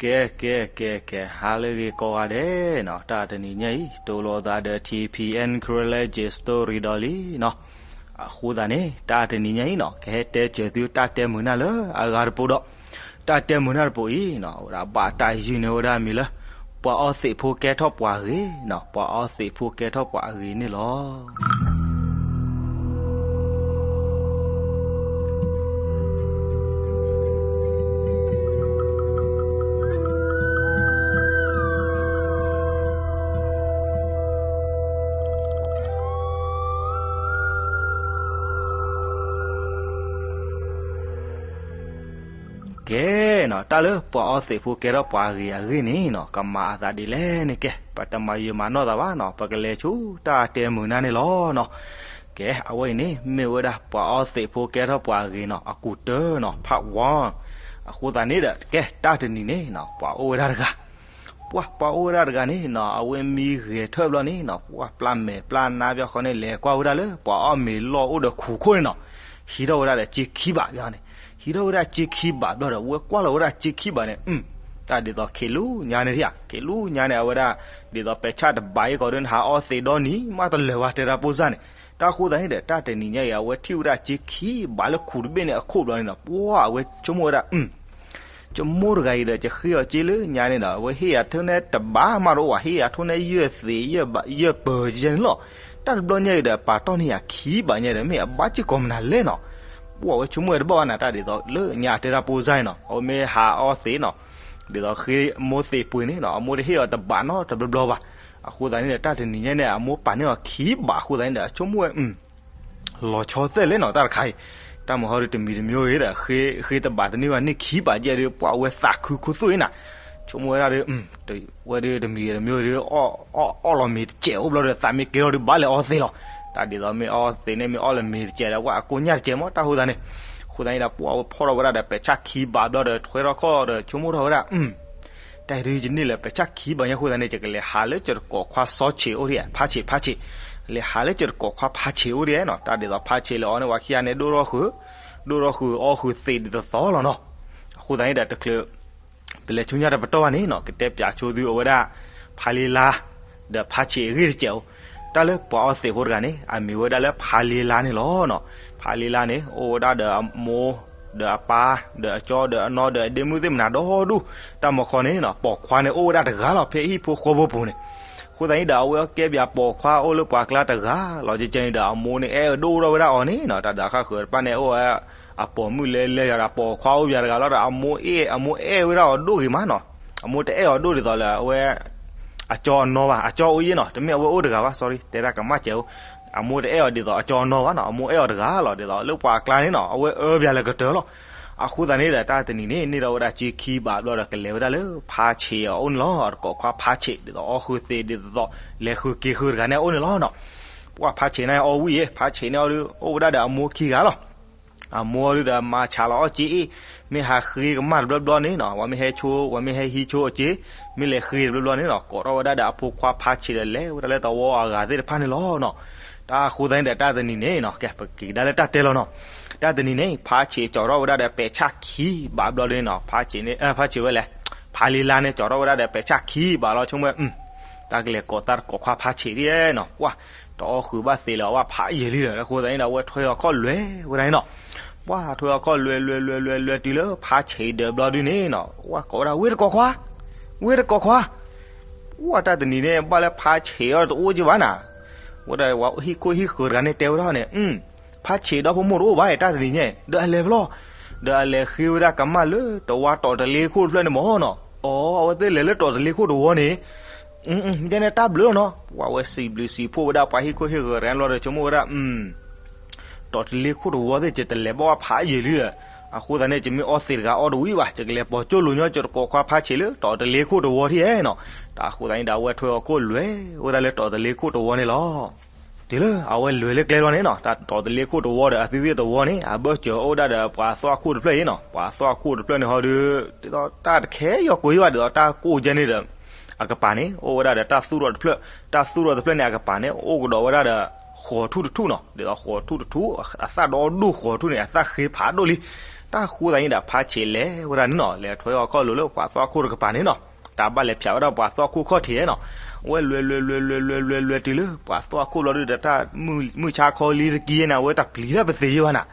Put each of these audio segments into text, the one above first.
ကဲ ကဲ ကဲ ကဲ ဟါလၢအဂ့ၤကိးဂၤဒဲးနီၤ, တၢ်တနံၤညါအံၤ တိၢ်လိာ်သးဒီး ထံၣ်ဖံၣ်အဲၣ် ခရၢလဲက့ၤ story ဒီးလံနီၤ. အဃိသတးန့ၣ် တၢ်တနံၤညါအံၤနီၤ ကဟဲတဲစၢၤသုတၢ်တဲမုာ်နၢ်လၢအဂၤတပိၤဒီး တၢ်တဲမုာ်နၢ်တပိၤအံၤနီၤ အဝဲဒၣ်ဘၣ်တၢ်ယုၢ်န့ၢ်ဝဲဒၣ်မံၤလၢ ပှၤအီသံးဖိကဲထီၣ်ပှၤဂ့ၤနီၤ, ပှၤအီသံးဖိကဲထီၣ်ပှၤအဂ့ၤန့ၣ်လီၤ. ကဲနီၤ, တၢ်လၢပှၤအီသံးဖိကဲထီၣ်ပှၤဂ့ၤအဂ့ၢ်န့ၣ်နီၤ ကမၤအသးဒ်လဲၣ်န့ၣ် ကဲ ပတမၤယုာ်မၤနီၢ်သးဘၣ်နီၤ, ပကလဲၤဆူတၢ်တဲမုာ်နၢ်န့ၣ်လီၤနီၤ. ကဲ အဝဲအံၤန့ၣ် မ့ၢ်ဝဲဒၣ်ပှၤအီသံးဖိကဲထီၣ်ပှၤဂ့ၤနီၤ အကူာ်တၢနီၤ part one. အဃိသတးန့ၣ်ဒီး ကဲ တၢ်တနံၤန့ၣ်နီၤ ပှၤအိၣ်ဝဲဒၣ်တဂၤ ပှၤ ပှၤအိၣ်ဝဲဒၣ်တဂၤန့ၣ်နီၤ အဝဲမံဂဲၤထၢၣ်ဘျီန့ၣ်နီၤ ပှၤပျၢ်မဲာ်ပျၢ်နါပျီဃီန့ၣ် လဲၤကွၢ်ဝဲဒၣ်လၢ ပှၤအီၣ်မ့ၤလီၢ်အိၣ်ဒီးခူၣ်ခိၣ်န့ၣ်နီၤ, ဟံးထီၣ်ဝဲဒၣ်ဒီးစ့ခံဘးဘျီန့ၣ်, ဟံးထီၣ်ဝဲဒၣ်စ့ခံဘးဘျီဒီး ဝဲကွၢ်လီၤဝဲဒၣ်စ့ခံဘးန့ၣ်, တၢ်ဒ်သိးခ့လူညါန့ၣ်ဧါ, ခ့လူညါန့ၣ် အဝဲဒၣ် ဒ်သိးပဲာ်ဆၣ်တဘးအံၤကီးဒ်န့ၣ် ဟးအီသံးဒီနံၤမးတလၢာ်ဘၣ် တဲဒၣ်ပိၢ်စၢ်န့ၣ်, တၢ်အဃိသတးန့ၣ်ဒီး တၢ်တနံၤညါအံၤ အဝဲထံၣ်ဝဲဒၣ်စ့ခံဘးလၢခူၣ်တဘ့ၣ်န့ၣ်အခိၣ်ဘျီန့ၣ်နီၤ ပှၤအဝဲဆိကမိၣ်ဝဲဒၣ် ဆိကမိၣ်တဂၤအံၤဒီးကဃ့အီၤစ့လၢညါန့ၣ်ဒီး အဝဲဟ့ၣ်ယၤထိၣ်န့ၢ်တဘးမးတအိၣ်ဘၣ်, ဟ့ၣ်ယၤထိၣ်န့ၢ်ယဲၢ်သံး ယဲၢ်ပၢၤကဲန့ၣ်လီၤ. တၢ်တဘျီညါအံၤဒီး ပာ်တီၢ်န့ၢ်ယၤခံဘးညါဒီး မ့ၢ်အဘၣ်စ့ၢ်ကီးမနုၤလဲၣ်နီၤ. ပှၤအဝဲဆိကမိၣ်ဝဲတဘၣ်ဘၣ်န့ၣ် တၢ်ဒ်သိးလၢညါတဲဒၣ်ပိၢ်စၢ်နီၤ အဝဲမ့ၢ်ဟးအီသံးနီၤ ဒ်သိးဃ့မိၢ်သံးပှ့ၤန့ၣ်နီၤ အမိၢ်တဟ့ၣ်အီၤတဘးနီတဘျီဘျီဘၣ်. အဃိသတးန့ၣ်ဒီး တၢ်တနံၤညါန့ၣ် အမိၢ်ပာ်န့ၢ်အီၤခံဘးအဃိသတးန့ၣ်ဒီး အဆိကမိၣ်ဝဲ လီၤဆီသဲလဲၣ်နီၤ တၢ်တခါအံၤ, တၢ်မုၢ်ဟီဒုးတမံၤတမံၤဂ့ၤဒီး ဃ့တဘးတန့ၢ်ဘၣ်န့ၢ်ခံဘးယဲၢ်ဒီး ပှၤအဝဲသးခုခိၣ်သိၣ်အံၤနၤ, ဆိကမိၣ်ဝဲဒၣ်ဒီး ဝဲဒုးတမံၤတမံၤဒီး အီၣ်လီၤမ့ၤတစဲးအိၣ်ဘျီဒီး သးမ့ၢ်ကဲထီၣ်ဒုးဘၣ်လဲၤအီသံးလီၤ. တၢ်ဒ်သိးမ့ၢ်အီသံးန့ၣ် မ့ၢ်အီလၢမ့ၤတစဲးဒီး ပှၤအကိညၣ်တစဲးမး တၢ်ဃိသတးန့ၣ်, အဃိသတးန့ၣ်ဒီး ပှၤအဝဲဖီၣ်ထီၣ်ဝဲဒၣ်ဒီး ပဲာ်ဆၣ်ခံဘးဘျီဒီး ထွဲထီၣ်ခီၣ်ဒီး ဆိကမိၣ်ထီၣ်ဝဲဒၣ် တၢ်ဒုးယန့ၢ်လၢပဲာ်ဆၣ်ခံဘးညါအဃိသတးန့ၣ် ယကလဲၤဟးလၢကတကိးခွါစီဆံးအိၣ်ဒံး ဖါဆံး ဖါဆံး, လဲၤဟးလၢကတကိးခွါဖါဆံးအိၣ်ဒံးနီၤ, တၢ်ဒ်သိးဖါဆံးလဲၤအီန့ၣ် ပှၤခံဂၤန့ၣ် ဒိၣ်ထီၣ်ဃုာ်, ဒိၣ်ထီၣ်ဃုာ်အီဃုာ်သံးဒ်သိးသိးလီၤနီၤ. အဃိသတးန့ၣ်ဒီးတချုး ပလဲၤဆူညါတပတီၢ်ဘၣ်န့ၣ်နီၤ ကတဲပၠးဆိသုအဝဲဒၣ် ဖါလ့လါ ဒီးဖါဆံးအဂ့ၢ်တစဲးအိၣ်, တၢ်လၢပှၤအီသံးဖိတဂၤန့ၣ် အမံၤဝဲဒၣ်လၢဖါလ့လါန့ၣ်လီၤနီၤ. ဖါလ့လါန့ၣ် အိၣ်ဝဲဒၣ်ဒီးအမိၢ် ဒီးအပၢ် ဒီးအကၠီ ဒီးအနီၢ် ဒီးအဒ့မုၣ်သ့ၣ်မနၤဒီဒူၣ်, တၢ်မီခီန့ၣ်နီၤ ပိာ်ခွါန့ၣ် အိၣ်ဝဲဒၣ်တဂၤလီၤ ဖဲဟံၣ်ဖိဃီဖိပူၤန့ၣ်. အဃိသတးန့ၣ်ဒီး အဝဲကဲပၠးပိာ်ခွါအိၣ်လၢပှၤကျါတဂၤလီၤ. ကဲန့ၣ်ဒီး အမိၢ်န့ၣ် အဲၣ်ဒိၣ်ထီၣ်ဝဲဒၣ်အီၤန့ၣ်နီၤ, တၢ်ဒီးဃၣ်ဃုာ်တဖၣ်န့ၣ် အိၣ်ဝဲ အပိာ်မုၣ်လဲၤလဲၤယၤဒီး ပိာ်ခွါအိၣ်ပၠးတဂၤလီၤဒီး အမိၢ်အဲၣ် အမိၢ်အဲၣ်ဝဲဒၣ်အီၤဒိၣ်ဂ့ၤမးနီၤ. အမိၢ်တအဲၣ်အီၤဒိၣ်ဒ်သိးလၢအဝဲ အကၠီအနီၢ်ဘၣ်, အကၠီအိၣ်ယဲၢ်နီၤ, တမ့ၢ်အဝဲအိၣ်တဂၤဘၣ်, sorry တဲဒၣ်ကမၣ်စဲးအိၣ်, အမိၢ်တအဲၣ်အီၤဒ်သိးအကၠီအနီၢ်ဘၣ်နီၤ, အမိၢ်အဲၣ်အီၤတဂၤလီၤ. ဒ်သိးလၢပှၤအကျါန့ၣ်နီၤ အဝဲအၢပၠးလၢကတၢၢ်လီၤ. အဃိသတးန့ၣ်ဒီး တၢ်တနံၤန့ၣ် န့ၢ်ဒီးဝဲဒၣ်စ့ခံဘးဘျီဒီး ကလဲၤဝဲဒၣ်လၢဖါဆံးအအိၣ်န့ၣ်လီၤ. တကိးခွါဖါဆံး ဒ်သိးအီဃုာ်သံးဒ်သိး လဲၤဃုာ်က့ၤဃုာ်တဂၤန့ၣ်အအိၣ်န့ၣ်လီၤနီၤ. ပှၤဖါဆံးန့ၣ်အီဝံၣ်ယဲၢ်, ဖါဆံးန့ၣ်အီဒုး အိၣ်ဝဲဒၣ်ဒီးအမိၢ်ခံဂၤလီၤ. အမိၢ်ဒုးဒီးမၤဆးလီၤအီၣ်က့အ့ၣ်, မ့ၢ်ဟးဃ့ကမၣ်တဘျီဘျီန့ၣ်နီၤ, ပှၤမ့ၢ်ဟဲဆိ ပှၤမ့ၢ်ဟဲဟံးဆိအီၣ်က့, မ့ၢ်လဲၤဃ့တဘျီဘျီန့ၣ်နီၤ ကိးထီၣ်ဝဲဒၣ်ဒီးအဖိခွါဖါဆံးဒီး လဲၤဝဲဒၣ်လၢသဝီအဂၤသ့ၣ်တဖၣ်န့ၣ်လီၤနီၤ. တၢ်အဃိသတးန့ၣ်ဒီး တၢ်တနံၤန့ၣ်နီၤ ကဲ ပက့ၤကဒါလၢတၢ်တဲလီၤနီၤ. တၢ်တနံၤန့ၣ် ဖါဆံးကၠီၤထီၣ်ဝဲဒၣ်ဒီးပဲာ်ဆၣ်ခံဘးဘျီန့ၣ်နီၤ, ဖါဆံးန့ၣ် ဖါဆံးဝဲလဲၣ်, ဖါလ့လါန့ၣ် ကၠီၤထီၣ်ဝဲဒၣ်ဒီးပဲာ်ဆၣ်ခံဘးလီၤ. ဆိကမိၣ်ဝဲ တၢ်ကလဲၤကိးသးတကိးခွါဖါဆံးဒ်နီၤ, ပှၤတအီဃုာ်ဘၣ်သံးလၢၤဘၣ် ဖးယံာ်လံဒီး အဃိသတးန့ၣ်ဒီး အဝဲထွဲအီၤခီၣ်လွဲဝဲဒၣ်န့ၣ်နီၤ. ပှၤထွဲအီၤခီၣ်လွဲလွဲလွဲလွဲလွဲတုၤလၢဖါဆံးဒၢးဘျီဒုန့ၣ်နီၤ, ပှၤကိးဝဲဒၣ် ဝ့ၢ်တကိးခွါ, ဝ့ၢ်တကိးခွါ. ပှၤတၢ်တနံၤန့ၣ် ဘၣ်လၢဖါဆံးအီၤတအိၣ်က့ဘၣ်နၤ, ဝဲဒၣ်ပှၤဟံၣ်ခိၣ်ဟံၣ်ဃၢၤတဂၤန့ၣ်တဲဝဲဒၣ်န့ၣ် ဖါဆံးဒီဖိမိၢ်တအိၣ်ဘၣ် တၢ်တနံၤညါ, ဒီးအလဲၤဖဲလဲၣ်, ဒီးအလဲၤဃ့ဝဲဒၣ်ကမၣ်လၢတဝါတီၤတလ့ခိၣ်တဖျၢၣ်န့ၣ်မ့ၢ်နီၤ, အီ အဝဲသ့ၣ်လဲၤလၢတီၤတလ့ခိၣ်တဝီန့ၣ်, မ့ၢ်န့ၣ်တၢ်ဘျုးလီၤနီၤ, ပှၤဝဲစံးဘျုးစံးဖှိၣ်ဝဲဒၣ်ပှၤဟံၣ်ခိၣ်ဟံၣ်ဃၢၤတဂၤန့ၣ်ဘျီဒီး ဆိကမိၣ်ဝဲဒၣ် တီၤတလ့ခိၣ်တဝီသ့ၣ် ယတလဲၤဘၣ်ဝဲဖးယံာ်လံဒီး, အဃိသတးန့ၣ် ယမ့ၢ်အီသံးတဂၤအီတဝံၣ်ဘၣ်, ယကလဲၤပိာ်ကၠိလိာ်ညီ ယတကိးခွါဖးဆံးလၢတီၤတလ့ခိၣ်တဝီထံၣ်နီၤ. တၢ်အဃိသတးန့ၣ်ဒီး အဝဲထွဲအီၤခိၣ်လွဲဝဲဒၣ်လၢတီၤတလ့ခိၣ်တဝီန့ၣ်လီၤ. တုၤလၢအဝဲလဲၤလၢကျဲလီၤန့ၣ်နီၤ, တၢ်တီၤတလ့ခိၣ်တဝီဒီး အသုသ့ၣ်တဝီန့ၣ် အဘၢၣ်စၢၤအိၣ်ဝဲဒၣ်ဒီးပှၤသွၣ်ခိၣ်တဖျၢၣ်အံၤနီၤ, ပှၤသွၣ်ခိၣ်တဖျၢၣ်န့ၣ်ဟီဒီး ဒ်သိးတၢ်တခဲယီၤကိးယံာ်ဘၣ်, ဒ်သိးတၢ်ကိၢ်ကဲန့ၣ်ဒီး အကပၤန့ၣ် အိၣ်ဝဲဒၣ်ဒီးတၢ်သူၣ်ထီၣ်တဖျၢၣ်, တၢ်သူၣ်ထီၣ်တဖျၢၣ်န့ၣ် အကပၤန့ၣ် အိၣ်ကဒီးဝဲဒၣ်ဒီး ဃီၤထူၣ်တထူၣ်နီၤ, ဒ်သိးဃီၤထူၣ်တထူၣ်, အသၣ်ဒီဒိၣ်ဃီၤထူၣ်န့ၣ် အသၣ်ဃ့ဖးဒိၣ်လံ, တၢ်ဃိသတးန့ၣ်ဒီး ဖါဆံးလဲၤဝဲဒၣ်န့ၣ်နီၤ, လဲၤထွဲအီၤခီၣ်လိၤလၢပှၤသွၣ်ခိၣ်တကပၤန့ၣ်နီၤ, တၢ်ဘၣ်လဲၤဖၠးဝဲဒၣ်ပှၤသွၣ်ခိၣ်ခီၣ်ထံးနီၤ. အဝဲလဲၤလဲၤလဲၤလဲၤလဲၤလဲၤလဲၤတုၤလၢ ပှၤသွၣ်ခိၣ်ဘျီဒုဒီး တၢ်မုၢ်ဆါခီလံတကံၢ်န့ၣ် အဝဲတပျံၤတၢ်ပသ့ဘၣ်နၤ.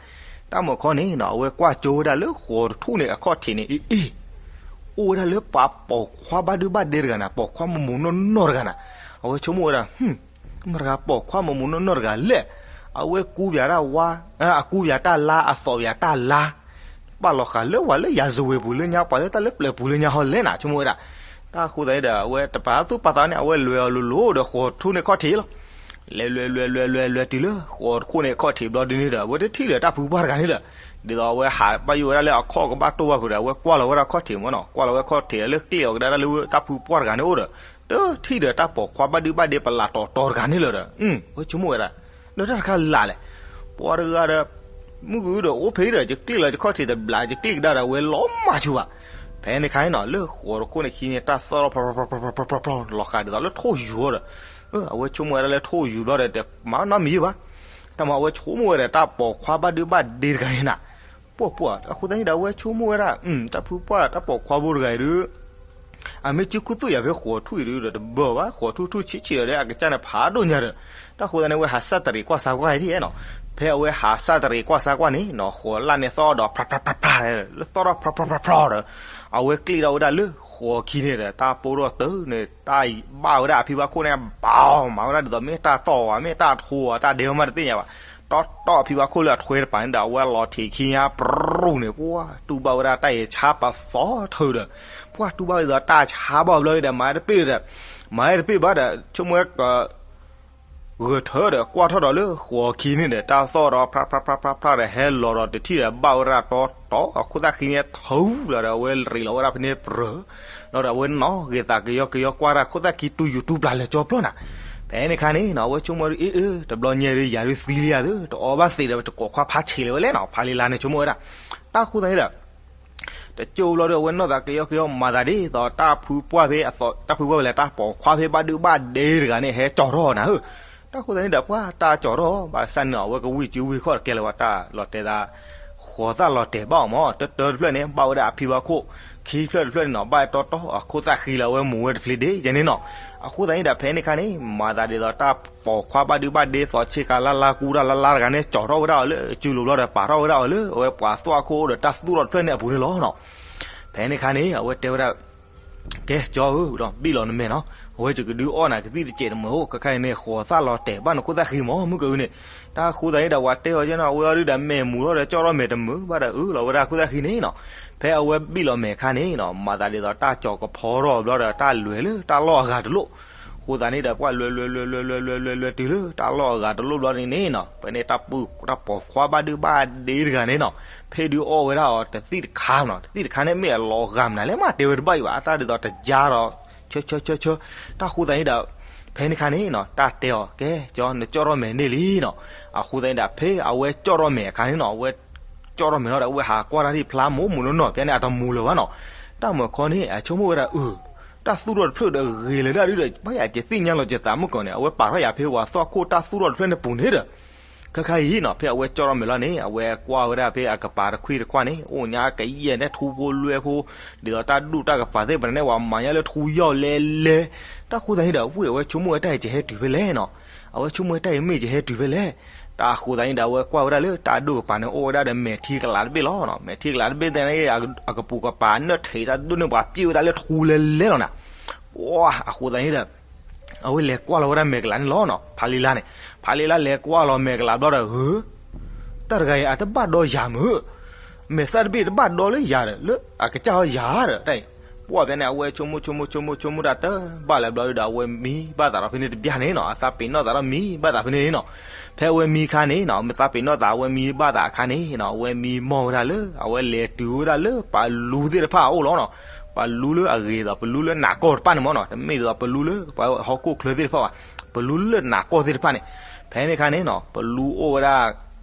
တၢ်မုၢ်ခီန့ၣ်နီၤ အဝဲကွၢ်ကၠိဝဲဒၣ်လၢဃိးတထူၣ်န့ၣ်အခီၣ်ထံးန့ၣ် အ့ အ့ အိၣ်ဝဲဒၣ်လၢပှၤပိာ်ခွါဘၣ်ဒုဘၣ်ဒ့တဂၤန့ၣ်, ပိာ်ခွါမုာ်မုာ်နီၢ်နီၢ်တဂၤန့ၣ်. အဝဲဆိကမိၣ်ဝဲဒၣ် မတၤတဂၤပိာ်ခွါမုာ်မုာ်နီၢ်နီၢ်တဂၤလဲၣ်. အဝဲကူပၠးတၢ်ဝါ, အကူပၠးတၢ်လါ, အသိးပၠးတၢ်လါ, ဘၣ်လီၤဃာ်လၢပှၤလၢယၤစဝ့ၤပူၤလၢညါ, ပှၤလၢတၢ်လၢပျၢၤပူၤလၢညါဟီလဲၣ်နၤ, ဆိကမိၣ်ဝဲဒၣ်. တၢ်ဃိသတးန့ၣ်ဒီး အဝဲတပာ်သူၣ်ပာ်သးန့ၣ် အဝဲလဲၤအီၤလိၤလိၤဒီးဃိးတထူၣ်န့ၣ်ခီၣ်ထံးလီၤ. လဲၤလဲၤလဲၤလဲၤလဲၤလဲၤတုၤလၢဃိးတထူၣ်န့ၣ်ခီၣ်ထံးဘျီဒုန့ၣ်ဒီး အဝဲတထံၣ်လၢၤတၢ်ဖုပှၢ်တဂၤန့ၣ်လၢၤ. ဒ်သိးအဝဲဟးဘၣ်ယိၣ်ဝဲဒၣ်လၢအခီၣ်ကဘၣ်တိၢ်ဘၣ်ဖုးဒီး အဝဲကွၢ်လီၤဝဲဒၣ်ခီၣ်ထံးမ့ၢ်နီၤ, ကွၢ်လီၤဝဲခီၣ်ထံးလၢကျ့ၣ်အီၤကဒါတၢ်လၢတၢ်ဖုပှၢ်တဂၤန့ၣ်အိၣ်ဒီး တထံၣ်ဒီးတၢ်ပိာ်ခွါဘၣ်ဒုဘၣ်ဒ့ပလးတီၤတီၤတဂၤန့ၣ်လၢၤဒီး အဝဲဆိကမိၣ်ဝဲဒၣ် ဒီးတၢ်တခါလၢ်လဲၣ်, ပှၤတဂၤဒီး မုၢ်ကဒီးအိၣ်ဖဲဒီး ယကျ့ၣ်လီၤယခီၣ်ထံးတဘျီ ယကျ့ၣ်ကဒါဒီး အဝဲလီၤမၢ်ဆူၣ်ဘၣ်. ဖဲန့ၣ်ခါန့ၣ်နီၤ လၢဃိးတထူၣ်န့ၣ်ခံန့ၣ် တၢ်သီၣ်ထီၣ် ဖျီဖျီဖျီဖျီဖျီဖျီဖျီ လီၤဃာ်ဒ်သိးလၢထိၣ်ယူၤအီၤဒီး အဝဲဆိကမိၣ်ဝဲဒၣ်လၢထိၣ်ယူၤဘျီဒီး တမၤနီတမံၤဘၣ်. တၢ်မၤအဝဲဆိကမိၣ်ဝဲဒၣ်တၢ်ပိာ်ခွါဘၣ်ဒုဘၣ်ဒ့တဂၤန့ၣ်နၤ, ပှၢ်ပှၢ် အဃိသတးန့ၣ်ဒီး အဝဲဆိကမိၣ်ဝဲဒၣ် တၢ်ဖုပှၢ်တၢ်ပိာ်ခွါဖိတဂၤအံၤဒီး အမ့ၢ်စုခူသူၣ်ယၤဖဲဃိးထူၣ်အံၤဒီး တဘၣ်ဘၣ်, ဃိးထူၣ်ထူၣ်ဆံးဆံးဒီး အကစၢ်န့ၣ်ဖးဒိၣ်ညါဒီး တၢ်ဃိသတးန့ၣ် အဝဲဟးစၢ်တရံးကွၢ်ဆါကွၢ်အံၤဒ်နီၤ. ဖဲအဝဲဟးစၢ်တရံးကွၢ်ဆါကွၢ်န့ၣ်နီၤ ဃိးလၢ်န့ၣ်သီၣ်ဒီး ဖျါဖျါဖျါဖျါ လၢသီၣ်ထီၣ်ဖျီဖျီဖျီဖျီဒီး အဝဲကျ့ၣ်ထီၣ်ဝဲဒၣ်လၢဃိးခံန့ၣ်ဒီး တၢ်ပိၢ်ထီၣ်တုၤန့ၣ် တၢ်ဘၣ်ဝဲဒၣ်အဖံဘၣ်ခိၣ်န့ၣ် ဘၣ်မၤဝဲဒၣ်ဒ်သိး မ့ၢ်တၢ်တီၢ်ဧါ မ့ၢ်တၢ်ထိဧါ တၢ်ဒဲဝဲမးတသ့ၣ်ညါဘၣ်. တီတီအဖံဘၣ်ခိၣ်လၢအထွဲတပၤန့ၣ်ဒီး အဝဲလီၤထံးခံညါပြူၤန့ၣ် ပှၢ်တူၢ်ဘၣ်ဝဲဒၣ်တၢ်အံၤဆါပသီထၢဒီး ပှၢ်တူၢ်ဘၣ်ဝဲဒၣ်တၢ်ဆါဘၣ်ဘျီဒီး မၤတပ့ၢ်ဒီး မၤတပ့ၢ်ဘၣ်ဒီး ဆိကမိၣ်ဝဲ ဂဲၤထၢဒီးကွၢ်ထီၣ်ဒီးလၢဃိးခံန့ၣ်ဒီး တၢ်သီၣ်ဒီးဖျါဖျါဖျါဖျါဖျါဒီး ဟဲလီၤဒီးတထံၣ်ဒီးဘၣ်ဝဲဒၣ်တီတီအခိၣ်သၣ်ခံန့ၣ် ထူလီၤဒီး အဝဲရ့းလီၤဝဲဒၣ်ဖဲန့ၣ်ပြၢၤ ဒီးအဝဲနီၣ်ဂ့ၤသးကယီကယီကွၢ်ဒၣ်ခိၣ်သၣ်ခံတူၢ်ယူၤတူၢ်ပျၢ်လၢာ်ကၠီပျီနၤ. ဖဲန့ၣ်ခါန့ၣ်နီၤ အဝဲဆိကမိၣ်အ့ အ့ တဘျီညါဒီး ယၤဒုးသံလံယၤသု တအီၣ်ဘၣ်သ့ဒီး တကိးခွါဖးဆံးလၢၤဝဲလဲၣ်နီၤ ဖးလံလါန့ၣ် ဆိကမိၣ်ဝဲဒၣ်. တၢ်ဃိသတးန့ၣ်ဒီး တကၠိဘျီဒီး အဝဲနီၢ်သးကယီကယီမၤသးဒ်သိး တၢ်ဖုပှၢ်ဖဲအသိး တၢ်ဖုပှၢ်ဖဲလဲၣ် တၢ်ပိာ်ခွါဖဲဘၣ်ဒုဘၣ်ဒ့တဂၤန့ၣ် ဟဲကၠီထီၣ်နၤဧၢ. တၢ်ဃိသတးန့ၣ်ဒီး ပှၢ်တၢ်ကၠီထီၣ် ဘၣ်ဆၣ်န့ၣ်နီၤ အဝဲကဝံၢ်စုဝံၢ်ခီၣ်တကဲလၢၤဝဲ တၢ်လီၤတဲာ်သး ဃိးသၣ်လီၤတဲာ်ဘၣ်အီၤမး တၢတၢတဖျၢၣ်န့ၣ် ဘၣ်ဝဲဒၣ်အဖံဘၣ်ခိၣ် ခံဖျၢၣ်တဖျၢၣ်န့ၣ်နီၤ ဘၣ်တီတီအခိၣ်သၣ်ဃံလၢအဝဲမူၤဝဲတဖျ့ဒ်ယဲန့ၣ်နီၤ. အဃိသတးန့ၣ်ဒီး ဖဲန့ၣ်ခါန့ၣ် မၤသးဒ်သိးတၢ်ပိာ်ခွါဘၣ်ဒုဘၣ်ဒ့သိးဆ့ကၤလါလါကူတၢ်လါလါတဂၤန့ၣ် ကၠီထီၣ်ဝဲဒၣ်အီၤလၢစုလိၤဘျီဒီး ပာ်ထီၣ်ဝဲဒၣ်အီၤလၢ အဝဲပှၤသွၣ်ခိၣ်အိၣ်ဒီးတၢ်သူၣ်ထီၣ်တဖျၢၣ်န့ၣ်အပူၤန့ၣ်လီၤနီၤ. ဖဲန့ၣ်ခါန့ၣ် အဝဲတဲဝဲဒၣ် ကဲကၠီဧၢ ဘံၣ်လီၤနမဲာ်နီၤ အဝဲယကဒုးအီၣ်နၤကသံၣ်တစဲးတမုာ်အိၣ် ခဲခါအံၤန့ၣ် ဃိးသၣ်လီၤတဲာ်ဘၣ်နခိၣ်သၣ်ဃံမး မုၢ်ကဝံၤန့ၣ်. တၢ်ဃိသတးန့ၣ်ဒီး ပှၤတဲအီၤကဲနီၤ အဝဲအီၤဒုးဒီးမဲာ်မူၤထီၣ်ဒီး ကၠီထီၣ်မဲာ်တမုာ်ဘၣ်ဒီး အၢၣ်လီၤဝဲဒၣ်ခိၣ်သၣ်ဃံန့ၣ်နီၤ. ဖဲအဝဲဘံၣ်လီၤမဲာ်ခါန့ၣ်နီၤ မၤသးဒ်သိးတၢ်ကၠီၤကဖီထီၣ်ဘျီဒီး တၢ်လဲၤလၢတၢ်လီၢ်အဂၤတလိၣ်. အဃိသတးန့ၣ်ဒီး ပှၢ်လဲၤလဲၤလဲၤလဲၤလဲၤလဲၤလဲၤလဲၤလဲၤတုၤလၢ တၢ်လီၢ်အဂၤတလိၣ်ဘျီန့ၣ်နီၤ ဖဲန့ၣ် တၢ်ပိာ်ခွါဘၣ်ဒုဘၣ်ဒ့တဂၤန့ၣ်နီၤ ဖဲဒုးအီၣ်ဝဲဒၣ်အီၤတသံၣ်တခါနီၤ တသံၣ်တခါန့ၣ်မ့ၢ်အလီၤဂာ်မနုၤလဲၣ် မ့ၢ်တဲဝဲတဘၣ်အံၤဘၣ် အတၢ်ဒ်သိးတယါဒီး ဆၢဆၢဆၢဆၢ တၢ်ဃိသတးန့ၣ်ဒီး ဖဲန့ၣ်ခါန့ၣ်နီၤ တၢ်တဲအီၤ ကဲကၠီ နကၠီထီၣ်မဲာ်န့ၢ်လံနီၤ. အဃိသတးန့ၣ်ဒီး ဖဲအဝဲကၠီထီၣ်မဲာ်အခါန့ၣ်နီၤ အဝဲကၠီထီၣ်မဲာ်လီၤဒီး အဝဲဟးကွၢ်တၢ်ထံၣ်ဖျါမိၢ်မုၢ်နီၢ်နီၢ် ဖဲန့ၣ် အတမူၤလၢၤဘၣ်နီၤ. တၢ်မုၢ်ခီန့ၣ် အဆိကမိၣ်ဝဲဒၣ်အၢ တၢ်သူၣ်ထီၣ်တဖျၢၣ်ဒီးဂ့ၤလၢၤဒၣ်ဒုဒီး ဘၣ်ယၤကသ့ၣ်ညါလီၤကသးမုၢ်ကီၢ်န့ၣ် အဝဲပာ်ထီၣ်ယၤဖဲပှၤသွၣ်ခိၣ်တၢ်သူၣ်ထီၣ်တဖျၢၣ်န့ၣ်ပူၤန့ၣ်ဒီး ခဲခါအံၤနီၤ ဖဲအဝဲကၠီထီၣ်မဲာ်လီၤန့ၣ် အဝဲကွၢ်ဝဲဒၣ်ဖဲအကပၤတခွံတခွါန့ၣ် အိၣ်ညါကယဲၢ်န့ၣ်ထူဖိလွဲဖိ ဒ်သိးတၢ်ဒူၣ်တၢ်ကပၤသ့ၣ်တဖၣ်န့ၣ် ပှၤမၤညါလၢထူယီၢ်လဲလဲ တၢ်ဃိသတးန့ၣ်ဒီး ဝဲအဝဲဆိကမိၣ်ဝဲတၢ်အံၤကဟဲတုၤဖဲလဲၣ်နီၤ. အဝဲဆိကမိၣ်ဝဲတၢ်အံၤမ့ၢ်ကဟဲတုၤဖဲလဲၣ်. တၢ်ဃိသတးန့ၣ်ဒီး အဝဲကွၢ်ဝဲဒၣ်လၢတၢ်ဒူၣ်ကပၤန့ၣ် အိၣ်ဝဲဒၣ်ဒီးမဲာ်ထံကလးတဘ့ၣ်လီၤ. မဲာ်ထံကလးတဘ့ၣ်သ့ၣ်န့ၣ် အကပူၤကပၤနၢၣ်ထံးတၢ်ဒိၣ်န့ၢ်ပှၤပျ့ၣ်ဝဲဒၣ်လၢထူလဲလဲလီၤနၤ. ပှၢ် အဃိသတးန့ၣ်ဒီး အဝဲလဲၤကွၢ်လီၤဝဲဒၣ်မဲာ်ကလးန့ၣ်လီၤနီၤ. ဖးလံလါန့ၣ် ဖးလံလါလဲၤကွၢ်လီၤမဲာ်ကလးဘျီဒီး ဧၢ တၢ်တဂၤအံၤအတဘၣ်ဒီးယၤမုၢ် မဲာ်သၣ်တဘ့ၣ်တဘၣ်ဒီလၢယၤဒီး လၢအကစၢ်ဟီယၤဒီး တၢ်အံၤ ပှၢ်ဖဲန့ၣ် အဝဲဆိကမိၣ်ဆိကမိၣ်ဆိကမိၣ်ဆိကမိၣ်တၢ်တဘၣ်လၢဘျီဒီး အဝဲမံဘၣ်သးဒီးဖဲန့ၣ်တဘျီန့ၣ်နီၤ. အသးပ့ၤနီၣ်သးဒီးမံဘၣ်သးဖဲန့ၣ်နီၤ. ဖဲအဝဲမံခါန့ၣ်နီၤ မ့ၢ်သးပ့ၤနီၣ်သး အဝဲမံဘၣ်သးအခါန့ၣ်နီၤ အဝဲမံမီၢ်ဝဲဒၣ်လၢ အဝဲလဲၤတုၤဝဲဒၣ်လၢပလူသ့ၣ်တဖၣ်အအိၣ်လီၤနီၤ. ပလူလၢအဂ့ၤဒီး ပလူလၢနးကီၢ်တဖၣ်န့ၣ်မ့ၢ်နီၤ တမ့ၢ်ဒ်သိးပလူလၢပှၤဟီၣ်ခိၣ်ချၢသ့ၣ်တဖၣ်ဘၣ်. ပလူလၢနးကီၢ်သ့ၣ်တဖၣ်န့ၣ် ဖဲန့ၣ်ခါန့ၣ်နီၤ ပလူအိၣ်ဝဲဒၣ်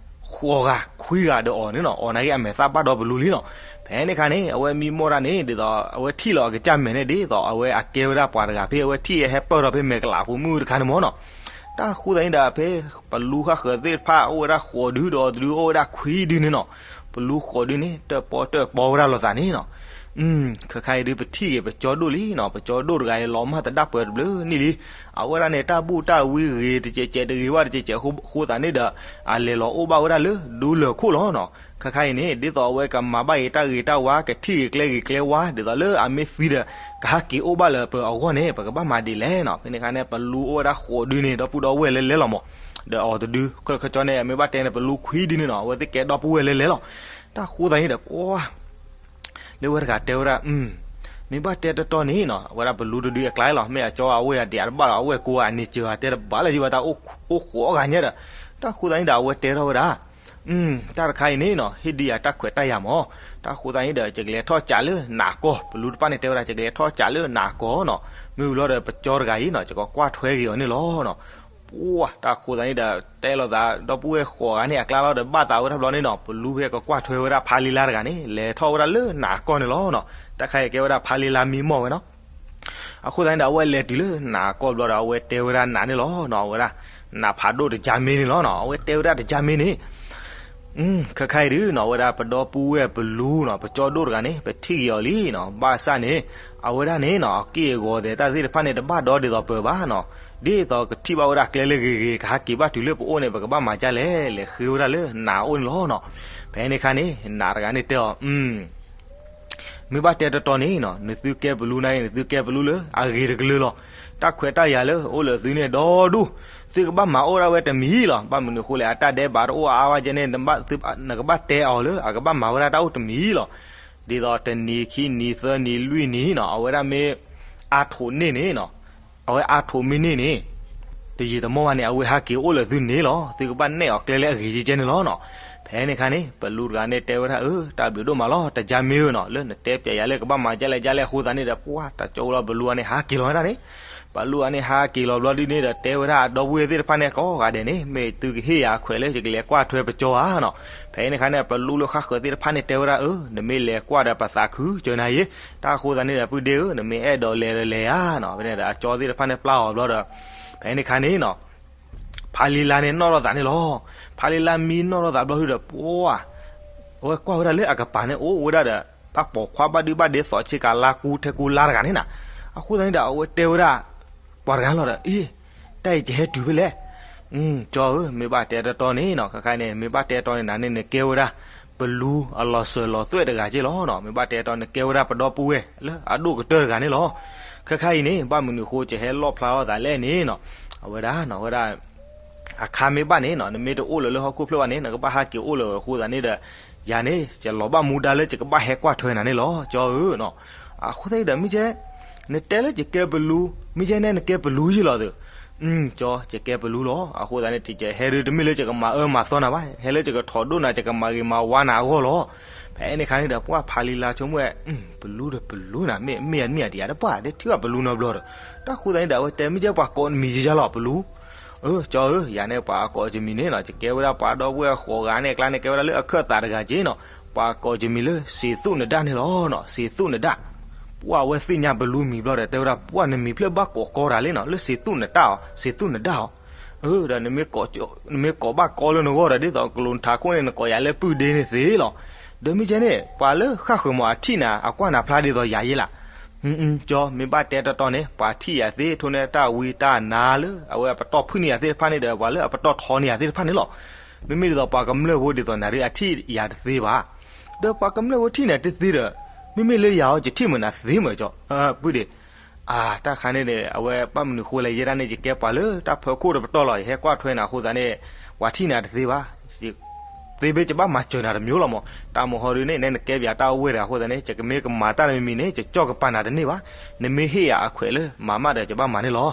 ဃိးဂၤခွံဂၤဒီးအီၤန့ၣ်နီၤ အီၤနာ်က့အမဲာ်သၣ်ဘၣ်ဒီပလူလံနီၤ. ဖဲန့ၣ်ခါန့ၣ် အဝဲမံမီၢ်တၢ်န့ၣ် ဒ်သိးအဝဲထံၣ်လီၤအကစၢ်မဲာ်န့ၣ် ဒ်သိးအဝဲအကဲဝဲဒၣ်ပှၤတဂၤ ဖဲအဝဲထံၣ်ဟဲပၢၢ်ထီၣ်ဖဲမဲာ်ကလးပူၤမုၢ်တခါန့ၣ်မ့ၢ်နီၤ. တၢ်ဃိသတးန့ၣ်ဒီး ဖဲပလူဃၣ်ဃၢၤသ့ၣ်တဖၣ်အိၣ်ဝဲဒၣ်ဃိးဒုဒီးအီၤတဒုအိၣ်ဝဲဒၣ်ခွံဒုန့ၣ်နီၤ. ပ ပလူဃိးဒုန့ၣ် တၢၣ်ပီၣ်တၢၣ်ပီဝဲဒၣ်လိာ်သးန့ၣ်နီၤ. ခဲခါအံၤဒုး ပထံၣ်ဂ့ၤပကၠီဒိၣ်လံနီၤ, ပကၠီဒိၣ်တဂၤအံၤ လီၤမၢ်သဒၣ်ပှဲၤတဘျုးနံၣ်လံ. အဝဲဒၣ်န့ၣ် တၢ်ဘူၣ်တၢ်ဝံဂ့ၤတစဲးစဲးတဂ့ၤဝဲတစဲးစဲးအဃိသတးန့ၣ်ဒီး အလဲၤလီၤအိၣ်ဘၣ်ဝဲဒၣ်လၢဒူလၢၢ်ခိၣ်လီၤနီၤ. ခဲခါအံၤန့ၣ် ဒ်သိးအဝဲကမၤဘၣ်အံၤတၢ်ဂ့ၤတၢ်ဝါ ကထံၣ်ဂ့ၤကျဲဂ့ၤကျဲဝါ ဒ်သိးလၢအမ့ၢ်သံဒီး ကဟဲက့ၤအိၣ်ဘၣ်လၢပအဂီၢ်န့ၣ် ပကဘၣ်မၤဒ်လဲၣ်နီၤ. ဖဲန့ၣ်အခါန့ၣ် ပလူအိၣ်ဝဲဒၣ်ဃိးဒုန့ၣ် ဒီပုၢ်ဒီဝဲၢ်လဲၤလဲၤလီၤမး, ဒီးအီၤတဒု ခီခီကၠီန့ၣ် မ့ၢ်ဘၣ်တဲန့ၣ် ပလူခွံဒုန့ၣ်နီၤ, အဝဲသ့ၣ်ကဲဒီပုၢ်ဝဲၢ်လဲၤလဲၤလီၤ. တၢ်ဃိသးန့ၣ်ဒီး ပှၤ လၢဝဲတဂၤတဲဝဲဒၣ်, မ့ၢ်ဘၣ်တဲတီတီန့ၣ်နီၤ, အဝဲဒၣ်ပလူတဒုအကျါလီၤ, မ့ၢ်အကၠီအဝဲၢ်အဒံးအတဘၣ်လီၤ, အဝဲၢ်ကိးဂၤန့ၣ် စၢၤဂၤတဲတဘၣ်လၢၤယဘၣ်တၢ်အိၣ်ဃိးဂၤညါဒီး, တၢ်ဃိသးန့ၣ်ဒီး အဝဲတဲထီၣ်ဝဲဒၣ် တၢ်တခါအံၤန့ၣ်နီၤ ဟ့ၣ်ဒံးယၤတၢ်ခွဲးတၢ်ယာ်မး, တၢ်ဃိသးန့ၣ်ဒီး ယကလဲၤထီၣ်ကးလၢနးကီၢ်, ပလူတဖၣ်န့ၣ်တဲဝဲဒၣ် ယကလဲၤထီၣ်ကးလၢနးကီၢ်နီၤ, မ့ၢ်ဝံၤလီၤဒီး ပကၠီတဂၤအံၤနီၤ ယကကွၢ်ထွဲက့ၤအီၤန့ၣ်လီၤနီၤ. ပှၤ တၢ်ဃိသးန့ၣ်ဒီး တဲလိာ်သး ဒီပုၢ်ဝဲၢ်ဃိးဂၤန့ၣ် အကျါလီၤဒီး ဘၣ်သးဝဲတဘျီန့ၣ်နီၤ, ပလူဖဲကကွၢ်ထွဲဝဲဒၣ်ဖါလံလါတဂၤန့ၣ် လဲၤထီၣ်ဝဲဒၣ်လၢနးကီၢ်န့ၣ်လီၤနီၤ. တၢ်ခါအံၤကဲဝဲဒၣ်ဖါလံလါမံမီၢ်ဝဲနီၤ. အဃိသတးန့ၣ်ဒီး အဝဲလဲၤတုၤလၢနးကီၢ်ဘျီဒီး အဝဲတဲဝဲဒၣ်နးန့ၣ်လီၤနီၤ, အဝဲဒၣ် နးဖးဒိၣ်တကၠါမ့ၢ်န့ၣ်လီၤနီၤ, အဝဲတဲဝဲဒၣ်တကၠါမ့ၢ်န့ၣ် ခဲခါအံၤဒုနီၤ အဝဲဒၣ်ပဒီပုၢ်ဝဲၢ်ပလူနီၤ ပကၠီဒိၣ်တဂၤန့ၣ် ပထံၣ်က့ၤအီၤလံနီၤ, ဘၣ်ဆၣ်န့ၣ် အဝဲဒၣ်န့ၣ်နီၤ အက့ၢ်အဂီၤသဲးတၢ်သ့ၣ်တဖၣ်န့ၣ် တဘၣ်ဒီဒ်သိးပၢၤဘၣ်နီၤ, ဒ်သိးကထံၣ်ဘၣ်ဝဲဒၣ်ကျဲလၢဂ့ၤဂ့ၤ ကဟးက့ၤဘၣ်တုၤလၢပအိၣ်န့ၣ် ပကဘၣ်မၤဒ်လဲၣ် လဲၤဃ့ဝဲဒၣ်လၢနးအိၣ်န့ၣ်လီၤနီၤ. ဖဲန့ၣ်အခါန့ၣ် နးတဂၤန့ၣ်တဲအီၤ မ့ၢ်ဘၣ်တဲတီတီန့ၣ်နီၤ နသုကဲပလူနၤအံၤ နသုကဲပလူလၢအဂ့ၤတကလုာ်လီၤ. တၢ်ခွဲးတၢ်ယာ်လၢအိၣ်လၢသုန့ၣ်ဒီဒူၣ်, သုကဘၣ်မၤအိၣ်ဒၣ်ဝဲတမံၤလီၤ. ဘၣ်မနုၤအဃိလဲၣ် အတၢ်ဒဲးဘးတအိၣ်အါဝဲကဲန့ၣ် နကဘၣ်တဲအီၤလၢ အကဘၣ်မၤဝဲဒၣ်တၢ်အိၣ်တမံၤလီၤ. ဒ်သိးတနံၤခံနံၤသၢနံၤလွံၢ်နံၤနီၤ အဝဲဒၣ်မ့ၢ်အါထိးန့ၢ်န့ၣ်နီၤ အဝဲအါထိးမ့ၢ်န့ၢ်န့ၣ် တယံာ်တမီၢ်ဘၣ်န့ၣ် အဝဲဟးက့ၤအိၣ်လၢသုန့ၣ်လီၤ. သုကဘၣ်နဲၣ်အီၤကျဲလၢအဂ့ၤကဲကဲန့ၣ်လီၤနီၤ. ဖဲန့ၣ်အခါန့ၣ် ပလူတဂၤန့ၣ်တဲဝဲဒၣ် အၢ တၢ်ဘျုးဒိၣ်မးလီၤ တကၠါမ့ၢ်ဧၢနီၤ လၢနတဲပျဲယၤလၢကဘၣ်မၤဒ်လဲၣ်ဒ်လဲၣ်အဃိသတးန့ၣ်ဒီး ပှၤတၢ်ကၠီဝဲလီၤ ပလူအန့ၣ်ဟးက့ၤလီၤဝဲဒၣ်န့ၣ် ပလူအန့ၣ်ဟးက့ၤလီၤဘျီဒ်န့ၣ်ဒီး တဲဝဲဒၣ်အဒီပုၢ်ဝဲၢ်သ့ၣ်တဖၣ်န့ၣ် ကိးဂၤဒဲးန့ၣ် မ့ၢ်သုကဟ့ၣ်ယၤအခွဲးလၢယကလဲၤကွၢ်ထွဲပကၠီဧါနီၤ. ဖဲန့ၣ်အခါန့ၣ် ပလူလၢဃၣ်ဃၢၤသ့ၣ်တဖၣ်န့ၣ်တဲဝဲဒၣ် အၢ နမ့ၢ်လဲၤကွၢ်ဒီးပသးခုကၢနၤယ့ တၢ်အဃိသတးန့ၣ်ဒီး ပုၢ်ဒ့ဧၢ နမ့ၢ်အဲၣ်ဒိးလဲၤဒီးလဲၤဧါနီၤ. ဖဲန့ၣ်ဒီးအကၠီသ့ၣ်တဖၣ်န့ၣ်ပျၢ်အီၤဘျီဒီး ဖဲန့ၣ်အခါန့ၣ်နီၤ ဖါလံလါန့ၣ်နီၣ်ထီၣ်သးန့ၣ်လီၤ. ဖါလံလါမံနီၣ်ထီၣ်သးဘျီဒုဒီး ပှၤ အဝဲကွၢ်ဝဲဒၣ်လၢအကပၤန့ၣ် အိၣ်ဝဲဒၣ်ဒီး တၢ်ပိာ်ခွါဘၣ်ဒုဘၣ်ဒ့သိးဆ့ကၤလါကူထဲကူလါတဂၤန့ၣ်နီၤ. အဃိသတးန့ၣ်ဒီး အဝဲတဲဝဲဒၣ် ပှၤတဂၤလီၤဒီး အ့ တၢ်အံၤကဟဲတုၤဖဲလဲၣ်. ကၠီဧၢ မ့ၢ်ဘၣ်တဲတီတီန့ၣ်နီၤ ခဲခါန့ၣ် မ့ၢ်ဘၣ်တဲတီန့ၣ် နၤန့ၣ်နကဲဝဲဒၣ် ပလူအလီၤစၢၤလီၤသွဲၣ်တဂၤက့လီၤနီၤ. မ့ၢ်ဘၣ်တဲတီန့ၣ် နကဲဝဲဒၣ်ပဒီပုၢ်ဝဲၢ်လၢအဒိၣ်ကတၢၢ်တဂၤန့ၣ်လီၤ. ခဲခါအံၤန့ၣ် ဘၣ်မနုၤအဃိ ယဟဲလီၣ်ဖျါထီၣ်သးလဲၣ်န့ၣ်နီၤ အဝဲဒၣ်နီၤ အဝဲဒၣ် အခါမ့ၢ်ဘၣ်န့ၣ်နီၤ နမ့ၢ်တအိၣ်လၢၤလၢဟီၣ်ခိၣ်ဖျၢၣ်ဘၣ်န့ၣ် နကဘၣ်ဟးက့ၤအိၣ်လၢၤအဃိသတးန့ၣ်ဒီး ယၤန့ၣ် ယလီၤဘၣ်မူဒါလၢယကဘၣ်ဟဲကွၢ်ထွဲနၤန့ၣ်လီၤ ကၠီဧၢနီၤ. အဃိသတးဒီး မ့ၢ်ကဲ နတဲလၢယကဲပလူ မ့ၢ်ကဲန့ၣ်နကဲပလူယ့လီၤသၢ ကၠီ ယကဲပလူလီၤ. အဃိသတးန့ၣ် ယဟဲဒုးတမ့ၢ်လၢယကမၤအၢမၤသီနၤဘၣ် ဟဲလၢယကထီၣ်ဒိၣ်နၤ ယကမၤဂ့ၤမၤဝါနၤအဂီၢ်လီၤ. ဖဲန့ၣ်အခါန့ၣ်ဒီး ပှၤဖါလံလါဆိကမိၣ်ဝဲ ပလူဒီးပလူနၤ မ့ၢ်အမ့ၢ်အမံၤအဒံးအတပှၢ် တထံၣ်ဘၣ်ပလူနီတဘျီဒီး တၢ်ဃိသတးန့ၣ်ဒီး အဝဲတဲမ့ၢ်ကဲပှၤကိးနမံၤယဲယဲလီၤ ပလူ အၢ ကၠီဧၢ ယၤန့ၣ်ပှၤအကိးယမံၤန့ၣ်နီၤ ယကဲဝဲဒၣ်ပှၤဒီပုၢ်ဝဲၢ်ဃိးဂၤန့ၣ် အကျါန့ၣ် ကဲဝဲဒၣ်လၢအခၢၣ်သးတဂၤက့နီၤ ပှၤကိးယမံၤလၢ စံးသူၣ်နဒၣ်န့ၣ်လီၤနီၤ စံးသူၣ်နဒၣ်. ပှၤအဝဲသ့ၣ်ညါပလူမံၤဘျီဒီး တဲဝဲဒၣ် ပှၤနမံၤဖျၢၣ်ဘၣ်ကိးကီတၢ်လံနီၤ လၢစံးသူၣ်နတၢ်အီၤ စံးသူၣ်နဒၣ်အီၤ အၢ ဒီး နမ့ၢ်ကိးဘၣ်ကီလၢနဂီၢ်ဒီး ဒ်သိးကလူးနထးခိၣ်န့ၣ် နကိးယၤလၢပုၢ်ဒ့န့ၣ်သ့လီၤ. ဒီးမ့ၢ်ကဲန့ၣ် ပှၤလၢဃၣ်ဃၢၤမးအထံၣ်နၤ အကွၢ်နၤဖျါဒ်သိးယၤယ့လး ကၠီ မ့ၢ်ဘၣ်တဲတီတီန့ၣ် ပှၤထံၣ်ယၤသ့ ထိၣ်န့ၢ်တၢ်ဝံတၢ်နါလၢ အဝဲအပတီၢ်ဖုၣ်န့ၢ်ယၤသ့ၣ်တဖၣ်န့ၣ်ဒီး ပှၤလၢအပတီၢ်ထီန့ၢ်ယၤသ့ၣ်တဖၣ်န့ၣ်လီၤ. မ့မ့ၢ်ဒ်သိးပှၤကမျၢၢ်ဖိဒ်သိးနၤဒုး အထံၣ်ယၤတသ့ဘၣ်. ဒီးပှၤကမျၢၢ်ဖိထံၣ်နၤတသ့ဒီး မ့မ့ၢ်လၢယၤအီၤ ယထံၣ်မုာ်နၤသ့မုာ်ကၠီ ပုၢ်ဒ့ အတၢ်တခါန့ၣ်ဒီး အဝဲဘၣ်မနုၤဃိလဲၣ် ယဲဒၣ်န့ၣ် ယကဲပှၤလၢတၢ်ဖၢခိၣ်တပတီၢ်လီၤ ယဟဲကွၢ်ထွဲနၤအဃိသတးန့ၣ် ပှၤထံၣ်နၤတသ့ဘၣ် သ့ဘၣ် ယဘၣ်မၤစၢၤနၤတမံၤလီၤမး တၢ်မဟီဒုန့ၣ် နဲနကဲပယၤတၢ်အိၣ်ဝဲတဂၤအဃိသတးန့ၣ် ယကမ့ၢ်ကမၤတၢ်တမံၤမံၤန့ၣ် ယကၠီၣ်ကပၤနၤတန့ၢ်ဘၣ်. နမ့ၢ်ဟ့ၣ်ယၤအခွဲးလၢမၤမးဒီး ယဘၣ်မၤန့ၣ်လီၤ.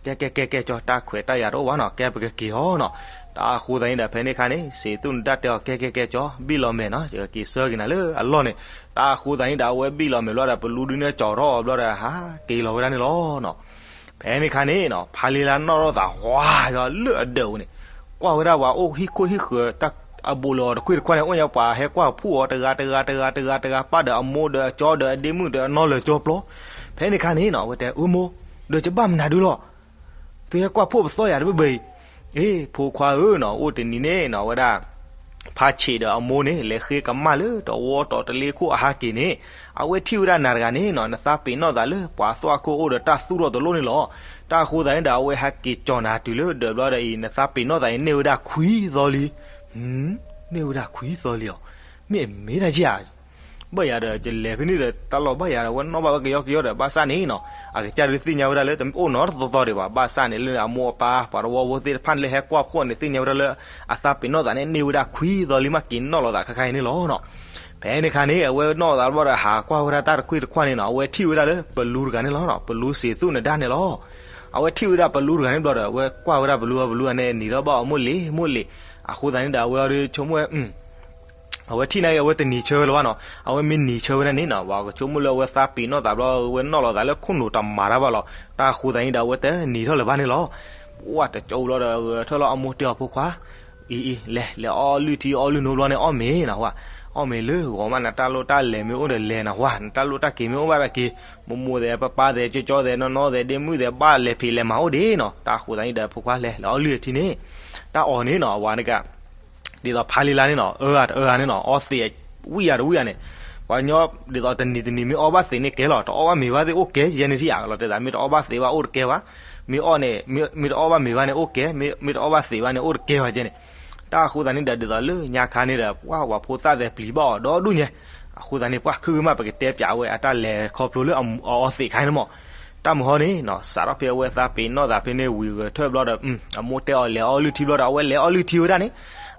ကဲကဲကဲကဲကၠီ တၢ်ခွဲးတၢ်ယာ်တအိၣ်ဘၣ်နီၤ ကဲပကက့ၤအီၤနီၤ. တၢ်အဃိသတးန့ၣ်ဒီး ဖဲန့ၣ်အခါန့ၣ် စံးသူၣ်နတၢ်တဲအီၤ ကဲကဲကဲကၠီ ဘံၣ်လီၤမဲာ်နီၤ ယကက့ၤဆှၢက့ၤနၤလၢအလီၢ်န့ၣ်. တၢ်အဃိသတးန့ၣ်ဒီး အဝဲဘံၣ်လီၤမဲာ်ဘျီဒီး ပလူဒုန့ၣ်ကၠီထီၣ်အီၤဘျီဒီး ဟးက့ၤလီၤဝဲဒၣ်န့ၣ်လီၤနီၤ. ဖဲန့ၣ်အခါန့ၣ်နီၤ ဖါလံလါနီၣ်ထီၣ်သးဝါဒီးလၢအဒၢးပူၤန့ၣ် ကွၢ်ဝဲဒၣ်ပှၤအိၣ်ဟံၣ်ခိၣ်ဟံၣ်ဃၢၤ အဘူးလၢအီၤတကွ့ၢ်တခွါန့ၣ် အိၣ်ညါပှၤဟဲကွၢ်ဖှိၣ်အီၤတဂၤတဂၤတဂၤတဂၤတဂၤ ပၢ်ဒီးအမိၢ်ဒီးအကၠီဒီးအဒ့မုၣ်ဒီးအနီၢ်လၢာ်ကၠီပျီ. ဖဲန့ၣ်အခါန့ၣ်နီၤ အဝဲတဲ အၢမိၢ် ဒီးယဘၣ်မနုၤဒုလီၤ သုဟဲကွၢ်ဖှိၣ်ပသီယၤတဘ့ၣ်ဘၣ်အံၤ. အ့ ဖိခွါဧၢနီၤ အိၣ်တနံၤန့ၣ်နီၤ အဝဲဒၣ် ဖးဆံးဒီးအမိၢ်န့ၣ် လဲၤဃ့ကမၣ်လၢတဝီတီၤတလ့ခိၣ်အဟးက့ၤန့ၣ်, အဝဲထံၣ်ဝဲဒၣ်နၤတဂၤန့ၣ်နီၤ, နသးပ့ၤနီၣ်သးလၢပှၤသွၣ်ခိၣ်အိၣ်ဒီးတၢ်သူၣ်ထီၣ်တလိၣ်န့ၣ်လီၤ. တၢ်အဃိသတးန့ၣ်ဒီး အဝဲဟဲက့ၤကၠီၤနၤတုၤလၢဒၢးဘျီဒီးအံၤ နသးပ့ၤနီၣ်သးန့ၣ် န့ၢ်ဝဲဒၣ်ခွံသီလံ. န့ၢ်ဝဲဒၣ်ခွံသီလံအီၤ, မ့ၢ်မ့ၢ်တၢ်ယၤ ဘၣ်ယၤဒီး ယလဲၤဖဲန့ၣ်ဒီး တၢ်လီၤဘၣ်ယၤဒီး အဝဲနီၣ်ဘၣ်ဝဲကယီကယီဒီး ဘၣ်ဆၣ်န့ၣ်နီၤ, အကစၢ်ဒုးသ့ၣ်ညါဝဲဒၣ်လၢ တမ့ၢ်အိၣ်နီတသီသီဒံးဘၣ်. ဘၣ်ဆၣ်န့ၣ် လၢအမိၢ်အပၢ် ပှၤတဝီဖိသ့ၣ်တဖၣ်န့ၣ် လၢဟဲကွၢ်ဖှိၣ်န့ၣ် သ့ၣ်ညါဝဲဒၣ်လၢ အသးပ့ၤနီၣ်သးန့ၣ် န့ၢ်ဝဲဒၣ်ခွံသီလံ မ့ၢ်က့ၤနီၣ်လီၤသးခဲခါအံၤန့ၣ်လီၤနီၤ. ဖဲန့ၣ်ခါန့ၣ် အဝဲနီၣ်သးဘျီဒီး ဟးကွၢ်ဝဲဒၣ်တၢ်တကွ့ၢ်တခွါန့ၣ်နီၤ, အဝဲထံၣ်ဝဲဒၣ်လၢပလူတဂၤန့ၣ်လီၤ. ပလူစံးသူၣ်နဒါန့ၣ်လီၤ. အဝဲထံၣ်ဝဲဒၣ်ပလူတဂၤန့ၣ်ဘျီဒီး အဝဲကွၢ်ဝဲဒၣ်ပလူ, ပလူန့ၣ်နံၤထီၣ်ဘၣ်အီၤမိၢ်လံၤမိၢ်လံၤ. အဃိသတးန့ၣ်ဒီး အဝဲအီၤဒီးဆိကမိၣ်ဝဲ အဝဲထံၣ်န့ၣ်ဂ့ၤ အဝဲတနံၤဆၢဝဲလၢၤဘၣ်နီၤ. အဝဲမ့ၢ်နံၤဆၢဝဲဒၣ်န့ၣ်နီၤ, ပှၤကဆိကမိၣ်လၢအဝဲသးပ့ၤနီၣ်သးဘျီ အဝဲနီၣ်လီၤသးလၢခိၣ်နူာ်တမၤတၢ်ဘၣ်လီၤ. တၢ်အဃိသတးန့ၣ်ဒီး အဝဲတနံၤထီၣ်လၢၤဘၣ်န့ၣ်လီၤ. ပှၢ်တကၠိဘျီဒီး ဂဲၤထၢၣ်လီၤအမိၢ်တဲအီၤဖိခွါ, အံၤအံၤ လဲၤ လဲၤအီၣ်လုၢ်ထံအီလုၢ်နိဘျီန့ၣ် အီၣ်မ့ၤနဟါ, အီၣ်မ့ၤလၢဂီၤမး နတၢ်လိၣ်တၢ်လဲၤမ့ၢ်အိၣ်ဒီးလဲၤနဟါ, နတၢ်လိၣ်တၢ်က့ၤမ့ၢ်အိၣ်ဘၣ်ဒီးက့ၤ, မိၢ်မိၢ်သဲး ပၢ်ပၢ်သဲး ကၠီကၠီသဲး နီၢ်နီၢ်သဲး ဒ့မုၣ်သဲး ဘၣ်လဲၤဖံးလဲၤမၤအိၣ်ဒ့နီၤ. တၢ်အဃိသတးန့ၣ်ဒီး ဖိခွါလဲၤ လဲၤအီၣ်လုၢ်အထံန့ၣ်, တၢ်အီၣ်န့ၣ်နီၤ အဝဲန့ၣ်က ဒ်သိးဖါလံလါန့ၣ်နီၤ အၢဂၤတအၢဂၤန့ၣ်နီၤ အီသံးဝံၣ်ယၤတဝံၣ်ယၤန့ၣ်, ပှၤကညီ ဒ်သိးတနံၤတနံၤမ့ၢ်အီၣ်ဘၣ်သံးန့ၣ်ကဲလီၤ, တအီၣ်ဘၣ်မ့ၤဘၣ်သ့ၣ်အိၣ်ကဲယဲန့ၣ်ထံၣ်ဧါလီၤ. တဲသး မ့ၢ်တအီၣ်ဘၣ်သံးဘၣ်အိၣ်တကဲဘၣ်, မ့ၢ်အီၣ်န့ၣ် မ့ၢ်တအီၣ်ဘၣ်မ့ၤဘၣ်န့ၣ်အိၣ်ကဲ, မ့ၢ်တအီၣ်ဘၣ်သံးဘၣ်န့ၣ်အိၣ်တကဲဘၣ်ယဲန့ၣ်. တၢ်အဃိသတးန့ၣ်ဒီး ဒ်သိးလၢညါခါန့ၣ်ဒီး ပှၤဝၤဖိသၣ်သဲးပျံၤဘၣ်အီၤဒီဒူၣ်ညါ, အဃိသတးန့ၣ် ပှၤခုဂ့ၤမး ပကတဲပၠးဝဲအတၢ်လဲၤခီဖျိလၢအအီသံးခါန့ၣ်မး. တၢ်မုၢ်ဟီန့ၣ်နီၤ စးထီၣ်ဖဲအဝဲသးပ့ၤနီၣ်သးဖဲန့ၣ်ဝံၤဂဲၤထၢၣ်ဘျီဒီး အမိၢ်တဲအီၤလဲၤအီၣ်လုၢ်ထံဘျီဒီး အဝဲလဲၤအီၣ်လုၢ်ထံဝံၤဒၣ်န့ၣ်,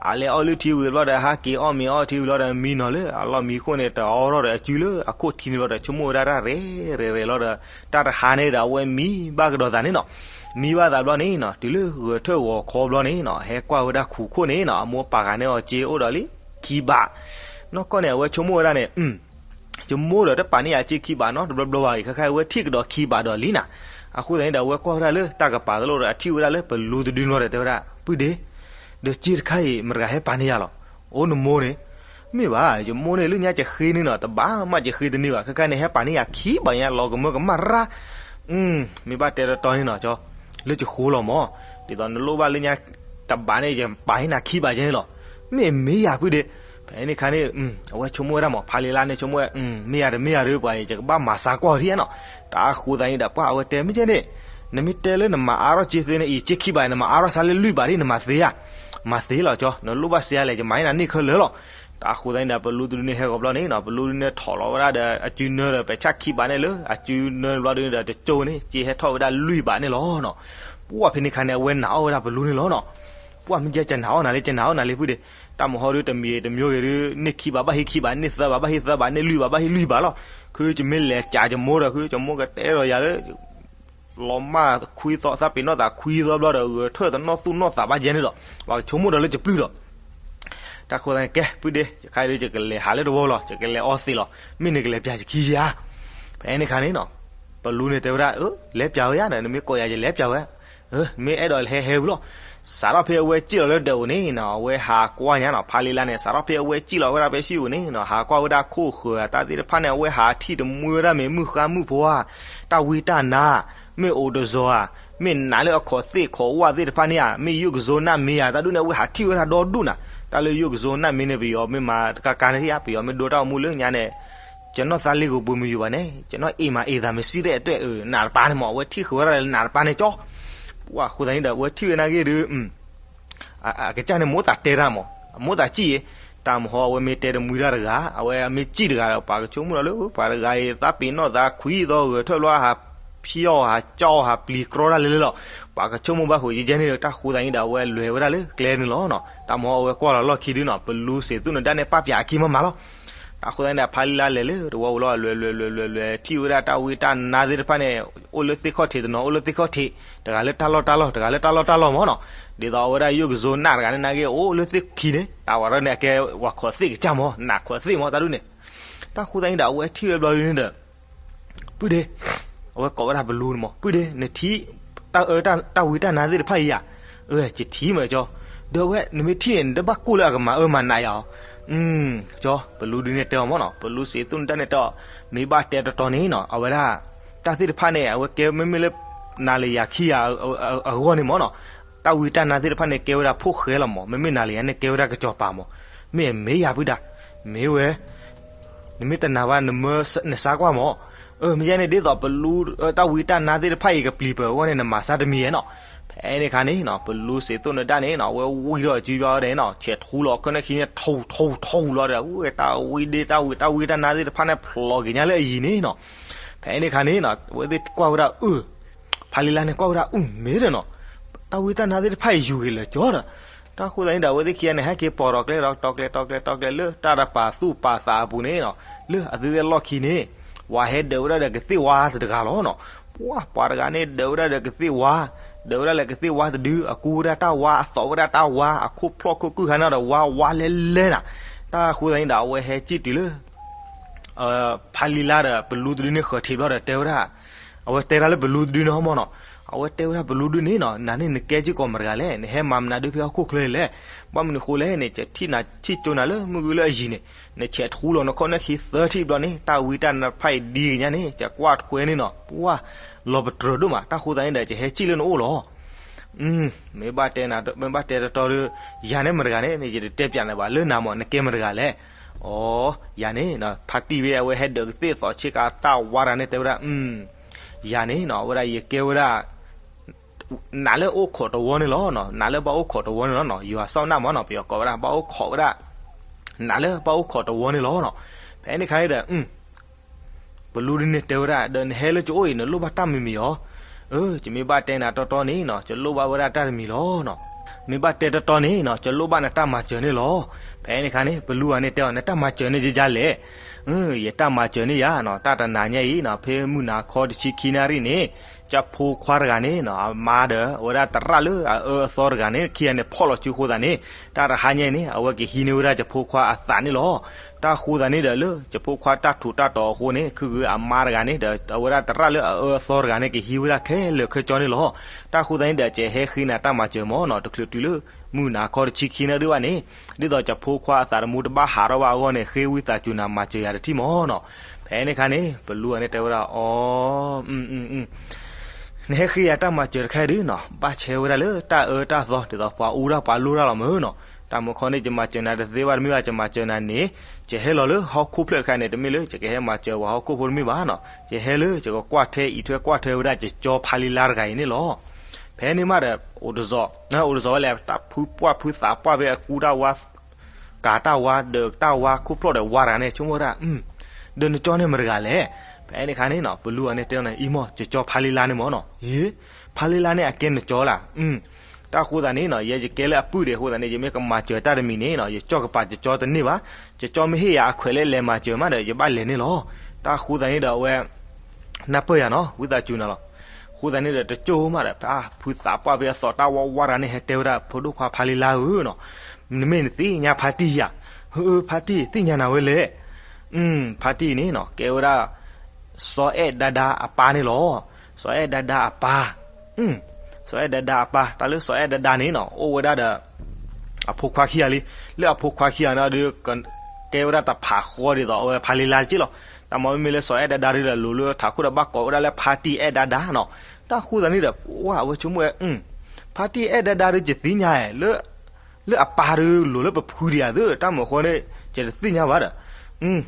အလဲၤအီၣ်လုၢ်ထံဝံၤဘျီဒီး ဟးက့ၤအီၣ်မ့ၤအီၣ်ထံဝံၤဘျီဒီး မံနီၤလၢအလီၢ်မံခိၣ်န့ၣ် တအီထီၣ်ဒီးအစုလၢအခိၣ်ထံန့ၣ်ဘျီဒီး ဆိကမိၣ်ဝဲဒၣ်တၢ်ရဲၣ်ရဲၣ်ရဲၣ်လီၤဒီး တၢ်တဟါန့ၣ်ဒီး အဝဲမံဘၣ်ကဒီးသးန့ၣ်နီၤ. မံဘၣ်သးဘျီန့ၣ်နီၤ တုၤလၢဂဲၤထၢၣ်ဂီၤခီဘျီန့ၣ်နီၤ ဟဲကွၢ်ဝဲဒၣ်ခူၣ်ခိၣ်န့ၣ်နီၤ အမိၢ်ပာ်ဃာ်န့ၢ်အီၤစ့အိၣ်ဒီးလံ ခံဘး. နီၢ်ကီၢ်န့ၣ် အဝဲဆိကမိၣ်ဝဲဒၣ်န့ၣ် ယမိၢ်ဒီးတပာ်န့ၢ်ယၤစ့ခံဘးနီတဘျီဘျီဘၣ်အံၤ ခဲခါအဝဲထံၣ်ကဒီးခံဘးဒီးလံနၤ. အဃိသတးန့ၣ်ဒီး အဝဲကွၢ်ဝဲဒၣ်လၢတၢ်ကပၤတလိၣ်ဒီး အထံၣ်ဝဲဒၣ်လၢပလူတဒုနီၤဒီး တဲဝဲဒၣ် ပုၢ်ဒ့, ဒီးစ့တခါအံၤ မတၤတဂၤဟဲပာ်န့ၢ်ယၤလီၤ. အိၣ်နမိၢ်န့ၣ်. မ့ၢ်ဘၣ် ယမိၢ်န့ၣ် လၢညါယဃ့န့ၢ်နီၤ တဘၣ်မးယဃ့တန့ၢ်ဘၣ် ခဲခါန့ၣ် ဟဲပာ်န့ၢ်ယၤခံဘးညါ လီၤကမၢကမၣ်ရၣ်. မ့ၢ်ဘၣ်တဲတီတီန့ၣ်နီၤ ကၠီ လၢယဃိလီၤမး, ဒ်သိးနလိၣ်ဘၣ်လၢညါတဘးန့ၣ် ယပာ်န့ၢ်နၤခံဘးယဲန့ၣ်လီၤ. မ့ၢ်မ့ၢ်ယၤပုၢ်ဒ့, ဖဲန့ၣ်ခါန့ၣ် အဝဲဆိကမိၣ်ဝဲဒၣ်မး ဖါလံလါန့ၣ် ဆိကမိၣ်ဝဲ မ့ၢ်ယၤတမ့ၢ်ယၤဒီး ပှၤအံၤ ယကဘၣ်မၤစါကွၢ်အီၤထံၣ်နီၤ. တၢ်အဃိသတးန့ၣ်ဒီး ပှၤအဝဲတဲမ့ၢ်ကဲန့ၣ်, နမ့ၢ်တဲလၢနမၤအါထီၣ်စ့သ့န့ၣ်အံၤ စ့ခံဘး နမၤအါထီၣ်စါလၢလွံၢ်ဘးဒ် နမၤသ့ဧါ. မၤသ့လီၤကၠီ, နလိၣ်ဘၣ်စ့ဧါလဲၣ် ယမၤန့ၢ်နၤန့ၢ်ခဲလၢာ်လီၤ. တၢ်အဃိသတးန့ၣ်ဒီး ပလူတဒုန့ၣ်ဟဲဂီၤဘျီန့ၣ်နီၤ ပလူဒုန့ၣ်ထီၣ်လီၤဝဲဒၣ်ဒီး အစုနၢဒီး ပဆၣ်ခံဘးန့ၣ်လၢ အစုနၢဘျီဒုန့ၣ်ဒီး တကၠိန့ၣ် စ့ဟဲထီၣ်ဝဲဒၣ်လွံၢ်ဘးန့ၣ်လီၤနီၤ. ပှၢ်ဖဲန့ၣ်ခါန့ၣ် အဝဲနာ်အီၣ်ဝဲဒၣ်ပလူန့ၣ်လီၤနီၤ. ပှၢ်မ့ၢ်ကဲ ကနာ်အီၣ်နၤလံ ကနာ်အီၣ်နၤလံပုၢ်ဒ့, တၢ်မုၢ်ဟီဒုတမံၤတမံၤဂ့ၤဒု န့ၢ်ခံဘးဘၣ်ဟ့ၣ်ခံဘး န့ၢ်သၢဘးဘၣ်ဟ့ၣ်သၢဘး န့ၢ်လွံၢ်ဘးဘၣ်ဟ့ၣ်လွံၢ်ဘးလီၤ. ခုယမ့ၢ်လဲၤကးယမိၢ်ဒီး ခုယမိၢ်ကတဲဒီးယၤလၢ လီၤမၢ်ခွံသီ သးပ့ၤနီၣ်သးခွံသီဘျီဒီး ဂဲၤထၢၣ်တနီၣ်သူၣ်နီၣ်သးဘၣ်ယဲန့ၣ်ဒီး ပှၤကဆိကမိၣ်ဒီးလၢယပျုၢ်ဒီး တၢ်ဃိသတးန့ၣ် ကဲ ပုၢ်ဒ့ ယခါဒု ယကလဲၤဟးလၢတဝီလီၤ ယကလဲၤအီသံးလီၤ. မ့ၢ်နကလဲၤပျးယခံဧါ. ဖဲန့ၣ်ခါန့ၣ်နီၤ ပလူန့ၣ်တဲဝဲဒၣ် အၢ လဲၤပျးဝဲယါနီၤ နမ့ၢ်ကိးယၤ ယလဲၤပျးဝဲ မ့ၢ်အဲၣ်ဒိးဟဲဟဲဝံၤလီၤ. စးထီၣ်ဖဲအဝဲစံၣ်လီၤလၢဒၢးအိၣ်န့ၣ်နီၤ အဝဲဟးကွၢ်ညါနီၤ ဖါလံလါန့ၣ် စးထီၣ်ဖဲအဝဲစံၣ်လီၤဝဲဒၣ်ဖဲစံၣ်အိၣ်န့ၣ်နီၤ ဟးကွၢ်ဝဲဒၣ်ခိၣ်ဃၢၤတၢ်သ့ၣ်တဖၣ်န့ၣ် အဝဲဟးထံၣ်တမှံဝဲဒၣ်မ့ၢ်မုၣ်ဃါမုၣ်ဖိဧါ တၢ်ဝံတၢ်နါ မ့ၢ်အိၣ်တဇီၤဧါ မ့ၢ်နးလၢအခီၣ်သ့ၣ်ခီၣ်ဝၣ်သ့ၣ်တဖၣ်န့ၣ်ဧါ မ့ၢ်ယိၣ်ကစိနၢ်မ့ၢ်ဧါ တၢ်ဒ်န့ၣ် အဝဲဟးထံၣ်ဝဲဒၣ်ဒီဒူၣ်နၤ. တၢ်လၢယိၣ်ကစိနၢ်မ့ၢ်န့ၣ် ပယီၤမ့ၢ်မၤတကါကါန့ၣ်ဧါ ပယီၤမ့ၢ်ဒိတၢ်အိၣ်မူလၢညါန့ၣ် ကနီၢ်သးလ့ကိာ်ပူၤမ့ၢ်ယိာ်ဘၣ်န့ၣ် ကနီၢ်အ့ၣ်မးအ့ၣ်သးမ့ၢ်စံးတအဲၣ်တွဲၣ်အၢ နးတပၤန့ၣ်မး အဝဲထံၣ်ဃုာ်ဝဲဒၣ်လၢနးတပၤန့ၣ်ကၠီ. ပှၢ်ဃိသတးန့ၣ်ဒီး အဝဲထံၣ်ဝဲနာ်က့ဒီး အကစၢ်န့ၣ် မိၣ်သးတဲတၢ်မး မိၣ်သးစံၣ်အံၤ တၢ်မုၢ်ဟီ အဝဲမ့ၢ်တဲတမှံတၢ်တဂၤ အဝဲမ့ၢ်စံၣ်တဂၤဒီး ပှၤကဆိကမိၣ်ဒီးလၢ ပှၤတဂၤအံၤ သးပ့ၤနီၣ်သးခွံသီဂဲၤထၢၣ်ဘျီ ဟးဖျီၣ်ဟးကၠီၣ်ဟးပျံၤကြီတၢ်လဲၤလဲၤလီၤ. ပှၤကဆိကမိၣ်ဘၣ်ဃုာ်ယဲန့ၣ်ဒီး တၢ်ဃိသတးန့ၣ်ဒီး အဝဲလဲၤဝဲဒၣ်လၢကျဲန့ၣ်လီၤ. တၢ်မုၢ်ဟီ အဝဲကွၢ်လီၤလီၢ်ခံဒုနီၤ ပလူစံးသူၣ်နဒါန့ၣ် ပာ်ပၠးအခံမးမးလီၤ. တၢ်ဃိသတးန့ၣ်ဒီး ဖါလံလါလဲၤလၢတဝီဝံၤလီၤ လဲၤလဲၤလဲၤလဲၤလဲၤ ထံၣ်ဝဲဒၣ်တၢ်ဝံတၢ်နါသ့ၣ်တဖၣ်န့ၣ် အိၣ်လၢသ့ၣ်ခီၣ်ထံးတနီၤ အိၣ်လၢသ့ၣ်ခီၣ်ထံး တဂၤလၢတၢ်လီၢ်တၢ်လီၢ် တဂၤလၢတၢ်လီၢ်တၢ်လီၢ်မးနီၤ. ဒ်သိးအဝဲဒၣ်ယိၣ်ကစိနၢ်တဂၤန့ၣ် နာ်က့အိၣ်လၢသ့ၣ်ခံန့ၣ် တၢ်ဝဲဒၣ်န့ၣ် အကဲဝဲခီၣ်သ့ၣ်ကစၢ်မး နးခီၣ်သ့ၣ်မး တၢ်ဒ်န့ၣ်. တၢ်ဃိသတးန့ၣ်ဒီး အဝဲထံၣ်ဝဲဘျီဒုန့ၣ်ဒီး ပုၢ်ဒ့ အဝဲကိးဝဲဒၣ်ပလူန့ၣ်မး ပုၢ်ဒ့ နထံၣ် တၢ်ဝံတၢ်နါသ့ၣ်တဖၣ်အံၤဧါ. ယထံၣ်မးကၠီ, ဒီးအဝဲ နမ့ၢ်ထံၣ်န့ၣ် နတဘၣ်ကိၢ်လၢအကမၤအၢမၤနးယၤအီၤ. ကၠီ ပလူဒုန့ၣ်တဲအီၤမးနီၤ ပလူစံးသူၣ်နဒါန့ၣ်တဲအီၤ, မ့ၢ်ဘၣ်တဲတီတီန့ၣ်နီၤ အဝဲဒၣ် တၢ်သ့ၣ်တဖၣ်န့ၣ် အဝဲကဲမ့မ့ၢ်လၢ နၤလၢယၤခံဂၤအဂီၢ်န့ၣ်မးနီၤ, တၢ်ဝံတၢ်နါသ့ၣ်တဖၣ်န့ၣ် ကဲဝဲဒၣ်ဖိၣ်ဃဲလီၤမး, မ့မ့ၢ်နၤလၢယၤန့ၣ် ကဲဝဲဒၣ်ကစီၤပၤမး. မ့ၢ်မ့ၢ်ယၤဖုဒၣ်, မ့ၢ်ဝဲ, နမ့ၢ်တနာ်ဘၣ် နမၢနစါကွၢ်မး. အၢ မ့ၢ်ယဲန့ၣ် ဒ်သိးပလူတၢ်ဝံတၢ်နါသ့ၣ်တဖၣ်အံၤကပျံၤပၢၤအဂီၢ်န့ၣ် နမၤစါတမံၤနီၤ. ဖဲန့ၣ်အခါန့ၣ်နီၤ ပလူစံးသိၣ်နဒၣ်န့ၣ်နီၤ အဝဲဝံထီၣ်စုဘျီန့ၣ်နီၤ ဆဲးထူလီၤခဲန့ၣ်ခံန့ၣ် ထူထူထူလီၤဒီး ဝဲတၢ်ဝံဒ့တၢ်ဝံတၢ်ဝံတၢ်နါသ့ၣ်တဖၣ်န့ၣ် ဖျိးက့ၤညါလၢအယံၤန့ၣ်နီၤ. ဖဲန့ၣ်အခါန့ၣ်နီၤ အဝဲသ့ၣ်ကွၢ်ဝဲဒၣ်အၢ ဖးလံလါန့ၣ်ကွၢ်ဝဲဒၣ်အုၣ်မ့ၢ်ဒီးနီၤ တၢ်ဝံတၢ်နါသ့ၣ်တဖၣ်အံၤယူၤဂ့ၤလၢာ်ကၠီဒီး တၢ်ဃိသတးန့ၣ်ဒီး အဝဲသ့ၣ်ခံဂၤန့ၣ် ဟဲက့ၤပိာ်ထီၣ်ကျဲဒီး တီၤကျဲ တီၤကျဲ တီၤကျဲ လၢတၢ်တပာ်သူၣ်ပာ်သးအပူၤန့ၣ်နီၤ လၢအသ့ၣ်သ့ၣ်လီၢ်ခံန့ၣ် ဝၤဟဲဒၢးဝဲဒၣ်ဒီးကသ့ၣ်ဝါတဂၤလီၤနီၤ. ပှၤ ပှၤတဂၤန့ၣ် ဒၢးဝဲဒၣ်ဒီးကသ့ၣ်ဝါ, ဒၢးဝဲဒၣ်လၢကသ့ၣ်ဝါတဒု, အကူဝဲဒၣ်တၢ်ဝါ, အသိးဝဲဒၣ်တၢ်ဝါ, အခိၣ်ဖျီၣ်ခိၣ်ကုၢ်ခါန့ၣ်ဒီး ဝါဝါလဲလဲနၤ. တၢ်ဃိသတးန့ၣ်ဒီး အဝဲဟဲစံၣ်တုၤလၢ ဖးလံလါဒီးပလူတဒုန့ၣ်ဃၢၤထံးဘျီဒီးတဲဝဲဒၣ်, အဝဲတဲဒၣ်လၢပလူတဒုန့ၣ်ဟီမးနီၤ, အဝဲတဲဝဲဒၣ်ပလူတဒုန့ၣ်နီၤ နၤန့ၣ်နကဲစ့ၢ်ကီးမတဂၤလဲၣ်, နဟဲမၤမနုၤဒုဖဲဟီၣ်ခိၣ်ချၢလဲၣ်, ဘၣ်မနုၤဃိလဲၣ်န့ၣ် ယထံၣ်နၤထံၣ်ကၠိနၤလၢမုၢ်ဂုၢ်လၢအယံၤန့ၣ်, နဆဲးထူလီၤနခီၣ်နၢၣ်ခံသၢထံၣ်ဘျီန့ၣ် တၢ်ဝံတၢ်နါတဖၣ်အံၤဒ်ကညါန့ၣ် ယကွၢ်ထွဲန့ၣ်နီၤ ပှၤလီၤပတြၢၤဒိၣ်မး, တၢ်ဃိသတးန့ၣ်ဒီး ယဟဲစံၣ်လၢနအိၣ်လီၤ. မ့ၢ်ဘၣ်တဲနၤ မ့ၢ်ဘၣ်တဲတတီဒီး ယၤန့ၣ်မတဂၤန့ၣ် ယတတဲပျးနၤဘၣ် လၢနၤမး နကဲမတဂၤလဲၣ်. အိ ယၤန့ၣ် ဖါတံၢ်ဝဲ အဝဲဟဲဒၢးကသ့ၣ်သီးဆ့ကၤတၢ်ဝါတဂၤန့ၣ် တဲဝဲဒၣ်, ယၤန့ၣ်နီၤ အဝဲဒၣ်ယကဲဝဲဒၣ် နးလၢအိၣ်ခိးတဝီန့ၣ်လီၤ, နးလၢဘၣ်အိၣ်ခိးတဝီန့ၣ်လီၤနီၤ, ယွၤစီၣ်နၢ်မးနီၤ ပယီၤကိးဝဲဒၣ် ဘၣ်အိၣ်ခိးဝဲဒၣ် နးလၢဘၣ်အိၣ်ခိးတဝီန့ၣ်လီၤနီၤ. ဖဲန့ၣ်အခါန့ၣ်ဒီး ပလူဒုန့ၣ်တဲဝဲဒၣ် ဒီးနဟဲလၢကအိၣ်အံၤ နလိၣ်ဘၣ်တၢ်မံၤမံၤအီၤ. အၢ ယမ့ၢ်ဘၣ်တဲနၤတီတီန့ၣ်နီၤ ယလိၣ်ဘၣ်ဝဲဒၣ်တၢ်တမံၤလီၤနီၤ. မ့ၢ်ဘၣ်တဲတီတီန့ၣ်နီၤ ယလိၣ်ဘၣ်နတၢ်မၤစၢၤန့ၣ်လီၤ. ဖဲန့ၣ်အခါန့ၣ် ပလူဂၤန့ၣ်တဲအီၤ နတၢ်မၤစၢၤန့ၣ်ယကလဲၣ်. အၢ ယတၢ်မၤစၢၤန့ၣ်ယၤနီၤ တၢ်တနၤညါအံၤနီၤ ဖဲမုၢ်နၤခီတဆံခံနၣ်ရံၣ်န့ၣ် ကၠၢဖိခွါတဂၤန့ၣ်နီၤ အမါဒီး အဝဲဒၣ်သရၣ်လၢအအၢအသီတဂၤန့ၣ် ခံဂၤန့ၣ်ဖီၣ်လီၤစုဃိသးန့ၣ် တၢ်တဟါညါအံၤန့ၣ် အဝဲကဟံးန့ၢ်ဝဲဒၣ်ကၠၢဖိခွါအသးန့ၣ်လီၤ. တၢ်ဃိသးန့ၣ်ဒီး လၢကၠၢဖိခွါတၢ်ထူးတၢ်တီၤအဃိန့ၣ် ခုၣ်ဂုၤအမါတဂၤန့ၣ်ဒီး အဝဲဒၣ်သရၣ်လၢအအၢအသီတဂၤန့ၣ် ကဟံးဝဲဒၣ်ခဲလၢာ်ခဲကၠီန့ၣ်လီၤ. တၢ်ဃိသးန့ၣ်ဒီး ကဟဲဃ့နၤတၢ်မၤစၢၤမးနီၤ တချုးတုၤလၢ မုၢ်နၤခီတဆံခံနၣ်ရံၣ်ဘၣ်န့ၣ် ဒ်သိးကၠၢဖိခွါအသးတမူတဘၣ်ဟးထီၣ်ဘၣ်အဂီၢ်န့ၣ် ဃ့ဝံသးစူၤနၤမၤစၢၤယၤတထံၣ်မးနီၤ. ဖဲန့ၣ်အခါန့ၣ် ပလူဂၤန့ၣ်တဲဝဲဒၣ် အိ နဟဲဃ့ယၤတၢ်မၤစၢၤတခါဒုနီၤ ဘၣ်ဆဲဝဲဒၣ်လၢတၢ်အၢတၢ်သီ ဒ်သိးပှၤအူတၢ်ပှၤလိၣ်တၢ်လီၤမးနီၤ. တၢ်မုၢ်ခီန့ၣ် ယမၤစၢၤနၤတသ့ဘၣ် တမ့ၢ်ဘၣ် ယမၤစၢၤနၤန့ၣ် ယဟဲလီၤလၢဟီၣ်ခိၣ်ဖျၢၣ်အခါန့ၣ် တမ့ၢ်လၢယကဟဲမၤစၢၤပှၤဟီၣ်ခိၣ်ဖိတမ့ၢ်ဘၣ်နီၤ. ယဟဲလၢယကကွၢ်ထွဲအံးထွဲကွၢ်ထွဲဝဲဒၣ် ကၠၢဖါလံလါတဂၤအံၤန့ၣ်လီၤ. ဖဲန့ၣ်မးဒီး အိၣ်တစီၤ, အိၣ်တစီၤဝဲလဲၣ် တၢ်ဖုပှၢ်ဖုသးပှၢ်ဖဲအကူတၢ်ဝါ ကၤတၢ်ဝါ ဒၢးတၢ်ဝါ ခိၣ်ဖျီၣ်ဒီးဝါတဂၤန့ၣ် ဆိကမိၣ်ဝဲဒၣ်, ဒီးနကၠီန့ၣ်မတဂၤလဲၣ်. ဖဲန့ၣ်အခါန့ၣ်နီၤ ပလူဂၤန့ၣ်တဲန့ၣ် အံၤမး ယကၠီဖါလံလါန့ၣ်မးနီၤ. အ့ ဖါလံလါန့ၣ်အကဲနကၠီလၢ်. တၢ်ဃိသးန့ၣ်နီၤ ယဲယကဲလၢအပုၢ်ဒံးအဃိသးန့ၣ် ယမ့ၢ်ကမၤစၢၤတၢ်တမံၤန့ၣ်နီၤ ယကၠီကပာ်ယကၠီတန့ၢ်ဘၣ်. ယကၠီမ့ၢ်ဟ့ၣ်ယၤအခွဲးလၢလဲၤမၤစၢၤမးဒီး ယဘၣ်လဲၤန့ၣ်လီၤ. တၢ်ဃိသးန့ၣ်ဒီးအဝဲ နၢ်ပၢၢ်ယၤနီၤ ဝံသးစူၤနၤလီၤ. ဃိသးန့ၣ်ဒီးတကၠိမးဒီး ဖုသးပှၢ်ဖဲအသီးတၢ်ဝါဝါတဂၤန့ၣ် ဟဲတဲဝဲဒၣ် ဖိဒိၣ်ခွါဖါလံလါဧၢနီၤ, နမ့ၢ်နသ့ၣ်ညါဖါတံၢ်ဧါ. ဟၢ ဖါတံၢ်သ့ၣ်ညါနၤဝဲလဲၣ်. ဖါတံၢ်န့ၣ်နီၤ ကဲဝဲဒၣ် စီၤအဲၣ်ဒါဒါအပၢ်န့ၣ်လီၤ. စီၤအဲၣ်ဒါဒါအပၢ်, စီၤအဲၣ်ဒါဒါအပၢ် တၢ်လၢစီၤအဲၣ်ဒါဒါန့ၣ်နီၤ အိၣ်ဝဲဒၣ်ဒီး အဖိခွါခံဂၤလံ. လၢအဖိခွါခံဂၤန့ၣ်ဒီး ကဲဝဲဒၣ်တဖးဃီဒ်သိးအဝဲဖါလံလါတက့ၢ်လီၤ. တၢ်မ့မ့ၢ်လၢစီၤအဲၣ်ဒါဒါဒ်ဒီး လိၤလၢထးခိၣ်ဒီးဘၣ်ကိးဝဲဒၣ်လၢဖါတံၢ်အဲၣ်ဒါဒါနီၤ. တၢ်ဃိသးန့ၣ်ဒီး ဝဲအဝဲဆိကမိၣ်ဝဲ ဖါတံၢ်အဲၣ်ဒါဒါဒီး ယသ့ၣ်ညါဧါ လၢအပၢ်ဒီး လိၤလၢပဖုဒံးဧါသ့ၣ် တၢ်မုၢ်ဃီန့ၣ် ယတသ့ၣ်ညါဘၣ်ဒီး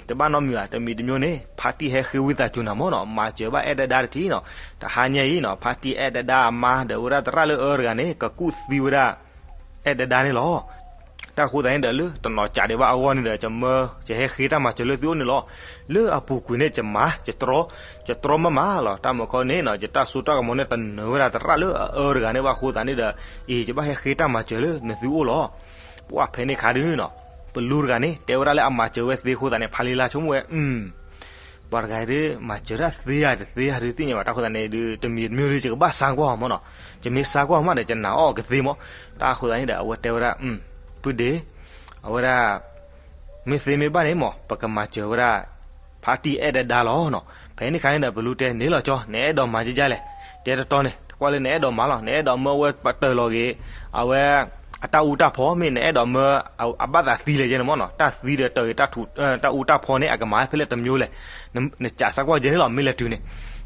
တဘၣ်နီတမံၤဘၣ် တမံၤတမံၤန့ၣ် ဖါတံၢ်ဟဲဃ့ဝံသးစူၤနၤမးနီၤ မၤစၢၤဘၣ်အဲၣ်ဒါဒါတထံၣ်နီၤ. တဟါညါအံၤနီၤ ဖါတံၢ်အဲၣ်ဒါဒါအမါဒီးဝဲဒၣ်သရၣ်လၢအအၢတဂၤန့ၣ် ကကူၣ်သံဝဲဒၣ် အဲၣ်ဒါဒါန့ၣ်လီၤ. တၢ်ဃိသးန့ၣ်ဒီး လၢတနီၤကးဒံးဘၣ်အဂီၢ်န့ၣ်ဒီး ယမၢ ယဟဲဃ့တၢ်မၤစၢၤလၢသုအိၣ်န့ၣ်လီၤ. လၢအပူၤကွံာ်န့ၣ် ယမၤ ယတြီ ယတြီမးမးလီၤ. တၢ်မုၢ်ခီန့ၣ်နီၤ ယတၢ်စိတၢ်ကမီၤန့ၣ် တနၢၤဝဲဒၣ်သရၣ်လၢအအၢတဂၤန့ၣ်ဘၣ်အဃိသတးန့ၣ်ဒီး အံၤ ယဘၣ်ဟဲဃ့တၢ်မၤစၢၤလၢနသုအိၣ်လီၤ. ပှၢ်ဖဲန့ၣ်ခါဒုနီၤ ပလူတဂၤန့ၣ် တဲဝဲဒၣ်လၢအမၤစၢၤဝဲသ့အဃိသတးန့ၣ် ဖါလံလါဆိကမိၣ်ဝဲ ပှၤတဂၤအံၤဒုး မၤစၢၤတၢ်သ့ဧါတသ့ဧါဒုးသ့ၣ်ညါဘၣ်. တၢ်ဃိသတးန့ၣ်ဒုး တမံၤတမံၤဒုး ယကဘၣ်စါကွၢ်အီၤမးနီၤ. ယမ့ၢ်စါကွၢ်အီၤမးဒီး ယနာ်အီၤကသ့မး. တၢ်ဃိသတးန့ၣ်ဒီး အဝဲတဲဝဲဒၣ် ပုၢ်ဒ့ အဝဲဒၣ် မ့ၢ်သ့မ့ၢ်ဘၣ်န့ၣ်မး ပကမၤစၢၤဝဲဒၣ် ဖါတံၢ်အဲၣ်ဒါဒါလီၤနီၤ. ဖဲန့ၣ်ခါန့ၣ်ဒီး ပလူတဲန့ၣ်လီၤကၠီ နအဲၣ်ဒိးမၤကကလဲၣ်. တဲတတီန့ၣ် တကွၢ်လၢနအဲၣ်ဒိးမၤလီၤ. နအဲၣ်ဒိးမၢဝဲပတၢၢ်လီၤဂ့ၤ အဝဲ အတၢ်အူတၢ်ဖီ မ့ၢ်နအဲၣ်ဒိးမၢ အဘၣ်သးသံလဲၣ်ကဲန့ၣ်မးနီၤ. တၢ်သံဒီးတၢၢ်ဂ့ၤ တၢ်အူတၢ်ဖီန့ၣ် အကမၤဖဲလဲၣ်တမျိုးလဲၣ်. နစးစါကွၢ်ကဲန့ၣ်လီၤ မ့ၢ်လဲၤတုၤန့ၣ်.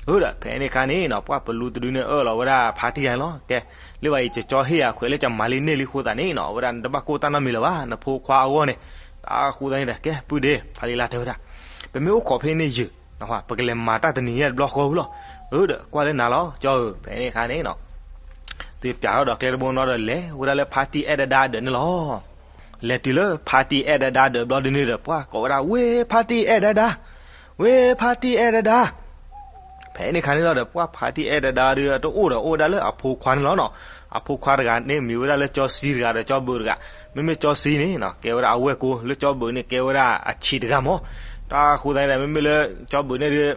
အၢဒီး ဖဲန့ၣ်ခါန့ၣ်နီၤ ပှၢ်ပလူတဒုန့ၣ်အၢၣ်လီၤဝဲဒၣ်ဖါတံၢ်ယါန့ၣ်လီၤ. ကဲ လၢဘၣ်အံၤ ကၠီဟ့ၣ်ယၤခွဲးလၢကမၤလံန့ၢ်လံအဃိသတးန့ၣ်နီၤ အဝဲဒၣ်နတဘၣ်ကိၢ်တၢ်နီတမံၤလၢၤဘၣ် နဖိခွါအဂီၢ်န့ၣ် အဃိသတးန့ၣ်ဒီး ကဲ ပုၢ်ဒ့ ဖးလံလါတဲဝဲဒၣ်, ပမ့ၢ်အိၣ်ခိးဖဲန့ၣ်ယုာ်, ပကလဲၤမၤတၢ်တနံၤညါတဘျီဃီဝံၤလီၤ. အၢဒီး ကွၢ်လၢနၤလီၤ ကၠီဧၢ, ဖဲန့ၣ်အခါန့ၣ်နီၤ သုပၠးထီၣ်ဒီးကျဲတဘိနီၤဒီး လဲၤဝဲဒၣ်လၢဖါတံၢ်အဲၣ်ဒဒါဒၢးန့ၣ်လီၤ. လဲၤတုၤလၢဖါတံၢ်အဲၣ်ဒဒါဒၢးဘျီဒုန့ၣ်ဒီး ပှၤကိးဝဲဒၣ် ဝ့ၢ်ဖါတံၢ်အဲၣ်ဒဒါ, ဝ့ၢ်ဖါတံၢ်အဲၣ်ဒဒါ ဖဲန့ၣ်ခါန့ၣ်လီၤဒီး ပှၤဖါတံၢ်အဲၣ်ဒဒါဒီး တအိၣ်ဒီးအိၣ်ဝဲဒၣ်လၢအဖိခွါန့ၣ်လီၤနီၤ. အဖိခွါတဂၤန့ၣ်မ့ၢ်ဝဲဒၣ်လၢကၠီစံတဂၤဒီးကၠီဘုးတဂၤ, မ့မ့ၢ်ကၠီစံန့ၣ်နီၤ ကဲဝဲဒၣ်အဝဲၢ်ကိလၢကၠီဘုးန့ၣ် ကဲဝဲဒၣ်အဆံးတဂၤမး. တၢ်ဃိသတးန့ၣ်ဒီး မ့မ့ၢ်လၢကၠီဘုးန့ၣ်ဒီး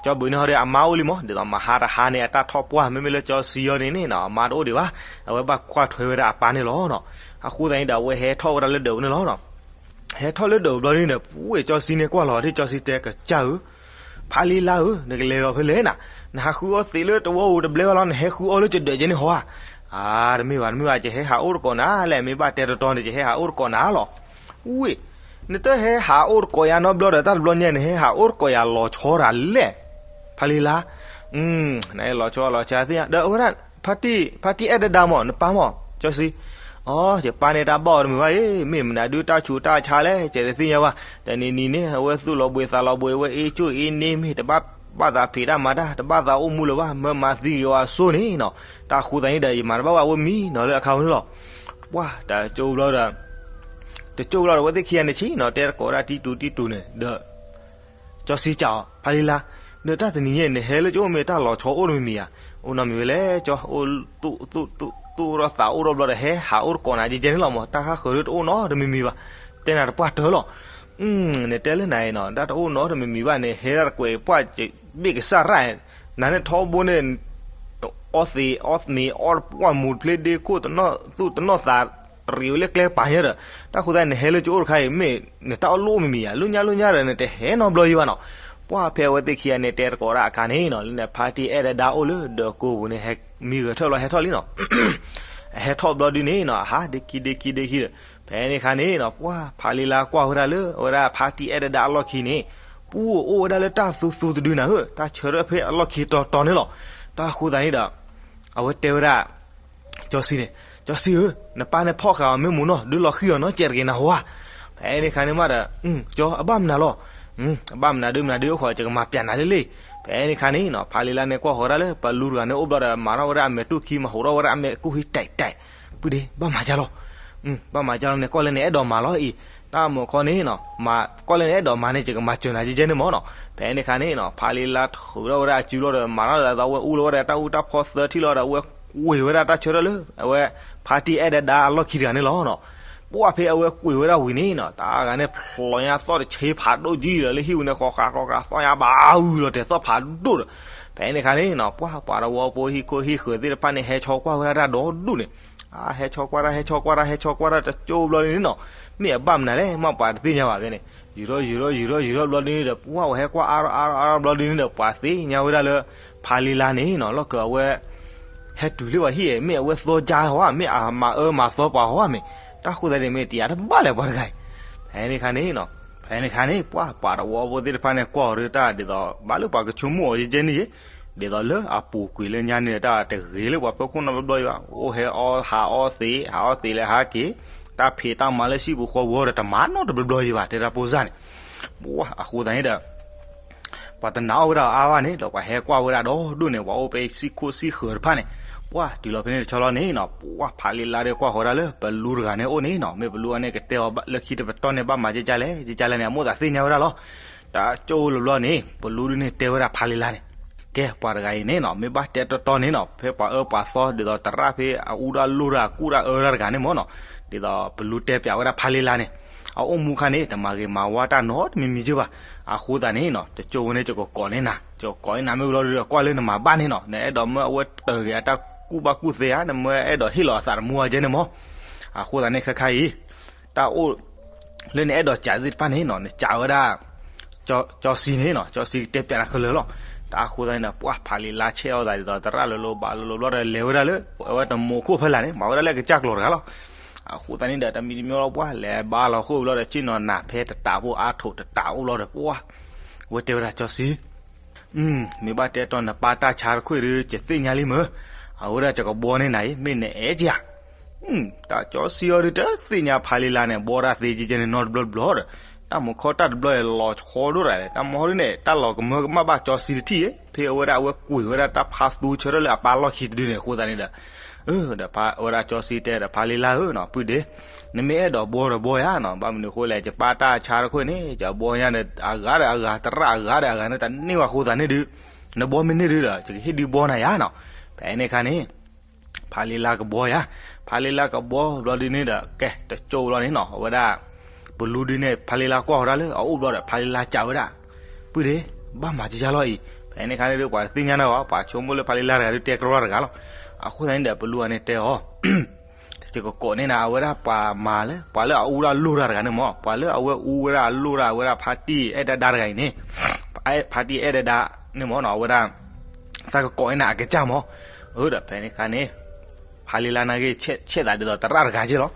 ကၠီဘုးန့ၣ်ဟီဒီးအမါအိၣ်လံမး, ဒ်သိးမဟါတဟါန့ၣ် အတၢ်ထီၣ်ပှၢ်, မ့မ့ၢ်လၢကၠီစံအီၤန့ၣ်န့ၣ်နီၤ အမါတအိၣ်ဒံးဘၣ်, အဝဲဘၣ်ကွၢ်ထွဲဝဲဒၣ်အပၢ်န့ၣ်လီၤနီၤ. အဃိသတးန့ၣ်ဒီး အဝဲဟဲထီၣ်ဝဲဒၣ်လၢဒၢးပူၤန့ၣ်လီၤနီၤ. ဟဲထီၣ်လၢဒၢးပူၤဘျီဒုန့ၣ်ဒီး ဝ့ၢ်ကၠီစံန့ၣ်ကွၢ်လီၤဒ်ကၠီစံတဲ ကစၢ်ဧၢ, ဖးလံလါဧၢ, နကလဲၤလီၤဖဲလဲၣ်နၤ, နဟးဃုအီၣ်သံးလၢတဝီဧိၤတဘျဲဘၣ်လီၤ, နဟဲဃုအီၣ်လၢကဒၢးကဲန့ၣ်ဟီဧါ. အါ တမ့ၢ်ဘၣ် တမ့ၢ်ဘၣ်, ယဟဲဟးအိၣ်တကိးနၤလဲၣ်, မ့ၢ်ဘၣ်တဲတတီန့ၣ် ယဟဲဟးအိၣ်တကိးနၤလီၤ. ဝ့ၢ်, နတဟဲဟးအိၣ်တကိးယၤနီတဘျီဒီး တၢ်တဘျီညါ နဟဲဟးအိၣ်တကိးယၤလီၤဆီတၢ်လဲၣ်, ဖးလံလါ. နလီၤဆီလီၤဆီသ့ၣ်ညါ ဒီးအဝဲဒၣ် ဖါတံၢ်အဲၣ်ဒဒါမး နပၢ်မး ကၠီစံ. အီ ယပၢ်န့ၣ်တၢ်ဘၣ်အီၤတမုာ်ဘၣ်အံၤ, မ့ၢ်မနုၤဒုးတၢ်ဆူးတၢ်ဆါလဲၣ် ကဲတသ့ၣ်ညါဘၣ်. တနံၤနံၤန့ၣ် အဝဲသူၣ်လီၤဘှံးသးလီၤဘှံး အဝဲအ့ၣ်ကၠိၣ်အ့ၣ်န့ၣ်မ့ၢ် တဘၣ်ဘၣ်သးဖံးတၢ်မၤတၢ်, တဘၣ်သးအိၣ်မူလၢၤဘၣ်, မၢမၤသံက့ၤဝဲအစိန့ၣ်နီၤ. တၢ်ဃိသတးန့ၣ်ဒီး ယမၤတဘၣ်ဘၣ်ဝဲမံနီၤလၢအခါဝဲန့ၣ်လီၤ. ပှၢ် တကၠိဘျီဒီး တကၠိဘျီဒီး အဝဲသ့ၣ်ခံဂၤန့ၣ်ဆံးနီၤ တဲတကိးဒၣ်တံတူးတံတူးန့ၣ်ဒီး ကၠီစံကးအီၤ ဖးလံလါ, ဒီးတၢ်တနံၤညါ နဟဲလၢကၠိအိၣ်မ့ၢ်တၢ်လီၤဆီအိၣ်တမံၤမံၤဧါ, အိၣ်နီတမံၤဝဲလဲၣ်ကၠီ, အိၣ်သူၣ်အိၣ်ထီၣ်သးအိၣ်ထီၣ်ဘျီဒီး ဟဲဟးအိၣ်တကိးနၤကဲကဲန့ၣ်လီၤမး, တၢ်ဃၣ်ဃၢၤဒုးတအိၣ်နီတမံၤမံၤဘၣ်, တဲနၤတပှၢ်တၢၢ်လီၤ. နတဲလၢနၤအံၤနီၤ တၢ်တအိၣ်နီတမံၤမံၤဘၣ်န့ၣ် ဟဲဒၣ်တကွဲးပှၢ်ဘ့ၣ်ကစၢ်ရၣ်, နၤန့ၣ်ထီဘိန့ၣ် အီသံးအီမ့ၤအီပှၢ်မူးတဖျ့ဒ့ခိၣ် တနီၢ်သူၣ်တနီၢ်သး ရံးဝဲလၢကျဲပာ်ညါဒီး, တၢ်ဃိသတးန့ၣ် နဟဲလၢကၠိအိၣ်တခါအံၤ မ့ၢ်နတၢ်အိၣ်လၢအိၣ်မံၤမံၤဧါ, လၢညါလၢညါဒီး နတဟဲနီတဘျီယံၤဘၣ်နီၤ. ပှၢ်ဖဲအဝဲသ့ၣ်ခံဂၤန့ၣ် တဲတကိးဒၣ်အခါန့ၣ်နီၤ လၢန့ၣ် ဖါတံၢ်အဲၣ်ဒဒါအိၣ်လၢဒၢးကိပူၤန့ၣ် ဟဲမံဂဲၤထၢၣ်လီၤ ဟဲထီၣ်လံနီၤ. ဟဲထီၣ်ဘျီဒုန့ၣ်နီၤ အဟးဒ့ခံဒ့ခံဒ့ခံဒီး ဖဲန့ၣ်အခါန့ၣ်နီၤ ပှၢ်ဖးလံလါကွၢ်ဝဲဒၣ်လၢ အဝဲဒၣ်ဖါတံၢ်အဲၣ်ဒဒါအလီၢ်ခံန့ၣ် ပူအိၣ်ဝဲဒၣ်လၢတၢ်သူသူတဒုနၤဧၢ, တၢ်ဆၢထၢၣ်ဖဲအလီၢ်ခံတီၤတီၤန့ၣ်လီၤ. တၢ်ဃိသတးန့ၣ်ဒီး အဝဲတဲဝဲဒၣ် ကၠီစံန့ၣ်, ကၠီစံဧၢ, နပၢ်န့ၣ်ဖီၣ်ဃာ်အီၤမ့ၢ်မူနီၤ ဒုးလီၤဃံၤအီၤနီတစဲးတဂ့ၤနၤဟီဧါ. ဖဲန့ၣ်အခါန့ၣ်မးဒီး ကၠီ အဘၣ်မနုၤလီၤ. အဘၣ်မနုၤဒုးမနုၤဒုးအိၣ်ခိး ယကမၤပျးနၤလၢလံ. ဖဲန့ၣ်အခါန့ၣ်နီၤ ဖးလံလါန့ၣ်ကွၢ်ဃီၤဒၣ်လၢ ပလူတဂၤန့ၣ်အိၣ်ဘျီဒီး မၤထီၣ်ဝဲဒၣ်အမဲာ်တူၢ်ခံ မၤဟူးထီၣ်ဝဲဒၣ်အမဲာ်ကူၣ်ဟံးတဲာ်တဲာ်, ပုၢ်ဒ့ ဘၣ်မၤကၢ်လီၤ. ဘၣ်မၤကၢ်လီၤန့ၣ် ကွၢ်လၢနအဲၣ်ဒိးမၤလီၤအံၤ, တၢ်မုၢ်ခီန့ၣ်နီၤ ကွၢ်လၢနအဲၣ်ဒိးမၤန့ၣ် ယကမၤစၢၤနၤကဲကဲန့ၣ်မးနီၤ. ဖဲန့ၣ်အခါန့ၣ်နီၤ ဖးလံလါထုးထီၣ်ဝဲဒၣ်အစုလီၤဒီး မၤထီၣ်ဒ်သိးအဝဲအူလီၤဝဲဒၣ်တၢ်အူတၢ်ဖီသၢထံၣ်လီၤဒီး အဝဲကွံာ်ဝဲဒၣ်တၢ်ဆၢထၢၣ်လၢ အဝဲ ဖါတံၢ်အဲၣ်ဒဒါအလီၢ်ခံတဂၤန့ၣ်လီၤနီၤ. ပှၢ်ဖဲအဝဲကွံာ်ဝဲဒၣ်ဝံၤန့ၣ်နီၤ တၢ်ဂၤန့ၣ်ဖျိညါသီၣ်တဆ့ဖးဒိၣ်ကံဒီး လၢဟံၣ်ပူၤန့ၣ် ဃီဃီဃီဃီသီၣ်ညါဘၣ်ဝံၤလီၤတဲာ်သီၣ်ဖးဒိၣ်ဒီး ဖဲန့ၣ်အခါန့ၣ်နီၤ ပှၢ်ပှၤတဝီဖိဟံၣ်ခိၣ်ဟံၣ်ဃၢၤသ့ၣ်တဖၣ်န့ၣ် ဟဲဆီကွၢ်ဝဲဒၣ်တၢ်ဒီဒူၣ်န့ၣ်, ဟဲဆီကွၢ်တၢ် ဟဲဆီကွၢ်တၢ် ဟဲဆီကွၢ်တၢ်တကၠိဘျီဒုန့ၣ်နီၤ, မ့ၢ်အဘၣ်မနုၤလဲၣ် မ့ၢ်ပှၤတသ့ၣ်ညါဘၣ်ဖဲန့ၣ် ယူၤထီၣ်ယူၤထီၣ်ယူၤထီၣ်ယူၤထီၣ်ဘျီဒုန့ၣ်ဒီး ပှၢ်ဝဲဟဲကွၢ်အါထီၣ်အါထီၣ်အါထီၣ်ဘျီဒုန့ၣ်ဒီး ပှၤသ့ၣ်ညါဝဲဒၣ်လၢ ဖးလံလါန့ၣ်နီၤ လီၢ်ကဝဲ ဟဲတုၤလၢပှၤဟံၣ်ဧါ, မ့ၢ်အဝဲသီကၠါဟီဧါ, မ့ၢ်အမၤအၢမၤသီပှၤဟီဧါမ့ၢ်, တၢ်ဃိသတးန့ၣ် မ့ၢ်တယၤတဘၣ်လဲၣ်ပှၤတဂၤအံၤ. ဖဲန့ၣ်အခါန့ၣ်နီၤ ဖဲန့ၣ်အခါန့ၣ် ပှၤပှၤတဝီဖိသ့ၣ်တဖၣ်န့ၣ် ကွၢ်အီၤဒုးတၢ်ဒ်သိး ဘၣ်လၢပှၤကဆိကမိၣ်အီၤယဲကဲန့ၣ်ယဲ, ဒ်သိးလၢအပူၤကွံာ်လၢညါန့ၣ် တၢ်တဂ့ၤလၢပှၤဖီခိၣ်နီတဘျီဘျီယံၤဘၣ်, အိၣ်ဟဲအီဟးအီသံး ဟးအီသံးလၢဟးက့ၤ, တၢ်ဖံးတၢ်မၤလၢဟံၣ်ပူၤဃီပူၤဒီး တမၤနီတဘျီဘျီယံၤဘၣ် တဲတၢ်ဖိစၢ်န့ၣ်, ပှၤအဃိသတးန့ၣ်ဒီး ပှၤတနာ်အီၣ်ဝဲဒၣ်အါဘၣ်န့ၣ်ဒီး ပှၤဟဲကွၢ်ဝဲဒၣ်ဒီဒူၣ်န့ၣ် ပှၤအိၣ်ဖဲစံၣ်ခိၣ်စံၣ်ဃၢၤတဖၣ်န့ၣ်, ပှၢ်တုၤလီၤဖဲန့ၣ်တဆီလီၤန့ၣ်နီၤ ပှၢ်ဖးလံလါဒီးကွၢ်ဃီၤဒၣ်လၢ ပလူတဂၤန့ၣ်အိၣ်န့ၣ်နီၤ မ့ၢ်ပလူအန့ၣ်ကတဲအီၤလၢခံတပတီၢ်န့ၣ် ဘၣ်မၤကဲကၢ်လဲၣ် ကဲကၢ်လဲၣ်န့ၣ် အမိၣ်သးသ့ၣ်ညါဝဲဒၣ်လီၤ. တၢ်ကၠိလီၤဘျီန့ၣ် ပလူဒုန့ၣ်တဲဝဲဒၣ်ဖးလံလါန့ၣ်, ကဲပှၤတဂၤအံၤန့ၣ်နီၤ မ့ၢ်ဘၣ်တဲတီတီန့ၣ်နီၤ ဖဲပှၤအၢပှၤသီဒ်သိးသရၣ်ဖဲအအူတၢ်လိၣ်တၢ်အကူၣ်တၢ်အၢတၢ်တဂၤန့ၣ်မ့ၢ်နီၤ, ဒ်သိးပလူတဲပၠးဝဲဒၣ်ဖးလံလါန့ၣ် အအိၣ်မူခါန့ၣ် တမၤဂ့ၤမၤဝါတၢ်နီတမံၤမံၤကၢဘၣ်. အဃိသတးန့ၣ်နီၤ တကၠိဝဲန့ၣ် ယကကိးန့ၢ်နၤ ယကကိးန့ၢ်နၤမ့ၢ်ဘျီဒုဒီး ကွၢ်လၢနမၤဘၣ်န့ၣ်နီၤ နအဲၣ်ဒိးမၢအဝဲတၢၢ်ဂ့ၤအတၢ်ကူၣ်ဘၣ်ကူၣ်သ့ဧါ နမၢအဲၣ်ဒိးဟ့ၣ်လီၤအသးတမူအကဲန့ၣ်မ့ၢ်. အဃိသတးန့ၣ်ခဲခါအံၤ တၢ်အိၣ် လၢနအဲၣ်ဒိးစံးသ့ၣ်တဖၣ်န့ၣ်နီၤ နစံးဝဲဒၣ် ကၠီစံန့ၣ်နီၤ ကၠီစံတဲပၠးနၤခဲလၢာ်လီၤ. တၢ်အဃိသတးန့ၣ်ဒီး ပှၢ်ဖးလံလါဆဲးအီၣ်သးဒ်သိးသရၣ်လိၤလိၤဘၣ်လိၤလိၤဘျီဒီး လဲၤဝဲဒၣ်လၢ အဝဲတမိးခိၣ်ဖဲလၢ်န့ၣ် မၤဝဲဒၣ်လၢကစၢ်ကျိၤတဂၤလီၤ. အဃိသတးန့ၣ်ဒီး တမံၤတမံၤလီၤ ပှၢ်လဲၤဘါလီၤဃိဘျီဒီး စံၣ်နီၤနၤဖဲတတးဖိအါထိးတတးအိၣ်ဘျီဒီး ပှၢ် ဝဲတဲဝဲဒၣ်ကၠီစံ မ့ၢ်ဘၣ်တဲတီနပၢ်တၢ်ဆါတခွ့ၣ်ဒီး ယသ့ၣ်ညါလံမ့ၢ်, အဝဲဒၣ်ယကဘှီန့ၢ်နၤအံၤ မ့ၢ်နအဲၣ်ကဧါ. တၢ်ကၠီဆံအီၤဒုးတသ့ၣ်ညါဖးလံလါန့ၣ် ဘှီတၢ်သ့ကဲကဲန့ၣ်နီတဘျီတဘျီဒီး, တၢ်မူခီတၢ်တဘျီအံၤလီၤဆီဒိၣ်ရၤလဲၣ်, တၢ်မူဟီဒုန့ၣ် တၢ်လီၤကမၢကမၣ်ဘၣ်ကၠီဆံတထံၣ်, ဖဲအဝဲဒၣ်အဝဲကွံာ်ဝဲဒၣ်တၢ်ဖးသူဆၢထၢၣ်လၢအပၢ်လီၢ်ခံတဒုန့ၣ် အဃိသတးန့ၣ်ဒီး, ဒီးဝဲဒၣ်ကၠီဆံတဲဒီးဖးလံလါဧၢနီၤ, ပုၢ်ဒ့, နမ့ၢ်အဲၣ်ဒိးဘှီဒီးဘှီယၤနီၤ, ဘၣ်မနုၤအဃိလဲၣ်, ယပၢ်တၢ်ဆါတခိၣ်န့ၣ် ယဘှီညါဒီး အဂၤဒီးအဂၤ သရၣ်အဂၤဒီးအဂၤန့ၣ် တန့ၢ်ဝဲအဃိသတးန့ၣ်ဒုး, နဘှီမ့ၢ်န့ၢ်ဒုးဒီး ယကဟ့ၣ်ဒုးဘှီနၤယၤနီၤ. ဖဲန့ၣ်အခါန့ၣ် ဖးလံလါကဘှီယၤ, ဖးလံလါကဘှီဘျီဒုန့ၣ်ဒီး ကဲတကၠိဘျီန့ၣ်နီၤ, အဝဲဒၣ် ပလူဒုန့ၣ် ဖးလံလါကွၢ်ဃီၤတၢ်လၢအအိၣ်ဘျီဒီး ဖးလံလါစံးဝဲဒၣ်, ပုၢ်ဒ့, ဘၣ်မၤကယါလီၤအံၤ, ဖဲန့ၣ်အခါန့ၣ်ဒုး ပှၤတသ့ၣ်ညါနၤဘၣ်, ပှၤဆိကမိၣ်လၢဖးလံလါတဂၤဒုးတဲကရီတဂၤလီၤ. အဃိသတးန့ၣ်ဒီး ပလူအန့ၣ်တဲအီၤ ယကကိးန့ၢ်နၤ အဝဲဒၣ်ပှၤမၤလၢ ပှၤလၢအအူတၢ်လိၢ်တၢ်တဂၤန့ၣ်မ့ၢ်, ပှၤလၢအဝဲအူဝဲဒၣ်အလိၢ်တၢ် အဝဲဒၣ်ဖါတံၢ်အဲၣ်ဒဒါတဂၤအံၤန့ၣ်, ဖါတံၢ်အဲၣ်ဒဒါန့ၣ်မ့ၢ်နီၤ, အဝဲဒၣ် တၢ်ကကိးန့ၢ်နၤအကစၢ်မ့ၢ်. အၢဒီးဖဲန့ၣ်အခါန့ၣ် ဖးလံလါနာ်က့ ဆဲးသးဒ်သိးသရၣ်တဂၤက့လီၤ.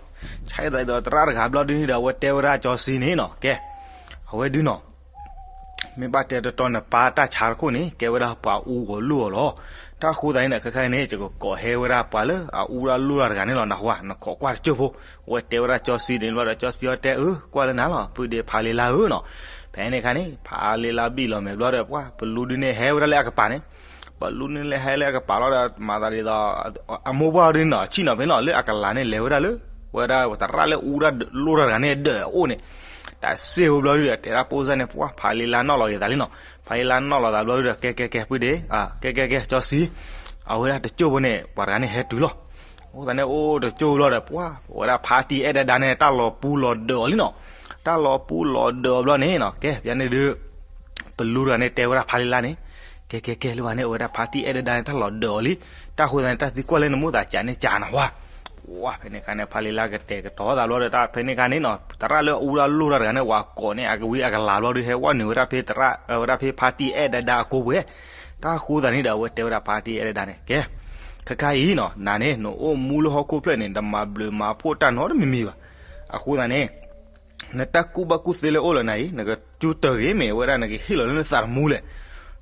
ဆဲးသးဒ်သိးသရၣ်တဂၤဘျီဒုန့ၣ်ဒီး အဝဲတဲဝဲဒၣ်ကၠီဆံန့ၣ်နီၤ, ကဲ အဝဲဒုနီၤ မ့ၢ်ဘၣ်တဲတတီၤနပၢ်တၢ်ဆါတခိၣ်န့ၣ် ကဲဝဲဒၣ်ပှၤအူဂီၤလိၢ်အီၤလီၤ. တၢ်ဃိသတးန့ၣ်ဒီး ခဲခါန့ၣ် ယကကိးဟဲဝဲဒၣ်ပှၤလၢအအူဒၣ်လိၣ်တၢ်တဂၤန့ၣ်လီၤ နဟါ, နခိးကွၢ်တကၠိၢ်ဖိ. အဝဲတဲဝဲဒၣ်ကၠီဆံန့ၣ်ဘျီဒီး ကၠီဆံအီၤတဲအၢ ကွၢ်လၢနၤလီၤ ပုၢ်ဒ့ဖးလံလါဧၢနီၤ. ဖဲန့ၣ်အခါန့ၣ် ဖးလံလါဘံၣ်လီၤမဲာ်ဘျီဒီး ပှၤပလူဒုန့ၣ်ဟဲဝဲဒၣ်လၢအကပၤန့ၣ်, ပလူဒုန့ၣ်ဟဲလၢအကပၤလီၤဒီး မၤသးဒ်သိး အမိၢ်ပှၢ်ဒုနီၤ ဆံၣ်နီၤဖဲနီၤ လၢအကလၤန့ၣ် လဲၤဝဲဒၣ်လၢ ဝဲဒၣ်သရၣ်လၢအူဒၣ်လိၣ်တၢ်တဂၤန့ၣ် ဒၢးအအိၣ်န့ၣ် တၢ်စ့ၢ်ဖိဘျီဒုဒီး တဲဒၣ်ပိၢ်စၢ်န့ၣ် ပှၤဖးလံလါနီၣ်လီၤက့ၤသးလံနီၤ. ဖးလံလါနီၣ်လီၤသးဘျီဒုဒီး ကဲကဲကဲ ပုၢ်ဒ့, ကဲကဲကဲ ကၠီဆံ, အဝဲဒၣ်တကၠိၢ်ဖိန့ၣ် ပှၤတဂၤန့ၣ်ဟဲတုၤလီၤ. အဃိသတးန့ၣ် အိၣ်တကၠိၢ်ဘျီဒီး ပှၤဝဲဒၣ်ဖါတံၢ်အဲၣ်ဒဒါန့ၣ် တၢ်လီၤပူၤလီၤဒၢးအီၤလံနီၤ. တၢ်လီၤပူၤလီၤဒၢးအီၤဘျီန့ၣ်နီၤ ကဲ ဖဲန့ၣ်ဒုး ပလူတဂၤန့ၣ်တဲဝဲဒၣ်ဖးလံလါန့ၣ်, ကဲကဲကဲ လၢဘၣ်န့ၣ် အဝဲဒၣ်ဖါတံၢ်အဲၣ်ဒဒါန့ၣ် တၢ်လီၤဒၢးအီၤလံ. တၢ်ဃိသတးန့ၣ် တၢ်သံကွၢ်လၢနမိၢ်သးစးန့ၣ် စးနဟါ. ဝဲဖဲန့ၣ်အခါန့ၣ် ဖးလံလါကတဲာ်ကတီၤသးဘျီဒီး တၢ်ဖဲန့ၣ်အခါန့ၣ်နီၤ သရၣ်လၢအအူဒၣ်လိၣ်တၢ်တဂၤန့ၣ် ဝဲကိးန့ၢ်အကဝံအကလၤဘျီဒု ဟဲဝဲနုာ်ဝဲဒၣ်ဖဲသရၣ် ဝဲဒၣ်ဖဲဖါတံၢ်အဲၣ်ဒဒါအကိပှဲၤ. တၢ်ဃိသတးန့ၣ်ဒီး အဝဲတဲဝဲဒၣ်ဖါတံၢ်အဲၣ်ဒဒါန့ၣ် ကဲ ခဲခါအံၤနီၤ နၤန့ၣ် နအိၣ်မူလၢဟီၣ်ခိၣ်ဖျၢၣ်န့ၣ် နမၤဘျုးမၤဖှိၣ်တၢ်နီတမံၤမံၤဘၣ်. အဃိသတးန့ၣ် နတၢ်ကူၣ်ဘၣ်ကူၣ်သ့လၢအိၣ်လၢနၤအံၤ နကကၠူတၢ်ဂ့ၤမ့ၢ်ဝဲဒၣ် နကဟ့ၣ်လီၤလၢနသးတမူလဲၣ်.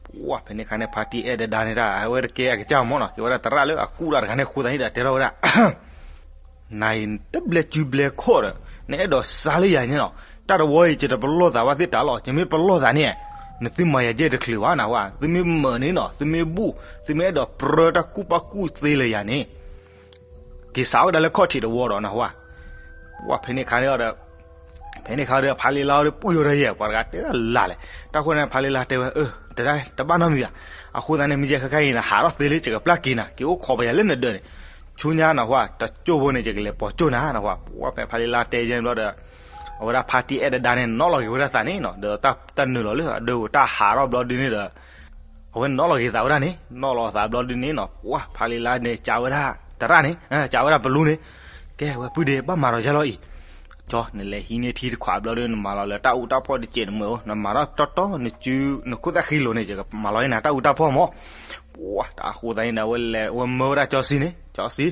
ပှၤဖဲန့ၣ်အခါန့ၣ် ဖါတံၢ်အဲၣ်ဒဒါန့ၣ် တၢ်အဝဲတကဲအကစၢ်မ့ၢ်နီၤ ကဲဝဲဒၣ်သရၣ်လၢအကူၣ်တၢ်တဂၤန့ၣ် အဃိသတးန့ၣ်ဒီး တဲထီၣ်ဝဲဒၣ် နၤအံၤ တဘျဲကၠူဘျဲခီၣ်ဒီး နအဲၣ်ဒိးစါလၢယၤန့ၣ်လီၤ. တၢ်တဝီအံၤ ယတပလီၢ်သးဘၣ်သ့ၣ်တၢ်လီၤ. ယမ့ၢ်ပလီၢ်သးန့ၣ် နသုမၤယၤယဲၢ်တချုးဘၣ်နဟါ. သုမ့ၢ်မၢာ်န့ၣ်နီၤ သုမ့ၢ်ဘူၣ် သုမ့ၢ်အဲၣ်ဒိးပြၢတၢ်ကူၣ်ဘၣ်ကူၣ်သ့လၢယၤန့ၣ် က့ၤစးဝဲဒၣ်လၢခီၣ်ထံးတဝီဒီးနဟါ. ပှၤဖဲန့ၣ်အခါန့ၣ်ဒီး ဖဲန့ၣ်အခါဒီးဖးလံလါအီၤဒီး ပှံၢ်ယိာ်ဒီးယဲၢ် ပှၤတဂၤတဲဒၣ်လၢ်လဲၣ်. တၢ်ဃိန့ၣ် ဖးလံလါတဲဝဲ အၢ တဒၣ်တဘၣ်နီတမံၤဘၣ်. အဃိသတးန့ၣ် မ့ၢ်ယဲၢ်ခဲခါအံၤ နဟးထီၣ်သ့လံ ယကပျၢ်က့ၤနၤ က့ၤအိၣ်ခိးပယၤလၢနဒၢးန့ၣ် ဆူညါနဟါ တကၠိၢ်ဖိန့ၣ် ယကလဲၤပိာ်ကၠိၢ်နၤနဟါ. ပှၤဖဲဖးလံလါတဲယဲၢ်ဘျီဒီး အဝဲဒၣ်ဖါတံၢ်အဲၣ်ဒဒါန့ၣ် နီၣ်လီၤက့ၤဝဲဒၣ်သးန့ၣ်နီၤ ဒီးတၢ်နုာ်လီၤလၢအဒၢးတၢ်ဟးထီၣ်ဘျီဒုန့ၣ်ဒီး အဝဲနီၣ်လီၤက့ၤသးဝဲဒၣ်န့ၣ် နီၣ်လီၤသးဘျီဒုန့ၣ်နီၤ ပှၤဖးလံလါန့ၣ် ကးဝဲဒၣ် သရၣ်န့ၣ် ကးဝဲဒၣ်ပလူန့ၣ် ကဲဝဲပုၢ်ဒ့ ဘၣ်မၤဒီးယဲၢ်လီၤအံၤ ကၠီ နလဲၤဟံးန့ၢ်ထံတခွးဘျီဒု နမၤလီၤလၢတၢ်အူတၢ်ဖီၣ်တစဲးတမှဲၤဧိၤ နမၤထီၣ်တီတီ နစု နခိၣ်သၣ်ဃံလိၤန့ၣ် ယကမၤလီၤန့ၢ်နၤတၢ်အူတၢ်ဖီၣ်မး. ပှၤတၢ်အဃိသတးန့ၣ်ဒီး အဝဲလဲၤ အဝဲမၢဝဲဒၣ်ကၠီဆံန့ၣ် ကၠီဆံ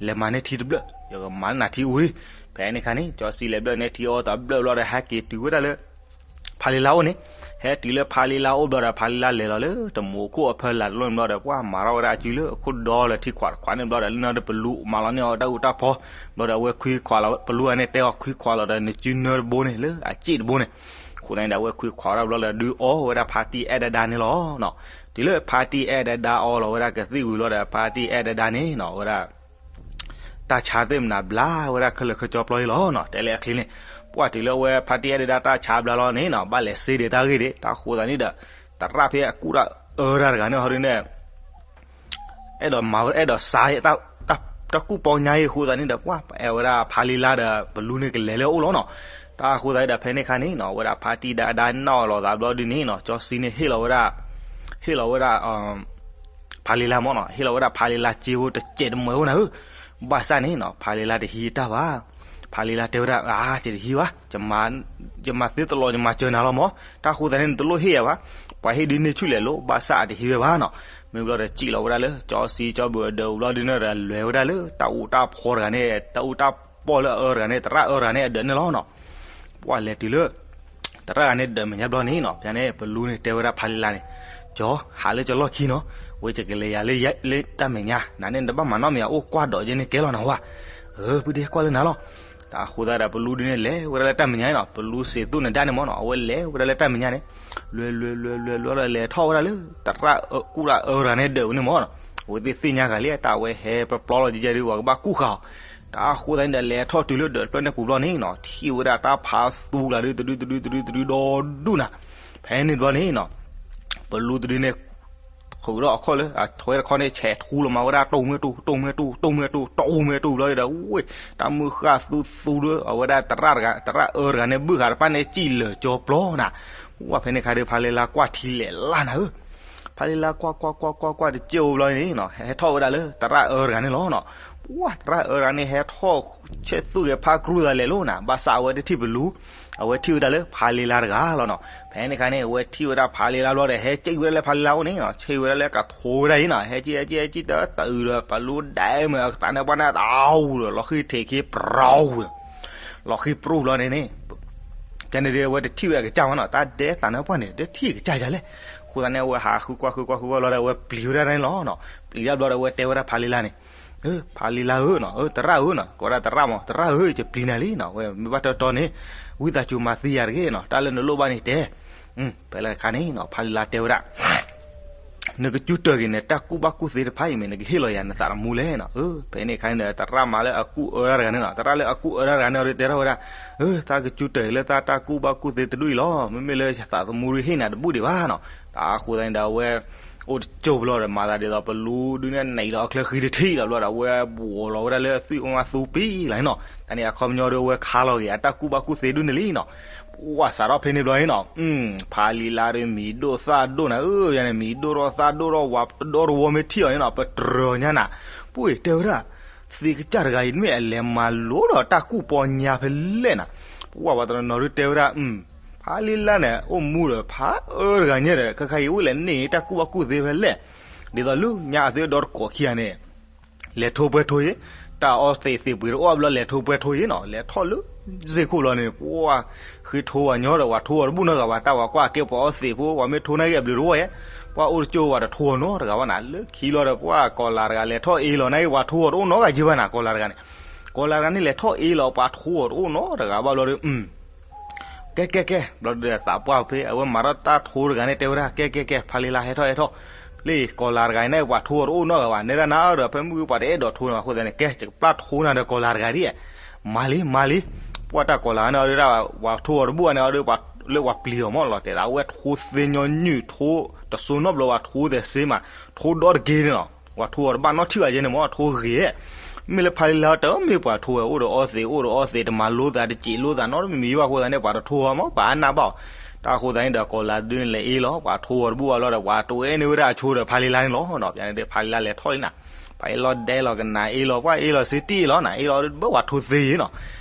လဲၤမၤန့ၢ်ထံတဘျၢၣ် ယကမၤန့ၢ်နၤထံအူလံ. ဖဲန့ၣ်အခါန့ၣ် ကၠီဆံလဲၤဘျၢၣ်န့ၢ်ထံအီၤတဘျၢၣ်ဘျီဒီး ဟဲက့ၤတုၤဝဲဒၣ်လၢ ဖးလံလါအိၣ်န့ၣ် ဟဲတုၤလၢဖးလံလါအိၣ်ဘျီဒီး ဖးလံလါလဲၤလီၤလၢတမူခိၣ်အဖီလာ်တလီၢ်န့ၣ်ဘျီဒီး ပှၤမၤထီၣ်ဝဲဒၣ်အစုလၢအခိၣ်ဒီလၢထံခွးတခွးန့ၣ်ဘျီဒီး လၢနီၢ်ဒီးပလူမၤလီၤန့ၢ်အီၤတၢ်အူတၢ်ဖီၣ် ဘျီဒီးအဝဲခွံခွးလီၤ ပလူအန့ၣ်တဲအီၤခွံခွးလီၤဒီး နစုနၢတဘိန့ၣ် လၢအစ့ၣ်တဘိန့ၣ် အဃိသတးန့ၣ်ဒီး အဝဲခွံခွးဝဲဒၣ်ဘျီဒီး ဒုးအီဝဲဒၣ်ဖါတံၢ်အဲၣ်ဒဒါန့ၣ်လီၤ. တုၤလၢဖါတံၢ်အဲၣ်ဒဒါအီလီၤဝဲဒၣ်ကသံၣ်ဝံၤဘျီဒီး ဖါတံၢ်အဲၣ်ဒဒါန့ၣ်နီၤ အဝဲဒၣ် တၢ်ဆါသ့ၣ်မနၤဘျါဝဲဒၣ်ခဲလၢာ်ခဲဆ့ဘျီအံၤလီၤနီၤ တဲလၢအချ့န့ၣ် ပှၤတုၤလၢအဝဲဖါတံၢ်အဲၣ်ဒဒါတၢ်ဆါဘျါလီၤန့ၣ်နီၤ ဘၣ်လဲၤစ့ဒံးတၢ်ဂ့ၢ်ဒံး တၢ်ဃိသးန့ၣ်ဒီး သရၣ်ဖဲအကူၣ်တၢ်အၢတၢ်တဂၤန့ၣ်ဟီဒ်န့ၣ် အဲၣ်ဒိးမၤဝဲအဲၣ်ဒိးစါ တၢ်ကူၣ်ပီညါအံၤအဃိသတးန့ၣ်ဒီး ပှၤပအဲၣ်ဝဲဒၣ်ဖါလံလါဒီးပလူန့ၣ်ကလဲၤလၢအအိၣ်လီၤနီၤ တၢ်အဃိသတးဒီးဖဲန့ၣ်အခါန့ၣ်နီၤ အဝဲဒၣ်ဖါတံၢ်ဒဒါနီၣ်လီၤသးဘျီဒ်န့ၣ်နီၤ ကၠီဆံန့ၣ်ဟ့ၣ်လီၤဝဲဒၣ် ဟ့ၣ်လီၤဝဲဒၣ် ဖါလံလါမ့ၢ်နီၤ ဟ့ၣ်လီၤဝဲဒၣ်ဖါလံလါစ့ဖိတစဲးတမှဲၤအိၣ်နၤဧၢ ဘၣ်ဆၣ်န့ၣ်နီၤ ဖါလံလါတဟံးတၢ်ဘၣ် ဖါလံလါတဲဝဲဒၣ် အါ ယတဟံးဘၣ် ယမၤသ့တလီၤ ယမၤစၢၤနၤလီၤမ့ၢ် တၢ်ဃိသတးန့ၣ် နတလိၣ်ဟ့ၣ်ယၤဘၣ် ပှၤဟ့ၣ်ဒုးန့ၢ်ဆူၣ်လဲၤလိၤ ဘၣ်ဆၣ်အတဟံးဝဲဘၣ်နီၤ မ့ၢ်ဘျီဒီးစံၣ်လီၤဝဲဒၣ်လၢ ကၠီဆံကၠီဘုးအဒၢးဘျီဒ်န့ၣ်ဒီး လဲၤဝဲဒၣ်လၢတၢ်အူတၢ်ဖီတဂၤန့ၣ် တၢ်အူတၢ်ပီၢ်လၢအအၢတဂၤန့ၣ် သရၣ်အၢတဂၤန့ၣ် အဒၢးန့ၣ်လီၤနီၤ ပှၤလဲၤတုၤလၢ သရၣ်တဂၤန့ၣ်ဒၢးမဲာ်ညါဘျီန့ၣ်နီၤ ဖဲန့ၣ် ပလူန့ၣ်တဲဝဲဒၣ်ဖါလံလါန့ၣ် ကၠီ ဟးလၢကၠီလီၢ်ခံနီၤ ဝဲယကလဲၤယၤလၢတၢ်မဲာ်ညါ နၤန့ၣ်နတဘၣ်မၤနီတမံၤ အိၣ်ကွၢ်ဒီးယဲန့ၣ်ကဲလီၤနဟါ အၢ ပုၢ်ဒ့ကွၢ်လၢနၤလီၤ. တၢ်ဃိသတးဒီး ပလူဒုန့ၣ်လဲၤဝဲဒၣ်လၢတၢ်မဲာ်ညါန့ၣ်နီၤ, ပလူစံးသူၣ်နဒါန့ၣ်မ့ၢ်နီၤ, အဝဲလဲၤဝဲဒၣ်လၢတၢ်မဲာ်ညါန့ၣ်, လွဲလွဲလွဲလွဲလွဲဒီး လဲၤထီၣ်ဝဲဒၣ်လၢ သရၣ်ကူၣ်တၢ်အၢတဂၤန့ၣ်ဒၢးန့ၣ်မ့ၢ်နီၤ, အဝဲသ့ၣ်သ့ၣ်ညါဂၤလံ တၢ်ဝဲဟဲပျီပျီလီၤ ကဲကဲဒုး ပှၤကဘၣ်ကူၣ်ဃာ်အီၤ. တၢ်ဃိသတးန့ၣ်ဒီး လဲၤထီၣ်တုၤလၢဒၢးတဖျၢၣ်န့ၣ်ပူၤဘျီန့ၣ်နီၤ, ထံၣ်ဝဲဒၣ်တၢ်ဖးသူကျါဒုး တဒုတဒုတဒုတဒုဒီဒူၣ်နၤ, ဖဲန့ၣ်ဘျီန့ၣ်နီၤ, ပလူတဒုန့ၣ် ဃုာ်ဒီးအခီၣ်လၢ အထွဲတခီန့ၣ် ဆဲးထူလီၤမးဝဲဒၣ် တိၢ်မ့ၢ်တိၢ် တိၢ်မ့ၢ်တိၢ် တိၢ်မ့ၢ်တိၢ် တိၢ်မ့ၢ်တိၢ်ဘျီဒီး ဝ့ၢ် တၢ်မုၢ်ဃၣ်သူသူဒီး အဝဲဒၣ်သရၣ်တဂၤ သရၣ်အၢတဂၤန့ၣ် ဘုၣ်ဃာ်တဖၣ်န့ၣ် စံၣ်လၢာ်ကၠီပျီနၤ, ဝဲဖဲန့ၣ်ခါဒီး ဖါလ့လါကွၢ်ထံလဲၤလၢ်နၤဧၢ, ဖါလ့လါကွၢ်ကွၢ်ကွၢ်ကွၢ်ကွၢ်တစဲးအိၣ်ဘျီန့ၣ်နီၤ, ဟဲထီၣ်ဝဲဒၣ်လၢသရၣ်အၢတဂၤန့ၣ်လီၤနီၤ, ဝဲသရၣ်အၢတဂၤန့ၣ် ဟဲထီၣ်ဆဲးသူၣ်ဂဲၤဖးကြူသးလဲၤလိာ်နၤ, ဘၣ်ဆၣ်အဝဲတထံၣ်ပလူ အဝဲထံၣ်ဝဲဒၣ်လၢဖါလ့လါတဂၤလီၤနီၤ, ဖဲန့ၣ်ခါန့ၣ် အဝဲထံၣ်ဝဲဒၣ်ဖါလ့လါဘျီဒီး ဟဲစံၣ်ဝဲဒၣ်လၢဖါလ့လါအိၣ်န့ၣ်နီၤ, ဆ့ဝဲဒၣ်လၢကထိဝဲဒၣ်အံၤနီၤ, ဟဲစံၣ်ဟဲစံၣ်ဟဲစံၣ်တတုၤဒီး ပလူဒဲမ့ၢ်အကသးန့ၣ် ပှၢ်န့ၣ်တအူဒီး လီၤဃံထံးခံပြူဝဲ လီၤဃံပြူဘျီန့ၣ်န့ၣ် ကဲန့ၣ်ဒီး အဝဲတထံၣ်ဝဲအကစၢ်ဝဲနီၤ, တၢ်ဒဲသးန့ၣ်ပှၢ်န့ၣ် တထံၣ်အကစၢ်ယၤလဲၣ်, အဃိသတးန့ၣ် အဝဲဟးဃုကွၢ်ဃုကွၢ်ဃုကွၢ်လီၤဒီး အဝဲပျံၤဝဲဒၣ်န့ၣ်လီၤနီၤ, ပျံၤဒၣ်ဘျီဒီး အဝဲတဲဝဲဒၣ်ဖါလ့လါန့ၣ် ဖါလ့လါဧၢနီၤ, သရၣ်ဧၢနီၤ, ကိးဝဲဒၣ်သရၣ်မး သရၣ်ဧၢ ယပျံၤနၤလံနီၤ, ဝဲမ့ၢ်ဘၣ်တီတီန့ၣ် ဝံသးစူၤမၤသံယၤတဂ့ၤနီၤ, တၢ်လၢနလိၣ်ဘၣ်န့ၣ်တဲ, ဖဲလၢခါန့ၣ်နီၤ ဖါလ့လါတဲဝဲဒၣ် နကစူၢ်တၢၢ်က့ၤန့ၣ် တၢ်ကူၣ်ဘၣ်ကူၣ်သ့တဖၣ်အံၤမ့ၢ် နကဟ့ၣ်လီၤယၤနသးသမူလဲၣ်နီၤ, ဖဲန့ၣ်ခါန့ၣ်ဒီး သရၣ်မၤလၢအကူၣ်အၢတၢ်တဂၤန့ၣ်နီၤ, သရၣ်လၢအကူၣ်အၢတၢ်တဂၤန့ၣ် အီၤဒီးတဲထီၣ်ဝဲဒၣ် သးကစူၢ်တၢၢ်က့ၤလၢသးတၢ်ကူၣ်ဘၣ်ကူၣ်သ့တဒူၣ်အံၤလီၤ, မ့မ့ၢ်လၢယသးသမူဒုးဟ့ၣ်နၤတဘူၣ်ဒံးဘၣ်နီၤ, တၢ်အဃိသတးန့ၣ်ဒီး အဝဲ အိၣ်တကၠိဘျီဒီး မၤသးဒ်သိး ပလူဒုန့ၣ် နံၤလီၤအချၢဃံတထံၣ်လီၤဘျီဒီး အဝဲဘှီလီၤဝဲဒၣ်လၢသွံၣ်အိၣ်မးသူပံလီၤနီၤ, တၢ်န့ၣ်အခီပညီဒီး အဝဲခါလီၤက့ၤ အတၢ်ကူၣ်ဘၣ်ကူၣ်သ့ဒုန့ၣ်လံနီၤ, ပှၢ်စးထီၣ်ဖဲန့ၣ်ဘျီန့ၣ်နီၤ, ဖါလံလါဒီးမံၤဒိၣ်သၣ်ဒိၣ်နၤဧၢ, ယန့ၣ် မံၤဒိၣ်ထီၣ်သၣ်ဒိၣ်ထီၣ် ဝၤတဒီတဝီမ့ၢ်ထံၣ်အီၤန့ၣ်နီၤ ပတြၢၤညါနၤ, ပှၢ်တဲဝဲဒၣ် သ့ကစၢ်တဂၤအံၤ မ့ၢ်အလဲၤမၤလိဒီးတၢ်ကူၣ်ပီညါဖဲလဲၣ်နၤ, ပှၢ်ပှၤတနီၤနီၤဒုတဲဝဲဒၣ် ဖါလံလါန့ၣ် အိၣ်မူဒီးဖါအၢတဂၤညါဒီး ခဲခါအံၤအိၣ်လဲၣ်န့ၣ် တၢ်ကူၣ်ဘၣ်ကူၣ်သ့ဖဲလဲၣ်, ဒ်သိးလၢညါအသုဒီတကိးခံဂၤန့ၣ် လဲၤထိပှဲၤထိအံၤ, တၢ်အီသံးသ့ၣ်ပှ့ၤတအိၣ်ဘျီ လဲၤထိပှဲၤထိအံၤနီၤ, လဲၤထီၣ်လၢစ့ၢ်ခိၣ်ဘျီန့ၣ် ပှၢ် ဃ့ထိဝဲညီဒီး ပှၤထိအီၤတဘူၣ်နီတဂၤဘၣ်, တၢ်ပှၤကွၢ်ကဲပှၤအီသံးဖိ ပှၤမ့ၢ်ထိန့ၢ်က့ၤအဘျုးတဝီယဲ, ပှၢ်အိၣ်တကၠိဝဲတထိအီၤနီတဂၤဘၣ်နၤ, လၢခံလီၤဒီး ပှၢ်ကီၤလၤတဂၤလဲၤထီၣ်အ့လီၤန့ၣ် ပှၤထိအီၤတအိၣ်နီတဂၤယဲဘၣ်နၤ, ကီၤလၤတဂၤန့ၣ်, ကီၤလၤတဂၤန့ၣ် လဲၤထီၣ်အ့လီၤ ပှၤထိအီၤတအိၣ်နီတဂၤဘၣ်ဘျီဒီး ကဲကဲကဲ ဘျီဒီးသးပှၢ်ဖဲ အဝဲမၤထီၣ်တၢ်ထိတဂၤန့ၣ် တဲဝဲဒၣ် ကဲကဲကဲ ဖါလံလါဟဲထီၣ်ဟဲထီၣ်, လၢကီၤလၤတဂၤန့ၣ် ပှၤထိအီၤတအိၣ်နီတဂၤဘၣ်, နဲဒၣ်နၤဒီး ဖဲမုၢ်ပှၤတအဲၣ်ဒိးထိန့ၣ်ဘၣ်အဃိသတးန့ၣ် ကဲ ယကပျၢ်ထိနၤဒီးကီၤလၤတဂၤဒ်, မၤလံ မၤလံ, ပှၢ်တၢ်ကီၤလၤန့ၣ် အီၤဒုးဒၣ် ပှၤထိအီၤတဘူၣ်ဘၣ်န့ၣ် အီၤဒုး လၢပှၤပျံၤအီၤမ့ၢ်လီၤ တဲဒၣ် အဝဲထိသ့ညီနုၢ် ထိတစိနီတဘျီ ပှၤထိသဲးစ့မး ထိဒီတက့ၤန့ၣ်လီၤ, ပှၤထိအီၤတဘၣ်နီထံၣ်ဘၣ်ယဲန့ၣ်မ့ၢ် ထိဂ့ၤ, မ့ၢ်လၢဖါလံလါတမ့ၢ်ပှၤထိဝဲ အိၣ်ဒီးအီသံး အိၣ်ဒီးအီသံး တမၤလိသး တစံးလိသးနီတမံၤဘၣ်အဃိသတးန့ၣ် ပှၤတထိအီၤမ့ၢ် ပှၤအါနၢ်ဘၣ်အီၤ, တၢ်အဃိသတးန့ၣ်ဒီး ကီၤလၤဒုန့ၣ်လဲၤအ့လီၤ ပှၤထိအီၤတဘူၣ်ဘၣ်လီၤဒီး ပှၤတအိၣ်အဲၣ်န့ၢ်ဝဲဒၣ်အဆိဒီး ဖါလံလါန့ၣ်လီၤနီၤ, ပျၢၤန့ၣ်ဒီး ဖါလံလါလဲၤထီၣ်လံနၤ, ဖါလံလါဒဲလီၤကနၣ်အ့လီၤ ပှၢ်အ့လီၤစ့တံၢ်အ့လီၤနၤ အ့လီၤဘၣ်ပှၤထိသ့ယဲနီၤ,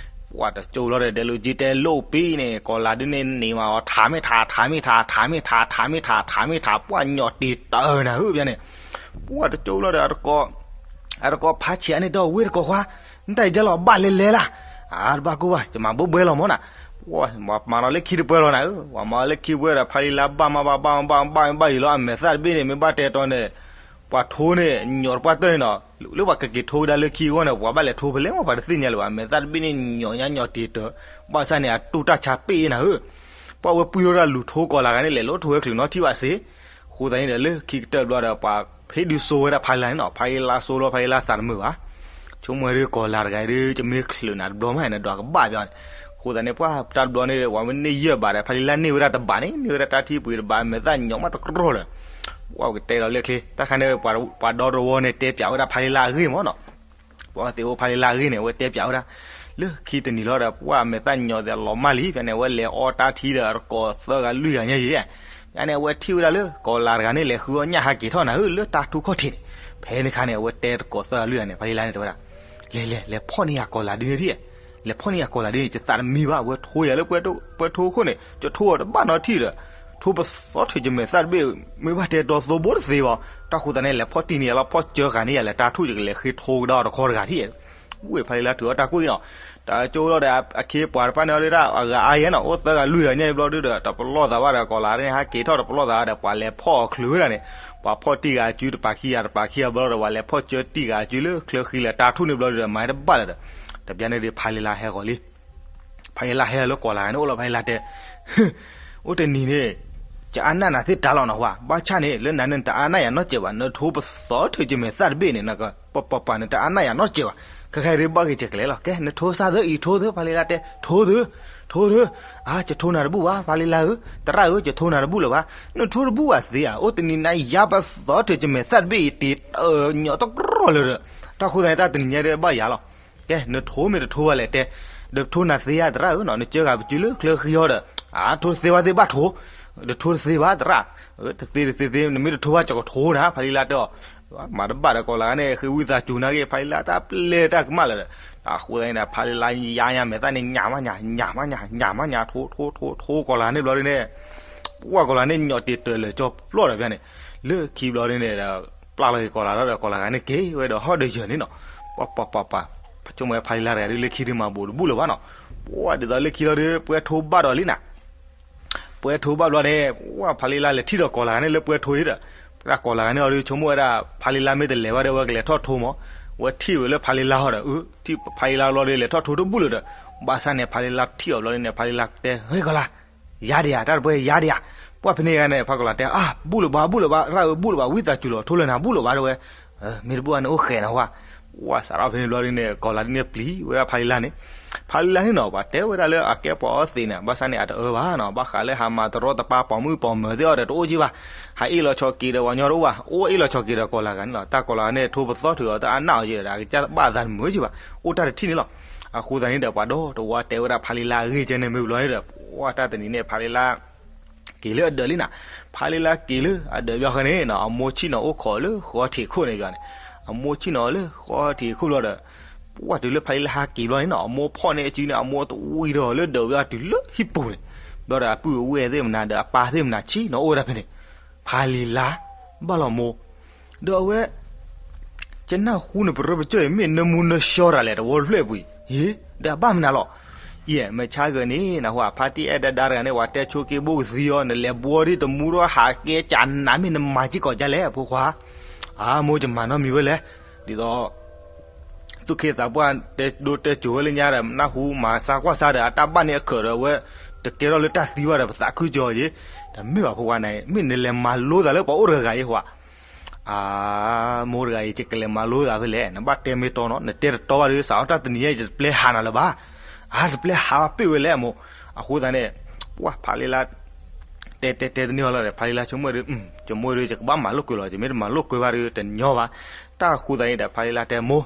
ပှၢ်တကၠိလီၤဒီး ဒဲးလိာ်က့တဲလိာ်ပံၤန့ၣ် ကီၤလၤဒုန့ၣ်န့ၢ်မးအီၤ ထးမ့ၢ်ထး ထးမ့ၢ်ထး ထးမ့ၢ်ထး ထးမ့ၢ်ထး ထးမ့ၢ်ထး ပှၢ်ညီတံာ်တၢ်နၤဧၢ ပျၢၤန့ၣ်, ပှၢ်တကၠိလီၤဒီး အတကိးဖးဆံးအါန့ၢ်တၢ်ဝ့ၢ်တကိးခွါ, နတၢ်အံၤကလီၤဘၣ်လဲၤလဲၤလၢ်, အါတဘၣ်ကိၢ်ဘၣ် ယမၤဘိၣ်ဘှဲလီၤမ့ၢ်နၤ, ပှၢ်မၤနီၤလၢခံတပှဲၤလီၤနၤဧၢ, ပှၢ်မၤလၢခံပှဲၤဒီး ဖါလံလါဘၣ်မးဘၣ်ဘၣ်ဘၣ်ဘၣ်ဘၣ်ယံၤလီၤ အမဲာ်သၣ်တဘ့ၣ်န့ၣ် မ့ၢ်ဘၣ်တဲတီၤန့ၣ် ပှၤထိန့ၣ် ညီတပှၢ်တၢၢ်န့ၣ်နီၤ, လၢပှၤကက့ၤထိကဒါလၢခံအဂီၢ်န့ၣ် ပှၤဘၣ်လဲၤထိဖဲလဲၣ်မး ပှၤတသ့ၣ်ညါလၢၤဘၣ် အမဲာ်သၣ်တဘ့ၣ်န့ၣ် ညီညါညီတံာ်တၢ်, ဘၣ်ဆၣ်န့ၣ် အတူၢ်တၢ်ဆါပ့ၣ်နၤဧၢ, ပှၢ်ဝဲပှံၢ်ထီၣ်ဒၣ်လူၤထိကီၤလၤဂၤန့ၣ် လဲၤလိာ်ထိဝဲချုးနီထံၣ်ဘၣ်စ့, အဃိသတးန့ၣ်ဒီး လၢခံကတၢၢ်တဘျီဒီး ပှၤဖဲဒုးစိဝဲဒၣ်ဖါလံလါန့ၣ်နီၤ, ဖါလံလါစိလီၤ ဖါလံလါသးတမုာ်ဘၣ်, ဆိကမိၣ်ဒုးကီၤလၤတဂၤဒုး ယမ့ၢ်ချုးနၤတဘျီမး နဒွးကဘၣ်ပျၢၤန့ၣ်, အဃိသတးန့ၣ် ပှၢ်တၢ်တဘျီန့ၣ် ပှၤမ့ၢ်န့ၢ်ယဲၢ်ဘးဒီး ဖါလံလါန့ၢ်ဝဲဒၣ်တဘးန့ၣ် န့ၢ်ဝဲဒၣ်တၢ်ထံပှ့ၤတဘး အမဲာ်သၣ်ညီမးတကြၢၢ်လၢၤ, ပှၢ်ကတဲလီၤလၢချ့ တၢ်ခါန့ၣ် ပှၤဒီတဝီန့ၣ် တဲပျးဝဲဒၣ်ဖါလံလါအဂ့ၢ်မ့ၢ်နီၤ, ပှၤသ့ၣ်အိၣ်ဖါလံလါအဂ့ၢ်န့ၣ် အဝဲတဲပျးဝဲဒၣ်, လၢခံတနံၤလီၤဒီး ပှၢ်အမဲာ်သၣ်ညီသးလီၤမၢ်လံ ဖဲန့ၣ် အဝဲလဲၤအီတၢ်ထံဒီးတကိးသၢဂၤလွံၢ်ဂၤညါယံၤ, ယန့ၣ် အဝဲထံၣ်ဝဲဒၣ်လၢ ကီၤလၤတဂၤန့ၣ် လဲၤဃုအီၣ်ညၣ်ဟးက့ၤထီၣ်နၤဧၢ လၢတၢ်ထူၣ်ခီၣ်ထံးန့ၣ်, ဖဲန့ၣ်ခါန့ၣ် အဝဲတဲတကိးသၢဂၤလွံၢ်ဂၤန့ၣ် ဖါလံလါန့ၣ်တဲဝဲဒၣ်, လဲၤလဲၤ လဲၤဖီၣ်န့ၢ်ယၤကီၤလၤဒုန့ၣ်ဒံး, လဲၤဖီၣ်န့ၢ်ယၤကီၤလၤဒုန့ၣ် ယသးတမံဘၣ် အဝဲထိယၤလၢပှဲၤထိခိၣ်န့ၣ် ယထိအီၤတဘၣ်နီထံၣ်ဒီး, ထိပသီထုးယမဲာ်သၣ်တဘ့ၣ်, မ့ၢ်ဘၣ်တဲတီသိဘိတသ့ဘၣ်, တၢ်ဃိသတးန့ၣ် လဲၤဖီၣ်တံၢ်န့ၢ်ယၤလီၤ ဖီၣ်စၢဃာ်န့ၢ်ယၤ လဲၤတၢ်ထူၣ်ယကလဲၤဃ့ထိကဒါအီၤတခီတဂၤထံၣ်, ဝ့ၢ်ဖါလံလါထုးအီၣ်တၢ်ကွံာ်နီၤ, တၢ်ကၠိလီၤဒီး အခ့ပှၤတဖၣ်န့ၣ်အီၤဒုးဒၣ် အဂၤအါယဲနီၤ အိၣ်သၢဂၤလွံၢ်ဂၤညါအံၤဘျီဒုးဒီး တပလီၢ်သးဘၣ်ဒီး ကီၤလၤန့ၣ် ဟးက့ၤထီၣ်တပလီၢ်သးဒီး ပှၤလဲၤဖီၣ်အီၤချုးဝဲဒၣ်န့ၣ်, ပှၤဖီၣ်တံၢ်ဂၤအစုတပာ်ခံဂၤ တပာ်ခံဂၤဘျီဒီး ပှၤလဲၤဖီၣ်စၢတံၢ်ဂၤအစုလၢချၢဃံလဲၤတၢ်ထူၣ်န့ၣ်ဘျီဒုးဒီး မၤတဘၣ်လၢၤဒီး, တဘျီန့ၣ်ဒီး ဖးလံလါဟဲဂီၤလံ. ဖးလံလါဟဲလၢကီၢ်လၤဂၤန့ၣ်အိၣ်လီၤ. ဖးလံလါတဲ, အိၣ်တနံၤန့ၣ် ကအါနၢ်နၤသ့တၢ်လီၤနီၤဝါ, ဘၣ်ဆၣ်န့ၣ် လၢနၤန့ၣ်နတအါနၢ်ယၤနီတစဲးဘၣ်, နထိပသီထုးကမဲာ်သၣ်တဘ့ၣ်န့ၣ် ပပပ နတအါနၢ်ယၤနီတစဲးဘၣ်. ခဲခါအံၤဒ်ဘၣ်ဂ့ၤစဲးကလဲာ်လီၤ. ကဲ နထိစၢ်သၢအံၤ ထိသၢ, ဖးလံလါတဲ, ထိသၢ, ထိသၢ, အါ ယထိနၤတဘူၣ်ဘၣ် ဖးလံလါဧၢ, သရၣ်ဧၢ ယထိနၤတဘူၣ်လၢၤဘၣ်. နထိတဘူၣ်ဘၣ်သ့ဧါ, အိၣ်တနံၤနၤယါပသီထုးကမဲာ်သၣ်တဘ့ၣ်အံၤ တ့ၢ်တၢ်ညီတကြီၢ်လၢၤဒီး, တၢ်ဃိသတးန့ၣ် တၢ်တနံၤညါဒီးဘၣ်ယၤလီၤ. ကဲ နထိမ့ၢ်တထိဘၣ်လဲၣ်တဲ, ဒီးပထိနၤသ့ဧါ သရၣ်ဧၢနီၤ, နကၢဂၤပစုလၢချၢဃံအီၤဒီး, အါ ထိတသ့ဘၣ်သ့ဘၣ်ထိ, တထိတသ့ဘၣ်သရၣ်, တသ့တသ့သ့ နမ့ၢ်တထိဘၣ် ကကထိနၤ ဖးလံလါတဲအီၤ. မၤတဘၣ်ဒီးကီၢ်လၤဂၤန့ၣ် ဃ့ဝံသးစူၤနာ်က့ ဖးလံလါတၢ်ပျဲၢ်တၢ်ကမၣ်လၢၤဒီး, တၢ်ဃိသတးန့ၣ်ဒီး ဖးလံလါယါညါမဲာ်သၣ်န့ၣ် ညၣ်မးညၣ် ညၣ်မးညၣ် ညၣ်မးညၣ် ထိ ထိ ထိ ထိ ကီၢ်လၤဂၤန့ၣ်ဘျီဒ်န့ၣ်, ပှၢ်ကီၢ်လၤဂၤန့ၣ် ညီၣ်တ့ၢ်တၢၢ်လၢာ်ကၠီပျီဒီးဘၣ်န့ၣ်, လၢခံဘျီဒ်န့ၣ်ဒီး ပျၢ်လီၤက့ၤကီၢ်လၤဒီး ကီၢ်လၤဂၤန့ၣ်က့ၤဝဲဒီးဟီၣ်ဒီးယၢၢ်န့ၣ်နီၤ, ပှၤပှၤပှၤပှၤ, ပဆိကမိၣ်ဝဲဖးလံလါတဂၤဒ်လၢခံဒ်မၤဘူးတဘူၣ်လၢၤဘၣ်နီၤ, ပှၢ်ဒ်သိးလၢခံလီၤဒီး ပှဲၤထိဘၣ်ဒီးလံနၤ ပှဲၤထိဘၣ်ဘျီန့ၣ်, ပှၢ်ဖးလံလါလဲၤထံၣ်ဒီးကီၢ်လၤဂၤန့ၣ်လၢပှဲၤထိအံၤဒီး, ပှၢ်ကီၢ်လၤဂၤန့ၣ်အီၤဒီး ဆိကမိၣ်ဝဲဒၣ် ဖးလံလါမ့ၢ်တလဲၤဘၣ်ဒီး အဝဲကလဲၤထီၣ်ထိမး, ဝဲထံၣ်ဝဲလၢဖးလံလါဟီဒီး, ထံၣ်ဖးလံလါဘျီဒီး လဲၤထီၣ်ထိတဘူၣ်လၢၤဒီး, ဘၣ်ဆၣ်န့ၣ် ဖးလံလါထံၣ်အီၤဘျီန့ၣ် ဖးလံလါတဲ ဟ့ၣ်ကီၢ်လၤ ယါဒံးဧါ, တၢ်တပှဲၤယါဒံးဧါ, ပှၢ်ဖဲန့ၣ်ဂၤန့ၣ် ဖးကီၢ်လၤတဲ အါ ဘူၣ်လၢၤဘၣ် ဘူၣ်လၢၤဘၣ် ရၣ်ဧၢ ဘူၣ်လၢၤဘၣ် ဝံသးစူၤလီၤ ထိလၢနၤ ဘူၣ်လၢၤဘၣ် တဲဝဲ, မ့ၢ်တဘူၣ်ဘၣ်န့ၣ် အိၣ်ဃဲးနၤဝါ, ပှၢ်စးထီၣ်ဖဲန့ၣ်ဘျီဒ်န့ၣ် ကီၢ်လၤဒ်န့ၣ်ပျံၤဝဲဒၣ်ဖးလံလါန့ၣ်, ဖးလံလါန့ၣ်နီၤ ပှၤတဲဝဲဒၣ်လၢအကဲပှၤအီသံးန့ၣ် ဘၣ်ဆၣ်န့ၣ် အတအၢဘၣ်နီၤ, ဘၣ်ဃးလၢဟးမၤတရီတပါပိာ်မုၣ်ပိာ်မၢၤသ့ၣ်အီၤဒီးတအိၣ်ကံဘၣ်, ဟးအ့ၣ်လီၤဆီးက့ၤဒီးပှၤညီတအိၣ်ဘၣ်, အိၣ်အ့ၣ်လီၤဆီးက့ၤဒီးကီၢ်လၤဂၤန့ၣ်လီၤ, တၢ်ကီၢ်လၤဂၤန့ၣ် ထိပသီထုးအီၤ တအါနၢ်အီၤယဲဒီး အကစၢ်ဘၣ်သးတမုာ်ကံဘၣ်, အိၣ်တၢ်တထံၣ်န့ၣ်လီၤ, အဃိသတးန့ၣ်ဒီး ပှၤဒီတဝါတဲဝဲဒၣ်ဖးလံလါအဂ့ၢ်ကဲန့ၣ်မ့ၢ်ဘျီန့ၣ်ဒီး ပှၢ်တၢ်တနံၤန့ၣ် ဖးလံလါ က့ၤလၢအဒၢးလံနၤ, ဖးလံလါက့ၤလၢအဒၢးဘျီဃီန့ၣ်နီၤ အမိၢ်ဆံၣ်နီၤအိၣ်ခိးလၢဃီထံးခိၣ်န့ၣ်ဘျီန့ၣ်, အမိၢ်ဆံၣ်နီၤလၢဃီထံးခိၣ်ဘျီဒီး, ပှၢ်တုၤလၢဖးလံလါဟးက့ၤဘျီန့ၣ်နီၤ အမိၢ်ဖီၣ်န့ၢ်အစုန့ၣ် အမိၢ်တဝံၤဒီးလၢဒၢးဝဲအတုၤလၢဟံၣ်ပူၤန့ၣ်, ဘျီဒီးအပုၢ်အဝဲၢ်သ့ၣ်မနၤဒီးအပၢ်သ့ၣ်မနၤဆံၣ်နီၤအိၣ်ဝဲဒၣ်ဖဲန့ၣ်, ဖးလံလါ ဘၣ်လီၤမိၢ် ဒီးအဝဲ ကနၢ်ဟူန့ၣ် ပရၢပကၠီၢ်အံၤ မ့ၢ်နၢမူနၢဆှီတၢ်လဲၣ် တဝီတဖျၢၣ်အပူၤအံၤ, ဟ့ၣ် ဒီးအဘၣ်မနုၤလီၤ, ယဲ မ့ၢ်ဆါဂၤန့ၣ် နၢ်ဟူ ဖါတံၢ်အဲၣ်ဒၣ်ဒါတဂၤန့ၣ် ပှၤတဲဆိက့ဘိကသံအီၤ နလဲၤဘှီဒ်တမူထီၣ်ဟးကဲကၢ်နးမ့ၢ်နမၤစ့ၢ်ကီးဒ်လဲၣ် အဖိခွါ, အမိၢ် ယမၤနီတမံၤဝဲလဲၣ်, ဒ်သိး သူၣ်က့သးပှၢ် တဲဒိတဲစိာ်ဝဲလၢညါဒီး နၢ်ဟူမၤဆါကွၢ်ဆါဒီး အတၢ်ဘၣ်န့ၢ်အခၢးဒီး အဝဲ တကဲထီၣ်လၢတၢ်သံဘၣ်ဒီး ပသးခုကၠီၤယဲ, တမ့ၢ်ဘၣ်ဖိခွါန့ၣ် မ့ၢ်နလဲၤမၤလိသးလၢပှၤအိၣ်တဂၤဂၤအံၤဟီ, အမိၢ်တဂၤအံၤ ယကလဲၤမၤလိသးဖဲလဲၣ်, နဘၣ်တဲမ့ၢ်တီနီၤ, နတဲတတီဘၣ်ဒီး စးထီၣ်တၢ်တနံၤညါ ယတပျဲဟးနၤလၢၤဘၣ်, အတပျဲဟးဘၣ်ပ့ၢ်ဝဲလဲၣ်အမိၢ်, အဃိသတးန့ၣ် ပှၢ် ဖးလံလါ တဲတဲတဲတန့ၢ်အီၤလီၤဒီး ဖးလံလါဆိကမိၣ်ဒီး ယမိၢ်ဒီး ယကဘၣ်မၤလိာ်ကွဲးလီၤ, ယမ့ၢ်တမၤလိာ်ကွဲးဘၣ်ဒီး တညီဘၣ်, တၢ်ဃိသတးန့ၣ်ဒီး ဖးလံလါတဲမိၢ်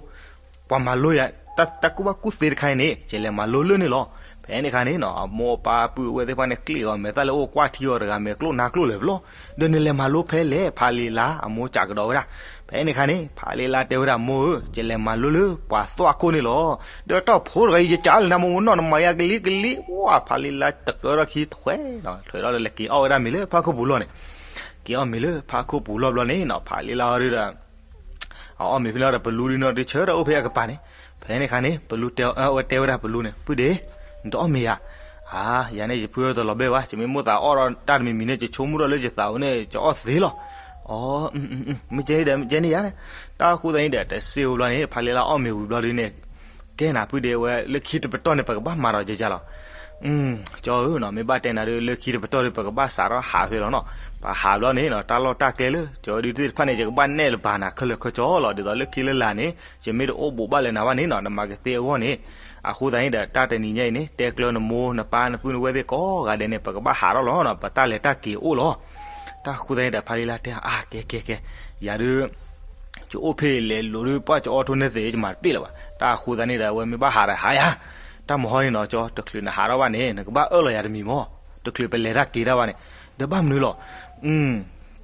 ပှၤမၤလိယၤ, တၢ်ကူၣ်ဘၣ်ကူၣ်သ့တခါအံၤန့ၣ် ယလဲၤမၤလိလၢန့ၣ်လီၤ, ဖဲန့ၣ်အခါန့ၣ်နီၤ အမိၢ်အပၢ်ပုၢ်အဝဲၢ်သ့ၣ်တဖၣ်န့ၣ် ကျ့ၣ်အီၤမဲာ်သၣ်လၢအိၣ်ကွၢ်ထံအီၤတဂၤမဲာ်ကျိၣ်နါကျိၣ်လၢၤဘျီ, ဒီးနလဲၤမၤလိဖဲလဲၣ် ဖးလံလါ အမိၢ်စံးကဒီးဝဲဒၣ်, ဖဲန့ၣ်အခါန့ၣ် ဖးလံလါတဲဝဲဒၣ်မိၢ်ဧၢ ယလဲၤမၤလိလၢပှၤသွၣ်ခိၣ်န့ၣ်လီၤ, ဒီးတၢ်ဖိတဂၤအံၤ ယကးလၢနၤမိၢ်မိၢ်နီၢ် နမၤယၤကလံကလံ, ဝါ ဖးလံလါတကၢထီၣ်ခံထွဲနီၤ ထွဲထီၣ်ဒီးလဲၤက့ၤအီၣ်ဝဲဒၣ်မ့ၤလၢဖးခိၣ်ပူၤလီၢ်န့ၣ်, က့ၤအီၣ်မ့ၤလၢဖးခိၣ်ပူၤလီၢ်ဘျီန့ၣ်နီၤ ဖးလံလါအီၤဒီး အအီၣ်မ့ၤဖဲန့ၣ်ဒီး ပလူဒုးနီၢ်ဒုးဆၢထၢၣ်အိၣ်ဖဲအကပၤန့ၣ်, ဖဲန့ၣ်အခါန့ၣ် ပလူတဲ အဝဲတဲဝဲဒၣ်ပလူန့ၣ် ပုၢ်ဒ့, နတအီၣ်မ့ၤဧါ, အါ ယၤန့ၣ် ယဖုတလီၤဘဲၣ်ဘၣ်, ယမ့ၢ်မိၣ်သးအီၣ်ဒီးတၢ်တမံၤမံၤန့ၣ် ယဆိကမိၣ်ထီၣ်လၢယသးအိၣ်န့ၣ် ကအီၣ်သ့လီၤ, အီ မ့ၢ်ကဲန့ၣ်ဒီး မ့ၢ်ကဲန့ၣ်ယၤန့ၣ်, တၢ်ဃိသတးန့ၣ်ဒီး တစ့ဝဲဘျီန့ၣ် ဖးလံလါအီၣ်မ့ၤဝံၤဘျီဒုးန့ၣ် ကဲနၤပုၢ်ဒ့ဝဲ လၢခံတပတီၢ်န့ၣ် ပကဘၣ်မၤဒီးယၤလီၤ, ကၠီဧၢနီၤ မ့ၢ်ဘၣ်တဲနၤဒီး လၢခံတပတီၢ်ဒီး ပကဘၣ်စးထီၣ်ဟးဖဲလီၤနီၤ, ပဟးဘျီန့ၣ်နီၤ တၢ်လီၢ်တၢ်ကျဲလၢ ကၠီဒုးသ့ၣ်တဖၣ်န့ၣ် ယကဘၣ်နဲၣ်လၢၤဘၣ်နၤခဲလၢာ်ခဲဆ့လီၤ, ဒ်သိးလၢခံလၢလာ်န့ၣ် ယမ့ၢ်တအိၣ်ဘူးဘၣ်လၢၤနၤဘၣ်န့ၣ်နီၤ နမၤကသ့အဂီၢ်န့ၣ်, အဃိသတးန့ၣ်ဒီး တၢ်တနံၤညါအံၤန့ၣ် တဲကျၢၤနမိၢ်နပၢ်နပုၢ်နဝဲၢ်သ့ၣ်ကိးဂၤဒဲးန့ၣ် ပကဘၣ်ဟးထီၣ်လီၤနီၤ ပတၢ်လဲၤတၢ်က့ၤအိၣ်လီၤ, တၢ်ဃိသတးန့ၣ်ဒီး ဖးလံလါတဲ အါ ကဲကဲကဲ, ယၤဒုး ယအိၣ်ဖဲလဲၤလိာ်ဒုး ပှၢ်ကအီၣ်ထိၣ်န့ၢ်သ့ၣ် ယမၤတပ့ၣ်လၢၤဘၣ်, တၢ်ဃိသတးန့ၣ်ဒီး အဝဲမ့ၢ်ဘၣ်ဟးဒီးဟးယၤ, တၢ်မဟီန့ၣ်နီၤ ကၠီ တချုးနဟးထီၣ်ဘၣ်န့ၣ် နကဘၣ်အၢၣ်လီၤယၤတမံၤမး, တချုးပလဲၤတၢ်က့ၤတၢ်ဘၣ်န့ၣ်, ဒီးဘၣ်မနုၤလီၤ,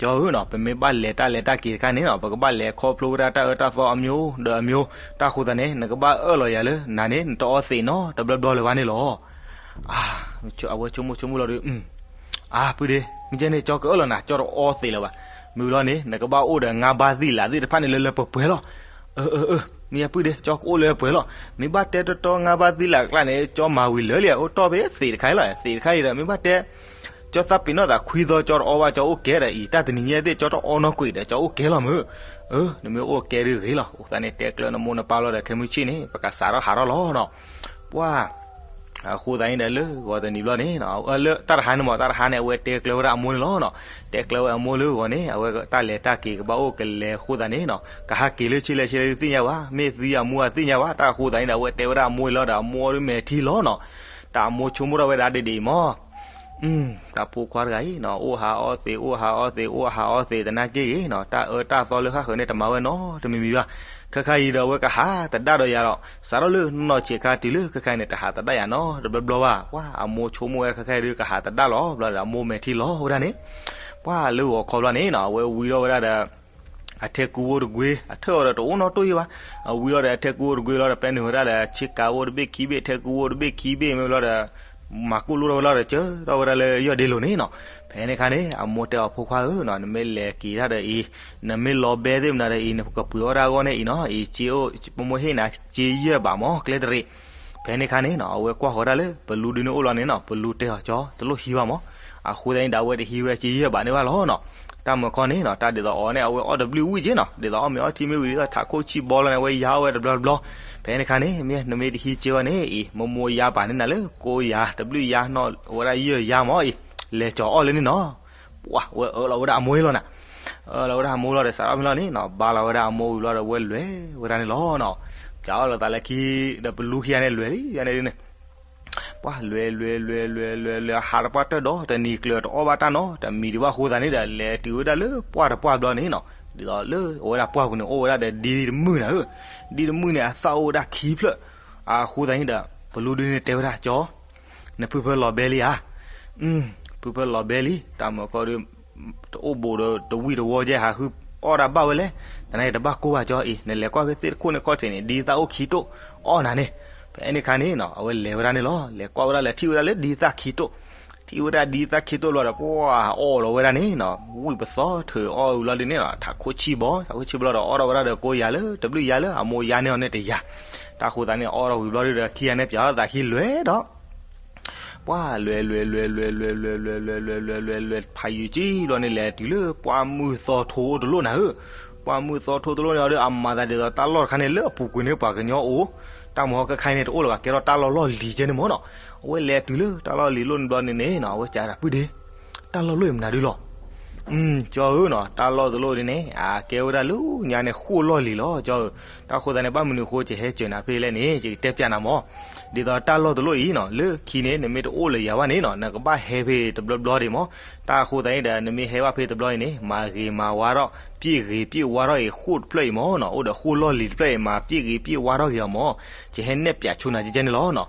ကၠီဧၢနီၤ ပမ့ၢ်ဘၣ်လဲၤတၢ်လဲၤတၢ်က့ၤတခါန့ၣ်နီၤ ပကဘၣ်လဲၤခီဖျိဝဲဒၣ်တၢ်အၢတၢ်သီအမျိုးဒီးအမျိုး, တၢ်ဃိသတးန့ၣ် နကဘၣ်အၢၣ်လီၤယၤလၢ နၤန့ၣ် နတအီသံးနီတဘျီဘျီလၢၤဘၣ်န့ၣ်လီၤ, အဝဲဆိကမိၣ်ဆိကမိၣ်လီၤဒီး အါ ပုၢ်ဒ့, မ့ၢ်ကဲန့ၣ် ကၠီကအၢၣ်လီၤနၤ ကၠီတအီသံးလၢၤဘၣ်, မ့ၢ်လီၤန့ၣ် နကဘၣ်အိၣ်ဒီးငါးပါးသံးလးသ့ၣ်တဖၣ်န့ၣ်လၢလၢပှဲၤပှဲၤလီၤ, မ့ၢ်ယပုၢ်ဒ့ ကၠီကအိၣ်လၢပှဲၤလီၤ, မ့ၢ်ဘၣ်တဲတီတီငါးပါးသံးလးကျါန့ၣ် ကၠီမၤဝံၤလၢာ်လံ, အိၣ်တီၢ်ဖဲသံးတခါအံၤလီၤ, သံးတခါအံၤဒီး မ့ၢ်ဘၣ်တဲ ကၠီသးပ့ၤနီၣ်သးခွံသီ ကၠီတအီဘၣ် ကၠီအိၣ်ကဲဒီးအံၤ တၢ်တနံၤညါသ့ၣ် ကၠီတအီနီတကွံာ်ဒီး ကၠီအိၣ်ကဲလီၤမုၢ်, အၢ နမ့ၢ်အိၣ်ကဲဒုဂ့ၤလီၤ. အဃိသတးန့ၣ် တဲကျၢၤနမိၢ်နပၢ်လီၤဒီး ခဲမုၢ်ဆ့ၣ်န့ၣ် ပကစးထီၣ်ဟးထီၣ်လီၤနီၤ. ပှၤ အဃိသတးန့ၣ်ဒီး လၢဂီၤတနံၤဘျီန့ၣ် လၢတၢ်တဟါန့ၣ်မး တၢ်တဟါန့ၣ် အဝဲတဲကျၢၤဝဲဒၣ်အမိၢ်န့ၣ်လီၤနီၤ. တဲကျၢၤဝဲအမိၢ်လၢဂီၤန့ၣ် အဝဲတၢ်လဲၤတၢ်က့ၤကဘၣ်အိၣ်ကလဲၤအဃိသတးန့ၣ်နီၤ ကဟးက့ၤလၢဆ့လဲၣ်ဆ့လဲၣ်ဒုသ့ၣ်ညါဘၣ်, မ့ၢ်သံအမူအသ့ၣ်ညါဘၣ်. တၢ်အဃိသတးန့ၣ်ဒီး အဝဲတဲဝဲဒၣ်အမိၢ်အံၤလီၤဒီး အမိၢ်အံၤဒုမဲာ်ထံလီၤနီၤ. တၢ်အမိၢ်ဆိကမိၣ်ထီၣ်ဝဲဒၣ်ဒ်ဒ်အံၤမး တၢ်ဖိခွါတဂၤအံၤနီၤ အိၣ်ဟးအီသံး အိၣ်ဟးအီသံး အိၣ်ဟးအီသံး တနာ်က့ဂ့ၤနီၤ တၢ်အၢတၢ်သီလၢဃၣ်ဃၢၤန့ၣ် တမၤဝဲနီတမံၤမံၤဘၣ်. ခဲခါအံၤဒီး အဝဲကဟးသဒၣ်ဒီးယၤဒီး စးထီၣ်လၢနီၢ်ဆံးခါတုၤလၢခဲခါအံၤန့ၣ် တဟးသဒၣ်ယၤနီတဘျီဘျီဘၣ်. ပှၤအမိၢ်ဆိကမိၣ်ဝဲ ခဲခါအံၤဒုကဟးသဒၣ်လီၤဘျီဒီး အမိၢ်မဲာ်ထံလီၤဝဲဒၣ်န့ၣ် ပှၤလၢဂီၤခီဘျီန့ၣ်နီၤ အဝဲဝံထီၣ်ဝဲဒၣ်ဒီး အထဲကူအိၣ်တကွ့ အထၢၣ်အီၤဒီးတအိၣ်နီတဂ့ၤဘၣ်. အဝံထီၣ်ဒီးအထဲကူအိၣ်တကွ့လီၤဒီး ပဲနုာ်ဝဲဒၣ်ဒီး ဆ့ကၤအိၣ်တဘ့ၣ်ခံဘ့ၣ် ထဲကူအိၣ်တဘ့ၣ်ခံဘ့ၣ်မ့ၢ်ဘျီဒီး မၤကိၣ်လိၣ်ထီၣ်ဝဲလီၤဒီး ကၢထီၣ်ဝဲဒၣ်လၢယီၢ်ဒ့လိၤန့ၣ်နီၤ. ဖဲန့ၣ်ခါန့ၣ် အမိၢ်တဲအီၤ ဖိခွါဧၢနီၤ နမ့ၢ်လဲၤက့ၤတၢ်ဒီးအံၤ နမ့ၢ်လီၤဘဲသ့ၣ်မနုၤဒီးအံၤ နကပှ့ၤအီၣ်တၢ်အဂီၢ်န့ၣ်အံၤနီၤ အံၤက့အိၣ် ပမိၢ်ဟ့ၣ်နၤက့ယဲၢ်ဘးမး ကျဲတရံး. ဖဲန့ၣ်ခါန့ၣ်နီၤ အဝဲကွၢ်ဃီၤဒၣ်လၢ ပလူဒုန့ၣ်အိၣ်လီၤန့ၣ်နီၤ ပလူတဲအီၤ ကၠီ တလိၣ်ဟံးဘၣ်မး. အဃိသတးန့ၣ်ဒီး အဝဲတဟံးဝဲက့ယဲၢ်ဘးန့ၣ်ဘၣ်လီၤနီၤ. တၢ်မၤခီန့ၣ်နီၤ တၢ်ဒ်သိးအီၤန့ၣ် အဝဲအီၣ်တဘျုးဝံၣ်က့နီၤ ဒ်သိးအီၣ်မ့ၤအီထံမ့ၢ်ဝံၤ ဒ်သိးထးခိၣ်ဆံၣ်ဘီလီၤန့ၣ် အဝဲယါအီၣ်ဝဲတဘျီတဘျီ. ဖဲန့ၣ်ခါန့ၣ် မ့ၢ်နမ့ၢ်တဟံးက့ဝဲန့ၣ်အံၤ မိၢ်မိၢ်ယါဘးန့ၣ်နၤလၢကိယၤ တဘျုးယါနီၤ အဝဲဒၣ်ယဲၢ်ယါမးအံၤ လဲၤကၠီၤအီၣ်လၢန့ၣ်နီၤ. ပှၤဝဲအၢၣ်လီၤဝဲဒၣ်အမိၢ်လီၤနၤ အၢၣ်လီၤဝဲဒၣ်အမိၢ်လီၤဒီးစးထီၣ်မ့ၢ်လီၤန့ၣ်နီၤ ဘါလီၤဝဲဒၣ်အမိၢ်ဝံၤဘျီဒီး ဝဲလဲၤဝဲဒၣ်န့ၣ်လီၤနီၤ. ပျးအီၣ်လီၤသးလၢခံ ဒီးပလူခံဂၤန့ၣ်လဲၤလံန့ၣ် ပှၤလဲၤလဲၤလဲၤလဲၤလဲၤလဲၤ ဟးတပှၢ်တၢၢ်ဒီးတနံၤကျၢၤတအီၣ်ဘၣ်တၢ်နီတမံၤဒံးဘၣ်အဃိသတးန့ၣ်ဒီး လဲၤတုၤဝဲဒၣ်လၢပှၢ်တပှၢ်ဘျီန့ၣ်နီၤ ဒ်သိးလၢအဝဲဒၣ်ပှၢ်ပူၤန့ၣ် အိၣ်ဝဲဒၣ်ဒီးဒ်တမုၢ်နၤဧၢ, ဒ်တမုၢ်န့ၣ် အသၣ်အိၣ်ဝဲဒၣ်ခံဖျၢၣ်, အဃိသတးန့ၣ်ဒီး ပလူဒုန့ၣ်တဲဝဲဒၣ် ကၠီ နဖုဖၢလီၤဘဲလံဧါ, ဖုဖၢလီၤဘဲလံ, တၢ်မၢကီဒု တအိၣ်ဘူးဒီးတဝံၣ်တဝီကဲ ဟးဃုအီၣ်ဒၣ်ဘၣ်ဝဲလဲၣ်, တနာ်က့တဘၣ်ကိၢ်ဘၣ်ကၠီအံၤ နလဲၤကွၢ်ဖဲသ့ၣ်တခိၣ်န့ၣ်ခီၣ်ထံးန့ၣ် ဒ်သၣ်အိၣ်ခံတိၣ်အီၣ်နၤန့ၣ်, ဖဲန့ၣ်ခါန့ၣ်နီၤ အဝဲလဲၤဝဲဒၣ်န့ၣ်လီၤ, လဲၤကွၢ်ဝဲဒၣ်လဲၤထံၣ်ဝဲဒၣ်လၢဒ်သၣ်ခံတိၣ်, ထံၣ်ဝဲဒၣ်ဒ်သၣ်ခံတိၣ်ဘျီဒီး ပှၤအီၣ်လီၤဝဲဒၣ်န့ၣ်နီၤ, ဝံၣ်ပသီထုးအီၣ်ဝံၤဘျီဒ်န့ၣ်နီၤ ထးခိၣ်ဆံၣ်ဘီ, ထးခိၣ်ဆံၣ်ဘျီဒီးအီၣ်ထီၣ်ဝဲဒၣ်ဒီးကိၢ်ယၤလၢတဘျုးယၤလၢအမိၢ်ယါန့ၢ်အီၤန့ၣ်တယၤ, တၢ်ဃိသးန့ၣ် အီၣ်ထီၣ်ဝံၤဘျီဒီးခံဂၤန့ၣ် ပျးထီၣ်သးခံလွဲၤဒီး ပှၤလွဲၤလွဲၤလွဲၤလွဲၤလွဲၤလွဲၤလွဲၤလွဲၤလွဲၤလွဲၤလွဲၤလွဲၤဖးယံၤကံဘျီန့ၣ် လဲၤတုၤလၢပှၢ်မုၢ်သီထိအိၣ်တလိၣ်နၤဧၢ, ပှၢ်မုၢ်သီထိတလိၣ်န့ၣ်ဒီး အမၤသးဒ်သိးတၢ်လီၢ်တခါန့ၣ် လၢအပူၤကွံာ်န့ၣ် ပှၤကညီအိၣ်, တၢ်မၢဟီခဲခါအံၤန့ၣ် တအိၣ်လၢၤဘၣ် ကဲထီၣ်တၢ်လီၢ်လီၢ်လံၤကဲန့ၣ်မၢ်နီၤ, အဝဲလဲၤတုၤလၢတၢ်လီၢ်လံၤလိၣ်န့ၣ်ဘျီန့ၣ်န့ၣ်နီၤ အဝဲစံးဒၣ်ပုၢ်ဒ့ တၢ်လီၢ်လိၣ်အံၤမနုၤဒုလီၤ ကၠီဧၢနီၤ တၢ်လီၢ်တလိၣ်ဒ်န့ၣ် အကဲဝဲဒၣ်လၢညါန့ၣ် ဃိၣ်လီၢ်လံၤလီၤ ကၠီဧၢ, တၢ်ဃိသးန့ၣ် ဘၣ်မနုၤဃိ ယဟဲစၢၤနၤဖဲလဲၣ်န့ၣ် ယကတဲပျးနၤမၢ်, ဒ်သိးတၢ်လီၢ်တလိၣ်အံၤနီၤ လၢခံန့ၣ် နမ့ၢ်တအိၣ်လၢၤယၤဘၣ်န့ၣ်နီၤ နကဘၣ်ဟဲဖဲတဘျီဘျီဒံးမၢ်, တၢ်ဃိသးန့ၣ်ဒီး နမ့ၢ်ဟဲဘၣ်ဖဲတဘျီအံၤန့ၣ် မၤဂ့ၤမၤဝါထီၣ် ပျ့ၣ်ဂ့ၤပျ့ၣ်ဝါထီၣ်ဂ့ၤ ဃိၣ်တဖျၢၣ်အံၤမၢ်နီၤ အိၣ်ဒီးဃိၣ်လီၢ်လံၤတဖျၢၣ်အံၤ မၤပျ့ၣ်ဂ့ၤပျ့ၣ်ဝါထီၣ်ဂ့ၤအီၤမၢ်, ယဟဲနဲၣ်ပျးဆိနၤကဲကဲန့ၣ်လီၤနီၤ,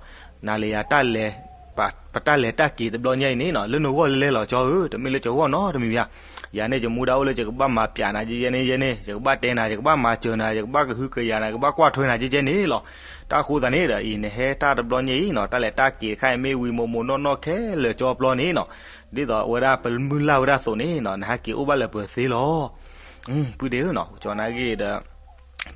နၤလၢယၤတၢ်လဲၤ ပတၢ်လဲၤတၢ်က့ၤတဘျီညါအံၤန့ၣ်နီၤ လၢနဂီၢ်လဲၤလဲၤလီၤ ကၠီဧၢ, တမ့ၢ်လၢယဂီၢ်နီတမံၤဘၣ်, ယၤန့ၣ် ယမူဒါအိၣ်လၢယကဘၣ်မၤပျးနၤကဲကဲန့ၣ်ယဲန့ၣ် ယကဘၣ်တဲနၤ ယကဘၣ်မၤစၢၤနၤ ယကဘၣ်ကဟုကယာ်နၤ ယကဘၣ်ကွၢ်ထွဲနၤကဲကဲန့ၣ်လီၤ, တၢ်ဃိသးန့ၣ်ဒီးအံၤ နဟဲတၢ်တဘျီညါအံၤနီၤ တၢ်လဲၤတၢ်က့ၤတခါအံၤမ့ၢ်ဝံၤမိၢ်မိၢ်နီၢ်နီၢ်ခဲလၢာ်ကၠီပျီန့ၣ်နီၤ, ဒ်သိးအဝဲဒၣ်ပမုၢ်လၢ်ဝဲဒၣ်အသိးန့ၣ်နီၤ နဟဲက့ၤအိၣ်ဘၣ်လၢပှဲၤသ့လီၤ ပုၢ်ဒ့ဧၢနီၤ ကၠီနာ်က့ဒီး တၢ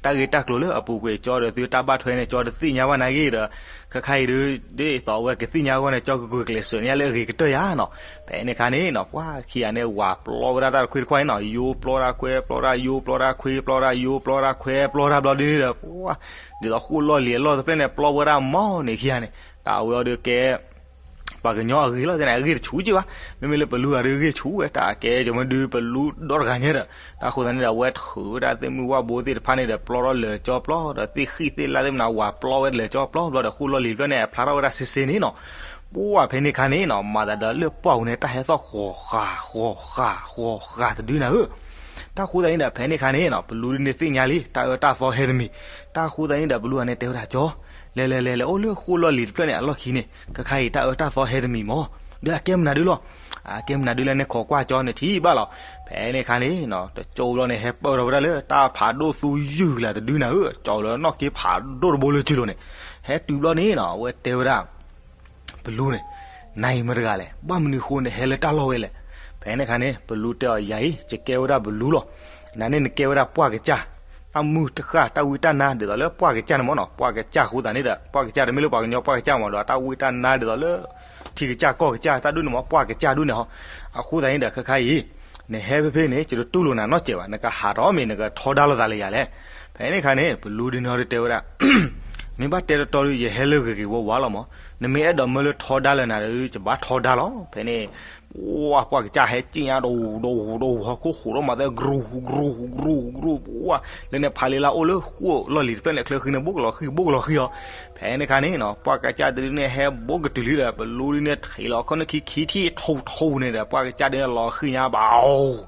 ်ဂ့ၢ်တၢ်ကျိၤလၢအပူၤကွံာ် ကၠီဒီးသုတၢ်ဘၣ်ထွဲန့ၣ် ကၠီတသ့ၣ်ညါဘၣ်နာ်က့ဒီး ခဲခါအံၤဒ် ဒ်သိးအဝဲကသ့ၣ်ညါအဂီၢ်န့ၣ် ကၠီကကွၢ်ကျဲးစၢးန့ၢ်လၢအဂ့ၤကတၢၢ်ယါနီၤ, ဖဲန့ၣ်ခါန့ၣ်နီၤ ပှၤခံဂၤန့ၣ် ဝၤပျီဝဲဒၣ်တၢ်တခွ့တခွါအံၤနီၤ ယိပျီတၢ်ခွဲပျီတၢ်ယိပျီတၢ်ခွ့ပျီတၢ်ယိပျီတၢ်ခွဲပျီတၢ်ဘျီဒ်န့ၣ်ဒီး ပှၤ ဒ်သိးဃိၣ်လီၢ်လံၤအလီၢ်တဖျၢၣ်န့ၣ် ပျီဝဲဒၣ်မီၢ်န့ၣ်ခံဂၤန့ၣ် တၢ်အဝဲအီၤဒုးကဲ ပှၤကညီအဂ့ၤလီၤ တန့ၣ် အဂ့ၢ်တဆူးက့ဘၣ်, မ့မ့ၢ်လၢပလူဂၤဒုးဂ့ၢ်ဆူးဝဲ တၢ်ကဲကမၤဒုးပလူဒီတဂၤညါဒီး တၢ်ဃိသတးန့ၣ်ဒီး အဝဲထုးဝဲဒၣ်သ့ၣ်မုၢ်ဝၣ်ဘိသ့ၣ်တဖၣ်န့ၣ်ဒီး ပျီထီၣ်လၢာ်ကၠီပျီ ဒီးသ့ၣ်ဃံၣ်သ့ၣ်လါသ့ၣ်မနုၤ ဝၤပျီဝဲလၢာ်ကၠီပျီဘျီဒီး ဃိၣ်လီၢ်လံၤတဖျၢၣ်န့ၣ် အဖျါထီၣ်ဝဲဒၣ်စ့စ့န့ၣ်နီၤ, ပှၤဖဲန့ၣ်ခါန့ၣ်နီၤ မၤသးဒီးလၢပှၢ်ပူၤန့ၣ် တၢ်ဟဲသီၣ်ဃီၤဃာ်ဃီၤဃာ်ဃီၤဃာ်တဒုနၤဧၢ တၢ်ဃိသတးန့ၣ်ဒီး ဖဲန့ၣ်ခါန့ၣ်နီၤ ပလူဒုန့ၣ်သ့ၣ်ညါလံ တၢ်အၢတၢ်သီဟဲတမံၤ, တၢ်ဃိသတးန့ၣ်ဒီး ပလူဂၤန့ၣ်တဲဝဲဒၣ် ကၠီ လဲၤလဲၤလဲၤလဲၤ အိၣ်လၢဃိၣ်လီၢ်လံၤတဖျၢၣ်န့ၣ် အလီၢ်ခံန့ၣ် ခဲခါအံၤ တၢ်အၢတၢ်သီဟဲတမံၤမၢ်, ဒီးအကဲမနုၤဒုလီၤ, အကဲမနုၤဒုလၢနခိးကွၢ်ကၠီနထံၣ်ဘၣ်လီၤ, ဖဲန့ၣ်ခါန့ၣ်နီၤ တကၠိဘျီန့ၣ် ဟဲပၢၢ်ထီၣ်ဝဲဒၣ်လၢတၢ်ဖးဒိၣ်သူယုၢ်လၢတဒုနၤဧၢ, ကၠီလၢနီၢ်က့ဖးဒိၣ်တဘိလၢကၠိလိၤန့ၣ်, ဟဲတုၤဘျီန့ၣ်နီၤ အဝဲတဲဝဲဒၣ် ပလူန့ၣ်, နၤအံၤမတၤတဂၤလဲၣ်, ဘၣ်မနုၤဃိနဟဲလၢတၢ်လီၢ်ဝဲလဲၣ်, ဖဲန့ၣ်ခါန့ၣ် ပလူတဲအီၤ ယၤအံၤ ယကဲဝဲဒၣ်ပလူလီၤ, နၤန့ၣ်နကဲဝဲဒၣ်ပှၢ်ကစၢ်, တၢ်မုၢ်တဃၣ် တၢ်ဝံတၢ်နါ ဒ်သိးလၢပှၢ်ကစၢ်န့ၣ်မၢ်နီၤ, ပှၢ်ကစၢ်အဃိသတးန့ၣ်ဒီး ပှၢ်ကစၢ်တမ့ၢ်လၢပှၤကညီပှၢ်ကစၢ်မၢ်ဒီး တၢ်ဝံတၢ်နါဒ်သိးလၢ ထံကစၢ်ကီၢ်ကစၢ် တၢ်ဒိၣ်န့ၣ်မၢ် ပှၢ်ကစၢ်ဒိၣ်န့ၣ်ဟီ, အဃိသတးန့ၣ်ဒီး ခဲခါအံၤ နဟဲဖဲဖဲန့ၣ် ယတတူၢ်လိာ်နၤနီတစဲးဘၣ်, နကဟးထီၣ်မ့ၢ် နကထီဒါလိာ်သးလၢယၤလဲၣ်. ဖဲန့ၣ်အခါန့ၣ် ပလူဒုန့ၣ်ဟီဒုတဲဝဲဒၣ်, မ့ၢ်ဘၣ်တဲတတီဒု ယဟဲလၢဂ့ၤဂ့ၤဝါဝါလီၤမး, နမ့ၢ်အဲၣ်ဒိးမၢလၢထီဒါလၢနၤဒီး ယဘၣ်ထီဒါလီၤ. ဖဲန့ၣ် ပှၤကစၢ်ဟဲစံၣ်ညါတဝူၤတဝူၤတဝူၤ ဟီၣ်ခိၣ်ဃိးထီၣ်မးသဲ ကရူၤကရူၤကရူၤကရူၤ ပှၤ လၢန့ၣ်ဖးလံလါအိၣ်လၢဃိၣ်လီၢ်လံၤတဖျၢၣ်န့ၣ် ချၢဃံန့ၣ် ဘိၣ်ကလီၤဃံ ဘိၣ်ကလီၤဃံအီၤ. ဖဲန့ၣ်အခါန့ၣ်နီၤ ပှၤကစၢ်တဒုန့ၣ်ဟဲဘိကတုၤလံဒီး ပလူဒုန့ၣ်ထံးလီၤခီၣ်န့ၣ်ခံခံထံၣ်ထူထူန့ၣ်ဒီး ပှၤကစၢ်ဒုန့ၣ်လီၤဃံညါဘၣ်အိၣ်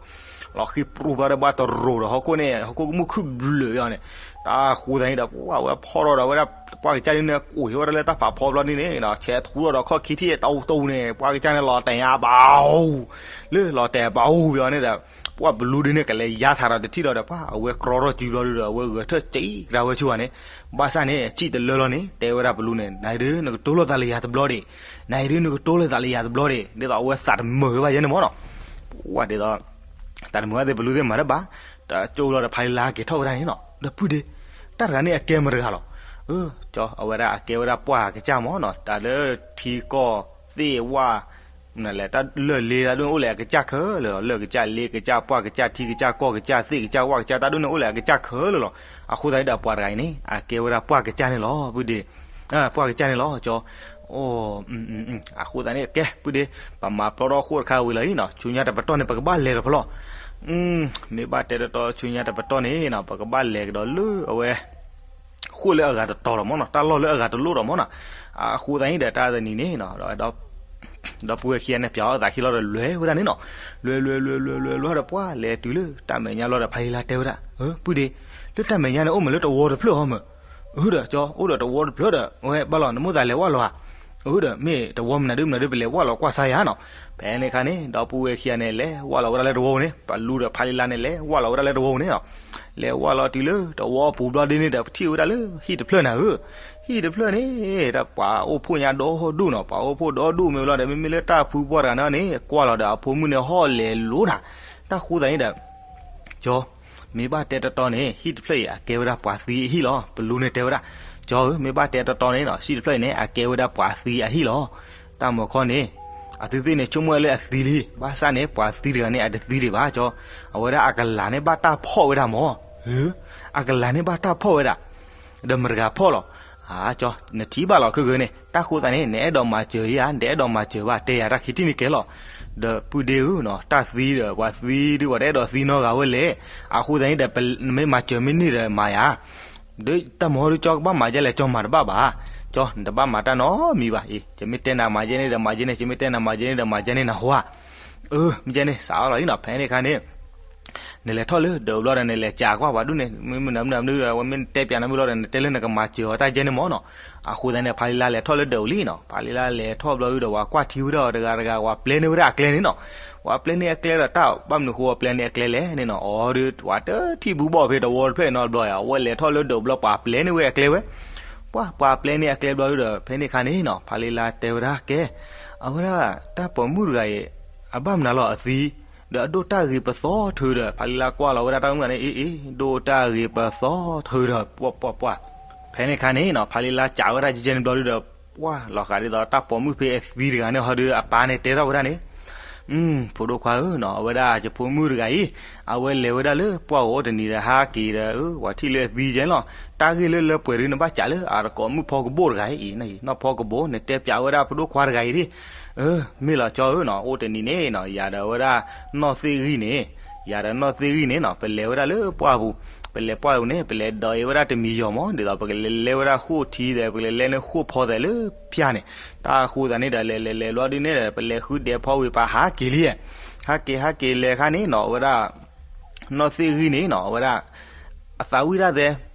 လီၤဃံပြူၢ်ဘျီဒီး ဘၣ်တရိၤဒီးဟီၣ်ခိၣ်န့ၣ် ဟီၣ်ခိၣ်ကမူၣ်ခုၣ်ဘျုးဘၣ်အီၤန့ၣ်, တၢ်ဃိသတးန့ၣ်ဒီး ပှၤဝဲဖီၣ်ထီၣ်ဒီးဝဲဒၣ် ပှၤကစၢ်ဒုန့ၣ် ကိးဟ့ၣ်ဝဲဒၣ်လၢတၢ်ဖးဖီဘျီဒုန့ၣ်နီၤ ဆဲးထူထီၣ်ဒီးခီၣ်ခံထံၣ်တဝူၤတဝူၤန့ၣ် ပှၤကစၢ်န့ၣ်လီၤတဲာ်ညါဘၣ်အိၣ် လၢလီၤတဲာ်ဘၣ်အိၣ်ဘၣ်အီၤန့ၣ်ဒီး ပှၤပလူဒုန့ၣ် ကလဲၤယါထးဒီးတထံၣ်ဒီး ပှၤအဝဲကြီထီၣ်စုဘျီဒုဒီး အဝဲဂဲၤထၢၣ်စံးကဒါဝဲဆူအီၤန့ၣ်, ဘၣ်ဆၣ်န့ၣ် စံၣ်တလၢလီၤန့ၣ် တဲဝဲဒၣ်ပလူန့ၣ် နၤဒု နကတိၤလိာ်သးလၢယၤတဘျီဒံး, နၤဒု နကတိၤလိာ်သးလၢယၤတဘျီဒံး ဒ်သိးအဝဲသးတမုာ်ဝဲဘၣ်ယဲန့ၣ်မးနီၤ. ပှၤဒ်သိး သးတမုာ်ဝဲသ့ၣ် ပလူသ့ၣ်မၤတၢ်ဘၣ်, တကၠိဘျီဒီး ဖးလံလါက့ၤထီၣ်ဝဲဒၣ်န့ၣ်နီၤ ဒီပုၢ်ဒ့, တၢ်တဂၤန့ၣ်အကဲမတၤတဂၤလီၤ. အဝဲဒၣ်အကဲဝဲဒၣ်ပှၢ်ကစၢ်မးနီၤ တၢ်လၢထံကီၢ်သ့ၣ်ဝၣ် လဲၣ် တၢ်လၢာ်လ့တၢ်ဒ်န့ၣ်အိၣ်လၢအကစၢ်ခဲလၢာ်လီၤ. လၢာ်ကစၢ် လ့ကစၢ် ပှၢ်ကစၢ် ထံကစၢ် ကီၢ်ကစၢ် သ့ၣ်ကစၢ် ဝၣ်ကစၢ် တၢ်ဒ်န့ၣ်အိၣ်လၢအကစၢ်ခဲလၢာ်လီၤ. အဃိသတးန့ၣ်ဒီး ပှၤတဂၤအံၤန့ၣ် အကဲဝဲဒၣ်ပှၢ်ကစၢ်န့ၣ်လီၤ ပုၢ်ဒ့, ပှၢ်ကစၢ်န့ၣ်လီၤ ကၠီ. အဃိသတးန့ၣ် ကဲ ပုၢ်ဒ့, ပမၤပျီထီၣ်ဃိၣ်တခါဝံၤလီၤအံၤနီၤ ဆူညါတပတီၢ်န့ၣ် ပကဘၣ်လဲၤဒီးဖဲလီၤ. မ့ၢ်ဘၣ်တဲတတီဆူညါတပတီၢ်န့ၣ်နီၤ ပကဘၣ်လဲၤကဒီးလၢအဝဲ ဃိၣ်လၢအဂၤတတီၤလီၤမးနီၤ တၢ်လီၢ်လၢအဂၤတလိၣ်လီၤမးနီၤ. အဃိသတးန့ၣ်ဒီး တၢ်တနံၤန့ၣ်နီၤ ဒီပုၢ်ဝဲၢ်ခံဂၤန့ၣ် ပျးအီၣ်သးခံလီၤဒီး လဲၤဝဲဒၣ်န့ၣ်နီၤ. လဲၤလဲၤလဲၤလဲၤလဲၤလဲၤဒီး ပှၢ်လဲၤတုၤလၢတၢ်မဲာ်ညါလီၤဒီး ဖးလံလါတဲဝဲဒၣ်, ပုၢ်ဒ့, လၢတၢ်မဲာ်ညါန့ၣ် အိၣ်မ့ၢ်လၢတဝီတဖျၢၣ်ဟီမး. အၢ ဒီးကၠီ အိၣ်ဒီးတဝီတဖျၢၣ်ဒီး ဝဲဘၣ်လီၤ နမိၣ်သးလဲၤဝၣ်လီၤဧါ. အၢ ဒီးမ့ၢ်တဝီမနုၤဒုမနုၤဒု ပလဲၤဝၣ်လီၤကွၢ်စါယၤနီၤ. ဖဲန့ၣ်အခါန့ၣ် ဒီပုၢ်ဝဲၢ်ခံဂၤန့ၣ် လဲၤဝၣ်လီၤဝဲဒၣ်လၢတဝီပူၤန့ၣ် ပလူဒီးဖးလံလါန့ၣ် လဲၤဝၣ်လီၤဝဲဒၣ်လၢတဝီပူၤန့ၣ်နီၤ. လဲၤဝၣ်လီၤတုၤလၢတဝီပူၤဘျီဒ်န့ၣ်ဒီး ပထံၣ်ဝဲဒၣ်လၢဟံၣ်တဖျၢၣ်န့ၣ်ဧၢ, ဟံၣ်တဖျၢၣ်န့ၣ် တၢ်ပှၤအိၣ်ဖှိၣ်ညါဒီဒူၣ်နီၤ, ပှၤအိၣ်ဖှိၣ်ဒီဒူၣ်မ့ၢ်ဘျီဒီး မ့မ့ၢ်လၢတၢ်ဖုပှၢ်တဂၤန့ၣ်န့ၣ် ကွၢ်လီၤဒီးအဖိမုၣ်န့ၣ်ဟီၣ်လဲၤလိၤနၤ. တၢ်ဃိသတးန့ၣ်ဒီး ကၠီ မ့ၢ်ဘၣ်တဲတတီန့ၣ် ဟံၣ်တဖျၢၣ်အံၤ အကဲဝဲဒၣ်ပှၤသံအဟံၣ်လီၤ. ပလူန့ၣ်တဲဝဲဒၣ်, ကၠီဧၢ, မ့ၢ်ဘၣ်တဲတတီန့ၣ်နီၤ ဟံၣ်တဖျၢၣ်အံၤန့ၣ် အကဲဝဲဒၣ်ပှၤသံအဟံၣ်လီၤ. တၢ်မၤခီန့ၣ် အသုသ့ၣ်န့ၣ် ဆိကမိၣ်ဝဲလၢအသံလံ, ဘၣ်ဆၣ်န့ၣ် ပှၤသံတဂၤန့ၣ် အတသံဒံးဘၣ် ကၠီ, အဝဲဒၣ်အကလၤန့ၣ်ဘၣ်တၢ်ဖီၣ်ဝဲဒၣ်မး, အကလၤန့ၣ်ဘၣ်တၢ်ဖီၣ်ဝဲဒၣ် ဒီးမတၤတဂၤဖီၣ်လီၤ. အၢ ကၠီ နထံၣ်ဘၣ်လီၤခဲကနံၣ်န့ၣ် တၢ်ဃိသတးန့ၣ် နအဲၣ်ဒိးမၤစၢၤဧါ, နတအဲၣ်ဒိးမၤစၢၤဘၣ် တဲယၤတၢ်ခံထံၣ်န့ၣ်ကဲလီၤ. ဒီးပုၢ်ဒ့ဧၢနီၤ တၢ်သံဒီး ပှၤသံဒုး ပှၤတအဲၣ်ဒိးသံနီတဂၤဝဲလဲၣ်. အဃိသတးန့ၣ်ဒီး နမ့ၢ်မၤစၢၤမ့ၢ်န့ၢ်ဒီးမၤယၤ ဒီးတၢ်မၤဟီဒုး ကၠီကဘၣ်မၤဒ်လဲၣ် ကၠီမၤတဘၣ်ဘၣ်. ကၠီ နတဘၣ်မၤတၢ်နီတမံၤဘၣ်အံၤ, ယမ့ၢ်တဲနၤမၤယဲန့ၣ်ဒီးမၤယဲန့ၣ်, ယမ့ၢ်တဲနၤမၤယဲန့ၣ်ဒီးမၤယဲန့ၣ် နဟါ. အၢ မ့ၢ်ယဲန့ၣ် စးအီၤလီၤအံၤနီၤ. ဖဲန့ၣ်အခါန့ၣ် နလဲၤထီၣ်လၢဒၢးဘျီဒီး နလဲၤကးကွၢ်ပှၤဒူၣ်န့ၣ် မ့ၢ်မနုၤမနုၤဒုး အဝဲမ့ၢ်တဲပၠးနၤမုၢ်လီၤဒီး နတဲလၢနကမၤစၢၤအီၤတၢ်ယဲန့ၣ်မးနီၤ. အဃိသတးန့ၣ် ဖးလံလါလဲၤထီၣ်လၢဒၢးအူလံနီၤ. ဖးလံလါလဲၤထီၣ်ဘျီဒုးဒီး ပှၤကွၢ်ထံဝဲဒၣ်အီၤတဂၤတဂၤ ပှၤပျဲန့ၢ်ဝဲဒၣ်အကျဲန့ၣ်နီၤ. ပှၤပျဲန့ၢ်အကျဲဒီး တၢ်ဘၣ်မနုၤဃိပျဲန့ၢ်အကျဲလဲၣ်န့ၣ်နီၤ. အီၤဒုး ပှၤတထံၣ်ဘုဘၣ်ဖဲတဝီတဖျၢၣ်နီတဘျီဧါ, အဝဲလဲၤထီၣ်လၢဒၢးဘျီ ပှၤပျဲန့ၢ်ဝဲအကျဲဝဲ ပှၤ ပှၤပျဲန့ၢ်အကျဲဘျီဒုးဒီး ဖဲန့ၣ်အခါန့ၣ်နီၤ ဖးလံလါတဲဝဲဒၣ်ကဲ အဝဲဒၣ် တၢ်ပိာ်မုၣ်တဂၤအံၤ အဘၣ်မနုၤလီၤအသံ ဒီးအဒိၣ်တၢ်ဂ့ၤပသီထုးဒီး ဖးလံလါကွၢ်လီၤဝဲဒၣ်တၢ်မုၣ်ဂၤန့ၣ် အ့ အ့ ဒိၣ်တၢ်ဂ့ၤပသီထုးဒီး ပှၤ ပှၤ ပှၤ ဖဲန့ၣ်အခါန့ၣ်နီၤ ဖးလံလါစံးဝဲဒၣ်ကဲန့ၣ်ဘျီဒုးဒီး ပှၤလီၤဃးဒ်သိးတၢ်ပိာ်မုၣ်ဖဲအသံတဂၤန့ၣ်ဟီဒုး အပၢ်န့ၣ်တဲထီၣ်ဝဲဒၣ်န့ၣ် ဖိဒိၣ်ခွါဧၢနီၤ အဝဲဒၣ်ယဖိမုၣ်တဂၤအံၤ အဝဲလဲၤဝဲဒၣ်လၢပှၢ်ဂီၤအိၣ်တနံၤဒီး ဟးက့ၤဒီး ပှၤထံၣ်လၢအသံကဲန့ၣ်လီၤ. တၢ်ဂ့ၢ်လၢလၢပှဲၤဒုး နဘၣ်စံးလၢအတကိးမုၣ်ဖီကဘိၣ်တဂၤအံၤ နီၢ်ဖီကဘိၣ် နတဲပၠးဝဲဒၣ်ဖိဒိၣ်ခွါတဂၤအံၤဒ် မ့ၢ်လီၤကၠီဧၢနီၤ အိၣ်တနံၤန့ၣ်နီၤ ယၤဒီးဝဲဒၣ် နီၢ်သ့ၣ်ဂံၢ်န့ၣ် ယၤဒီးနီၢ်သ့ၣ်ဂံၢ်န့ၣ်နီၤ ပလဲၤဝဲဒၣ်လၢပှၢ်ပူၤ ပလဲၤပှၢ်ပူၤန့ၣ် ပလဲၤဒိးအ့ၣ်ဝဲဒၣ်တမံၤယီၤမး ဒ်သိးပကလဲၤလဲဝဲဒၣ်ဃိၣ်ထံသဲး ပကလဲၤလဲန့ၢ်ဃိၣ်ဖီသဲးလၢဖၠၣ်န့ၣ် တၢ်ဃိသတးန့ၣ်ဒီး လဲၤလဲၤလဲၤဘျီဒုးန့ၣ်ဒီး ပလဲၤဃုဒဲးဖီဝံၤ ပဟးက့ၤလံ ဟးက့ၤဟးက့ၤလဲၤခါန့ၣ်နီၤ အဝဲဒၣ် နီၢ်သ့ၣ်ဂံၢ်န့ၣ်နီၤ အဝဲဒၣ် အသးဝံၣ်တၢ်သဲ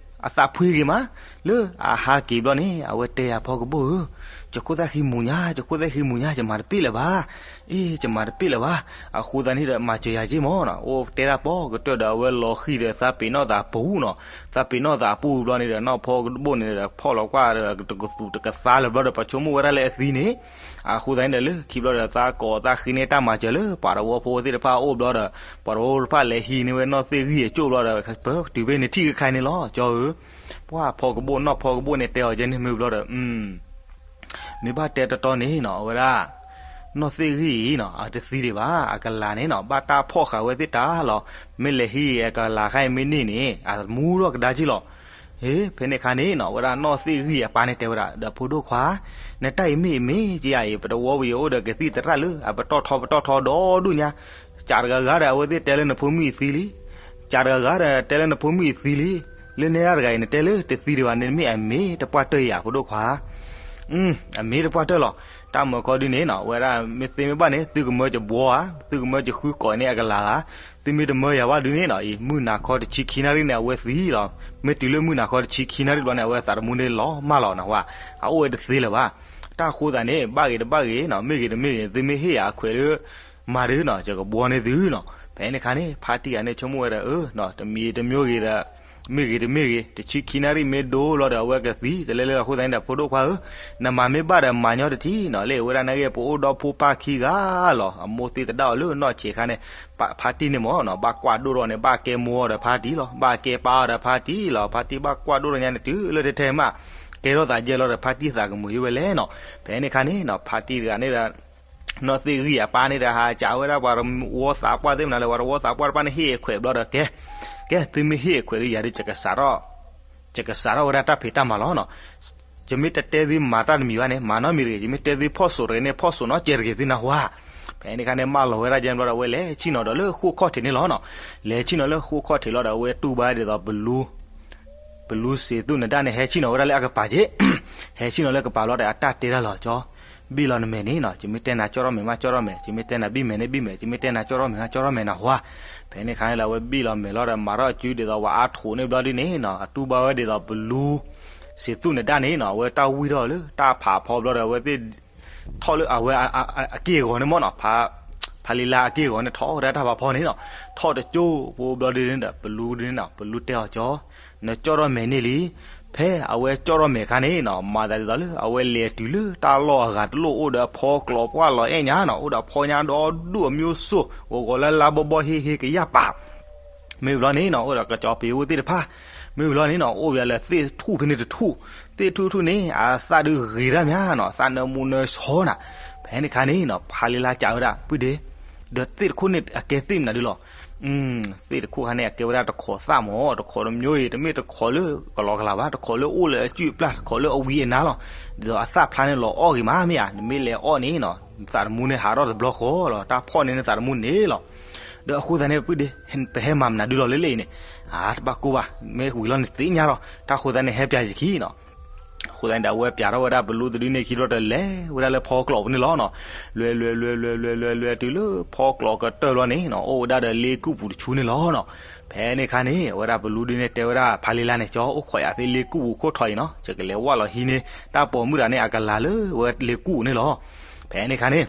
အသးဖှံဂ့ၤမး လၢအဟးက့ၤဘျီန့ၣ် အဝဲတဲယၤဖီကဘိၣ်ဧၢ ယခိၣ်သၣ်ဃံမူၤညါ ယခိၣ်သၣ်ဃံမူၤညါ ယမၤတပ့ၢ်လၢၤဘၣ် အ့ ယမၤတပ့ၢ်လၢၤဘၣ် အဃိသတးန့ၣ်ဒီး မၤစၢၤယၤက့မးနီၤ အိၣ်တဲဒၣ်ပီကတၢၢ်ဒီး အဝဲလီၤဃံၤဒီးသးပ့ၤနီၣ်သးပူၤနီၤ သးပ့ၤနီၣ်သးပူၤဘျီန့ၣ်ဒီး နီၢ်ဖီကဘိၣ်န့ၣ်ဒီး ဖီၣ်လီၤကွၢ်ဒီး တကသူးတကသါလၢၤဘျီဒီး ပှၤဆိကမိၣ်ဝဲဒၣ်လၢအသံန့ၣ် အဃိသတးန့ၣ်ဒီး လၢခံဘျီဒီး သးကိးသးဃ့န့ၢ်တၢ်မၤစၢၤလၢ ပှၤတဝီဖိသ့ၣ်တဖၣ်အအိၣ်ဘျီဒီး ပှၤတဝီဖိတဖၣ်လဲၤဟံးန့ၢ်ဝဲနီၢ်သ့ၣ်ဂံၢ်အကၠိၣ်ဘျီဒီး ပတုၤဖဲန့ၣ်ထံၣ်ကခါန့ၣ်လီၤ ကၠီဧၢ ပှၤဖီကဘိၣ်နီၢ်ဖီကဘိၣ်န့ၣ် တဲအီၤကဲန့ၣ်မ့ၢ်ဘျီဒီး မ့ၢ်ဘၣ်တဲတတီန့ၣ်နီၤ အဝဲဒၣ် နီၢ်သ့ၣ်ဂံၢ်အံၤနီၤ အတသံဒံးဘၣ်, အကလၤန့ၣ်နီၤ ဘၣ်တၢ်ဖီၣ်ဃာ်ဝဲသ့ၣ်တၢ်လီၤ. မ့ၢ်လဲၤဟံးအကလၤခါအံၤမ့ၢ်န့ၢ်န့ၣ် အမူထီၣ်ကဒါက့လီၤ. ဟ့ ဖဲန့ၣ်ခါန့ၣ်နီၤ ဝဲဒၣ်နီၢ်သ့ၣ်ဂံၢ်အပၢ်န့ၣ်တဲဝဲဒၣ်ဒီး ဖိဒိၣ်ခွါ, နတၢ်အံၤမ့ၢ်အမ့ၢ်ကယၤအံၤ ပတဝီပယိၤအိၣ်ဒီးကသံၣ်သရၣ်လၢ အပတီၢ်ထီပတီၢ်ထီဒီဒူၣ်ညါ, ကးတဂၤဂၤဒီး အဝဲသ့ၣ်တဲလၢနဖိမုၣ်အံၤသံလံ. ကးတဂၤဂၤဒီး တဲလၢနဖိမုၣ်အံၤသံလံ. လၢနဲဒၣ်တဂၤအံၤ နတဲလၢတသံဒံးဘၣ်န့ၣ် မ့ၢ်အမ့ၢ်တပှၢ်တၢၢ်ဧါ ဖိဒိၣ်ခွါ. အမ့ၢ်တပှၢ်တၢၢ်လီၤ. တၢ်မၢခီဒုန့ၣ်နီၤ ဝဲဒၣ်မ့ၢ်သ့မ့ၢ်ဘၣ်န့ၣ် သုကမၢကဘှီဧါ, သုကမၢကဃုကိးန့ၢ်အကလၤဧါ, သုမ့ၢ်တမၢယၤဘၣ်ဒုန့ၣ်နီၤ အံၤ မုၢ်နၤခီတဆံခံနၣ်ရံၣ်န့ၣ် အဝဲသံလီၤ. မ့ၢ်တုၤလၢမုၢ်နၤခီတဆံခံနၣ်ရံၣ်ဘျီန့ၣ် အဝဲသးတမူန့ၣ်လီၤမၢ်လီၤနဟါ, အအိၣ်ဝဲတသ့လၢၤဘၣ်. တၢ်ဃိသးန့ၣ် ဘၣ်ဂ့ၤတဘၣ်ဂ့ၤနီၤ မ့ၢ်ဂ့ၤတမ့ၢ်ဂ့ၤ သုမ့ၢ်ဟ့ၣ်ယၤအခွဲးလၢ မၤဒုနီၤ ယကဘှီန့ၢ်သုနီၤ. ဖဲန့ၣ်ခါန့ၣ် ဖါတံၢ်ဂၤန့ၣ် ဆိကမိၣ်ဝဲဒီး အၢ တမံၤတမံၤဂ့ၤဒီး မ့ၢ်ဂ့ၤတမ့ၢ်ဂ့ၤ တဆံခံနၣ်ရံၣ်မ့ၢ်ဒိလီၤဒီး အဝဲကသံတလဲလဲလီၤ. အဃိသတးန့ၣ်ဒီး ဖိဒိၣ်ခွါဧၢ, နမၤမ့ၢ်ဘၣ်ဒီးမၤညီတထံၣ်နီၤ, လၢအဝဲဒၣ်နာ်က့ ပအိၣ်ဒီဖိပၢ်ခံဂၤလီၤ. အမိၢ်သံသဒၣ်အီၤလၢနီၢ်ဆံးခါန့ၣ် ဖါတံၢ်န့ၣ်မ့ၢ်နီၤ ဘၣ်ကွၢ်ဒိၣ်ထီၣ်န့ၣ် ဘၣ်ကဲမိၢ်အီၤဒီးဖါတံၢ်လီၤ, ဘၣ်ကဲပၢ်အီၤဒီးဖါတံၢ်လီၤ. ဖါတံၢ်ဘၣ်ကွၢ်ဒိၣ်ထီၣ်ညါန့ၣ် တုၤလၢတထဲမး ကဲထီၣ်သးယဲလီၤဒီး ဖါတံၢ်သးကမုာ်ယိဝဲလဲၣ်နီၤ. ဖဲန့ၣ်ခါန့ၣ်နီၤ ဖါတံၢ်တဂၤန့ၣ်ဒီး နီၢ်သ့ၣ်ဂံၢ်အပၢ်န့ၣ်ဒီး ဟးစံးဝဲဒၣ်ပှၤတဝီသးပှၢ်သ့ၣ်မနုၤလဲၣ်, ပှၤတဝီသးပှၢ်တဖၣ်န့ၣ် ဟ့ၣ်အခွဲးဘျီဒီး ကဲ, ကဲ သုမ့ၢ်ဟ့ၣ်အခွဲးဒီးယၤဒီး ယကစးထီၣ်ဝဲဒၣ်တၢ်ဖံးတၢ်မၤလီၤနီၤ. ယမ့ၢ်တတဲသုမၤတၢ်တမံၤဘၣ်န့ၣ် မၤနီတမံၤတဂ့ၤ, ယမ့ၢ်တဲသုဖီၣ်စိးတဂ့ၤန့ၣ် ဖီၣ်စိးနီတစဲးတဂ့ၤ သုနၢ်ဟူဧါ. ဖဲန့ၣ်ခါန့ၣ် မၢလီၤဝဲဒၣ်ယဲဘျီဒီး အဝဲလဲၤဆ့ၣ်နီၤဒီးလၢဃိၣ်ခီၣ်ထံးန့ၣ်လီၤနီၤ. လဲၤဆ့ၣ်နီၤလၢဃိၣ်ခီၣ်ထံးလီၤဒီး အဝဲတူၢ်ဘၣ်ဒ်သိး ပလူးစံးသူၣ်နဒါန့ၣ် ဟဲဆ့ၣ်နီၤဝဲဒၣ်လၢအကပၤက့, ဟဲဆ့ၣ်နီၤလၢကပၤလီၤဒီး အတၢ်တဲဒၣ်လီၤကၠီ, ဘံၣ်လီၤနမဲာ်န့ၣ်နီၤ, ယမ့ၢ်တဲနၤကၠီထီၣ်မဲာ်မးကၠီထီၣ်မဲာ်, ယမ့ၢ်တဲနၤဘံၣ်မဲာ်န့ၣ်ဘံၣ်မဲာ်, ယမ့ၢ်တဲနၤကၠီထီၣ်မဲာ်မးကၠီထီၣ်မဲာ်နၢ်ဟူဧါ. ဖဲန့ၣ်ခါန့ၣ်လၢအဝဲဘံၣ်လီၤမဲာ်လီၤဒီး မၤထီၣ်အစုဒ်သိးပှၤအါထီၣ်န့ၣ်ဘျီဒ်န့ၣ်နီၤ, အတူၢ်ဘၣ်ဝဲဒ်သိးပလူးစံးသူၣ်နဒါန့ၣ်နီၤ, အဝဲတၢ်ဝံၣ်ထီၣ်လၢတၢ်ဖးဖီဘျီဒီး အဝဲသ့ၣ် ထီၣ်လၢအဝဲ အက့ၢ်အဂီၤန့ၣ်မ့ၢ်နီၤ, ဖါလံလါအက့ၢ်အဂီၤန့ၣ် ထီၣ်ဝဲဒၣ်တၢ်ဖးဖီန့ၣ်နီၤ, ထီၣ်တကၠိဖိဘျီဒ်န့ၣ်ဒီး ပလူးဒ်န့ၣ်နီၤ, ပလူးတဲအီၤကၠီ, နကၠီထီၣ်မဲာ်န့ၢ်လံ. ဖဲအဝဲကၠီထီၣ်မဲာ်ခါန့ၣ်နီၤ, မၤသးဒ်သိးလၢ အဝဲလဲၤတုၤလၢတၢ်လီၢ်အဂၤတလိၣ်အိၣ်ဒီးအဖီကျိးပှၢ်လီၤအဲၣ်ညါနီၤ, အိၣ်ဒီးဖီညါဒီဒူၣ်အမျိုးစုံ, ဂီၤဂီၤလၢလါဘီဘီဟ့ဟ့ကယၢ်ပာ် မ့ၢ်ဘျီန့ၣ်နီၤ အိၣ်ဒီးကစီၤပ့ၤအိၣ်သ့ၣ်တဖၣ်, မ့ၢ်ဘျီန့ၣ်နီၤ အိၣ်ဝဲလၢသ့ၣ်ထူၣ်ဖဲန့ၣ်တထူၣ်, သ့ၣ်ထူၣ်ထူၣ်န့ၣ် အသၣ်ဒုးဂ့ၤတၢ်မးနီၤ, သၣ်နၢမူနၢဆီနၤ. ဖဲန့ၣ်ခါန့ၣ်နီၤ ဖါလံလါစံးဝဲဒၣ် ပုၢ်ဒ့, ဒီးသ့ၣ်တခိၣ်န့ၣ် အကဲသ့ၣ်မနုၤဒုလီၤ. သ့ၣ်တခိၣ်ခါန့ၣ် အကဲဝဲဒၣ်တခိးသၣ်မး, တခိးတမျိုးအံၤ တမ့ၢ်တခိးလၢကလီကလီဘၣ်, တခိးလၢအိၣ်လၢအစုၣ်အပျၢ်, တခိးလၢအဝံအနါလီၤ. ဒ်သိးအသၣ်ဖျါန့ၣ်လီၤအီၣ်ဂ့ၤမးမ့ၢ်ဧါ, နမ့ၢ်လဲၤအီၣ်န့ၣ်နီၤ နသးတမူန့ၣ်ဟးထီၣ်တဘျီဃီလီၤ, တၢ်ဖီၣ်န့ၢ်နသးတမူန့ၣ်လီၤ. ဒီးအဃိသတးန့ၣ် ပုၢ်ဒ့, ပဟဲမၤမနုၤဒုလီၤလၢလၢအံၤန့ၣ်, အါ တဘၣ်ကိၢ်ဘၣ်, မ့ၢ်ဝံၤလီၤနသ့ၣ်ညါလီၤ, တၢ်ဃိသတးန့ၣ် ဟဲပၠးယခံနီၤ. အဃိသတးန့ၣ်ဒီး အဝဲပၠးထီၣ်ဝဲဒၣ်ပလူးတဒုန့ၣ်ခံဘျီဒီး လဲၤဝဲဒၣ်လၢဖီကျိးပူၤန့ၣ်လီၤနီၤ. လဲၤလဲၤလဲၤလဲၤလဲၤလဲၤလဲၤတုၤလၢဖီကျိးကတၢၢ်ဘျီန့ၣ်နီၤ အိၣ်ဝဲဒၣ်ဒီးလ့ကူၣ်ပူၤတဆူန့ၣ်လီၤနီၤ. ဖဲန့ၣ်ခါန့ၣ် အဝဲဒၣ်ပလူးဒုန့ၣ်တဲဝဲဒၣ်ဖါလံလါန့ၣ် ကၠီ အိၣ်ခိးယၤဖဲလ့ကူၣ်ပူၤခိၣ်ထီၣ်အံၤနီၤ, ယကလဲၤဝၢ်လီၤဟံးန့ၢ် တၢ်ပိာ်မုၣ်တဂၤန့ၣ် အကလၤလၢဝဲလ့ကူၣ်ပူၤန့ၣ်လီၤ. ဖဲန့ၣ်ခါန့ၣ်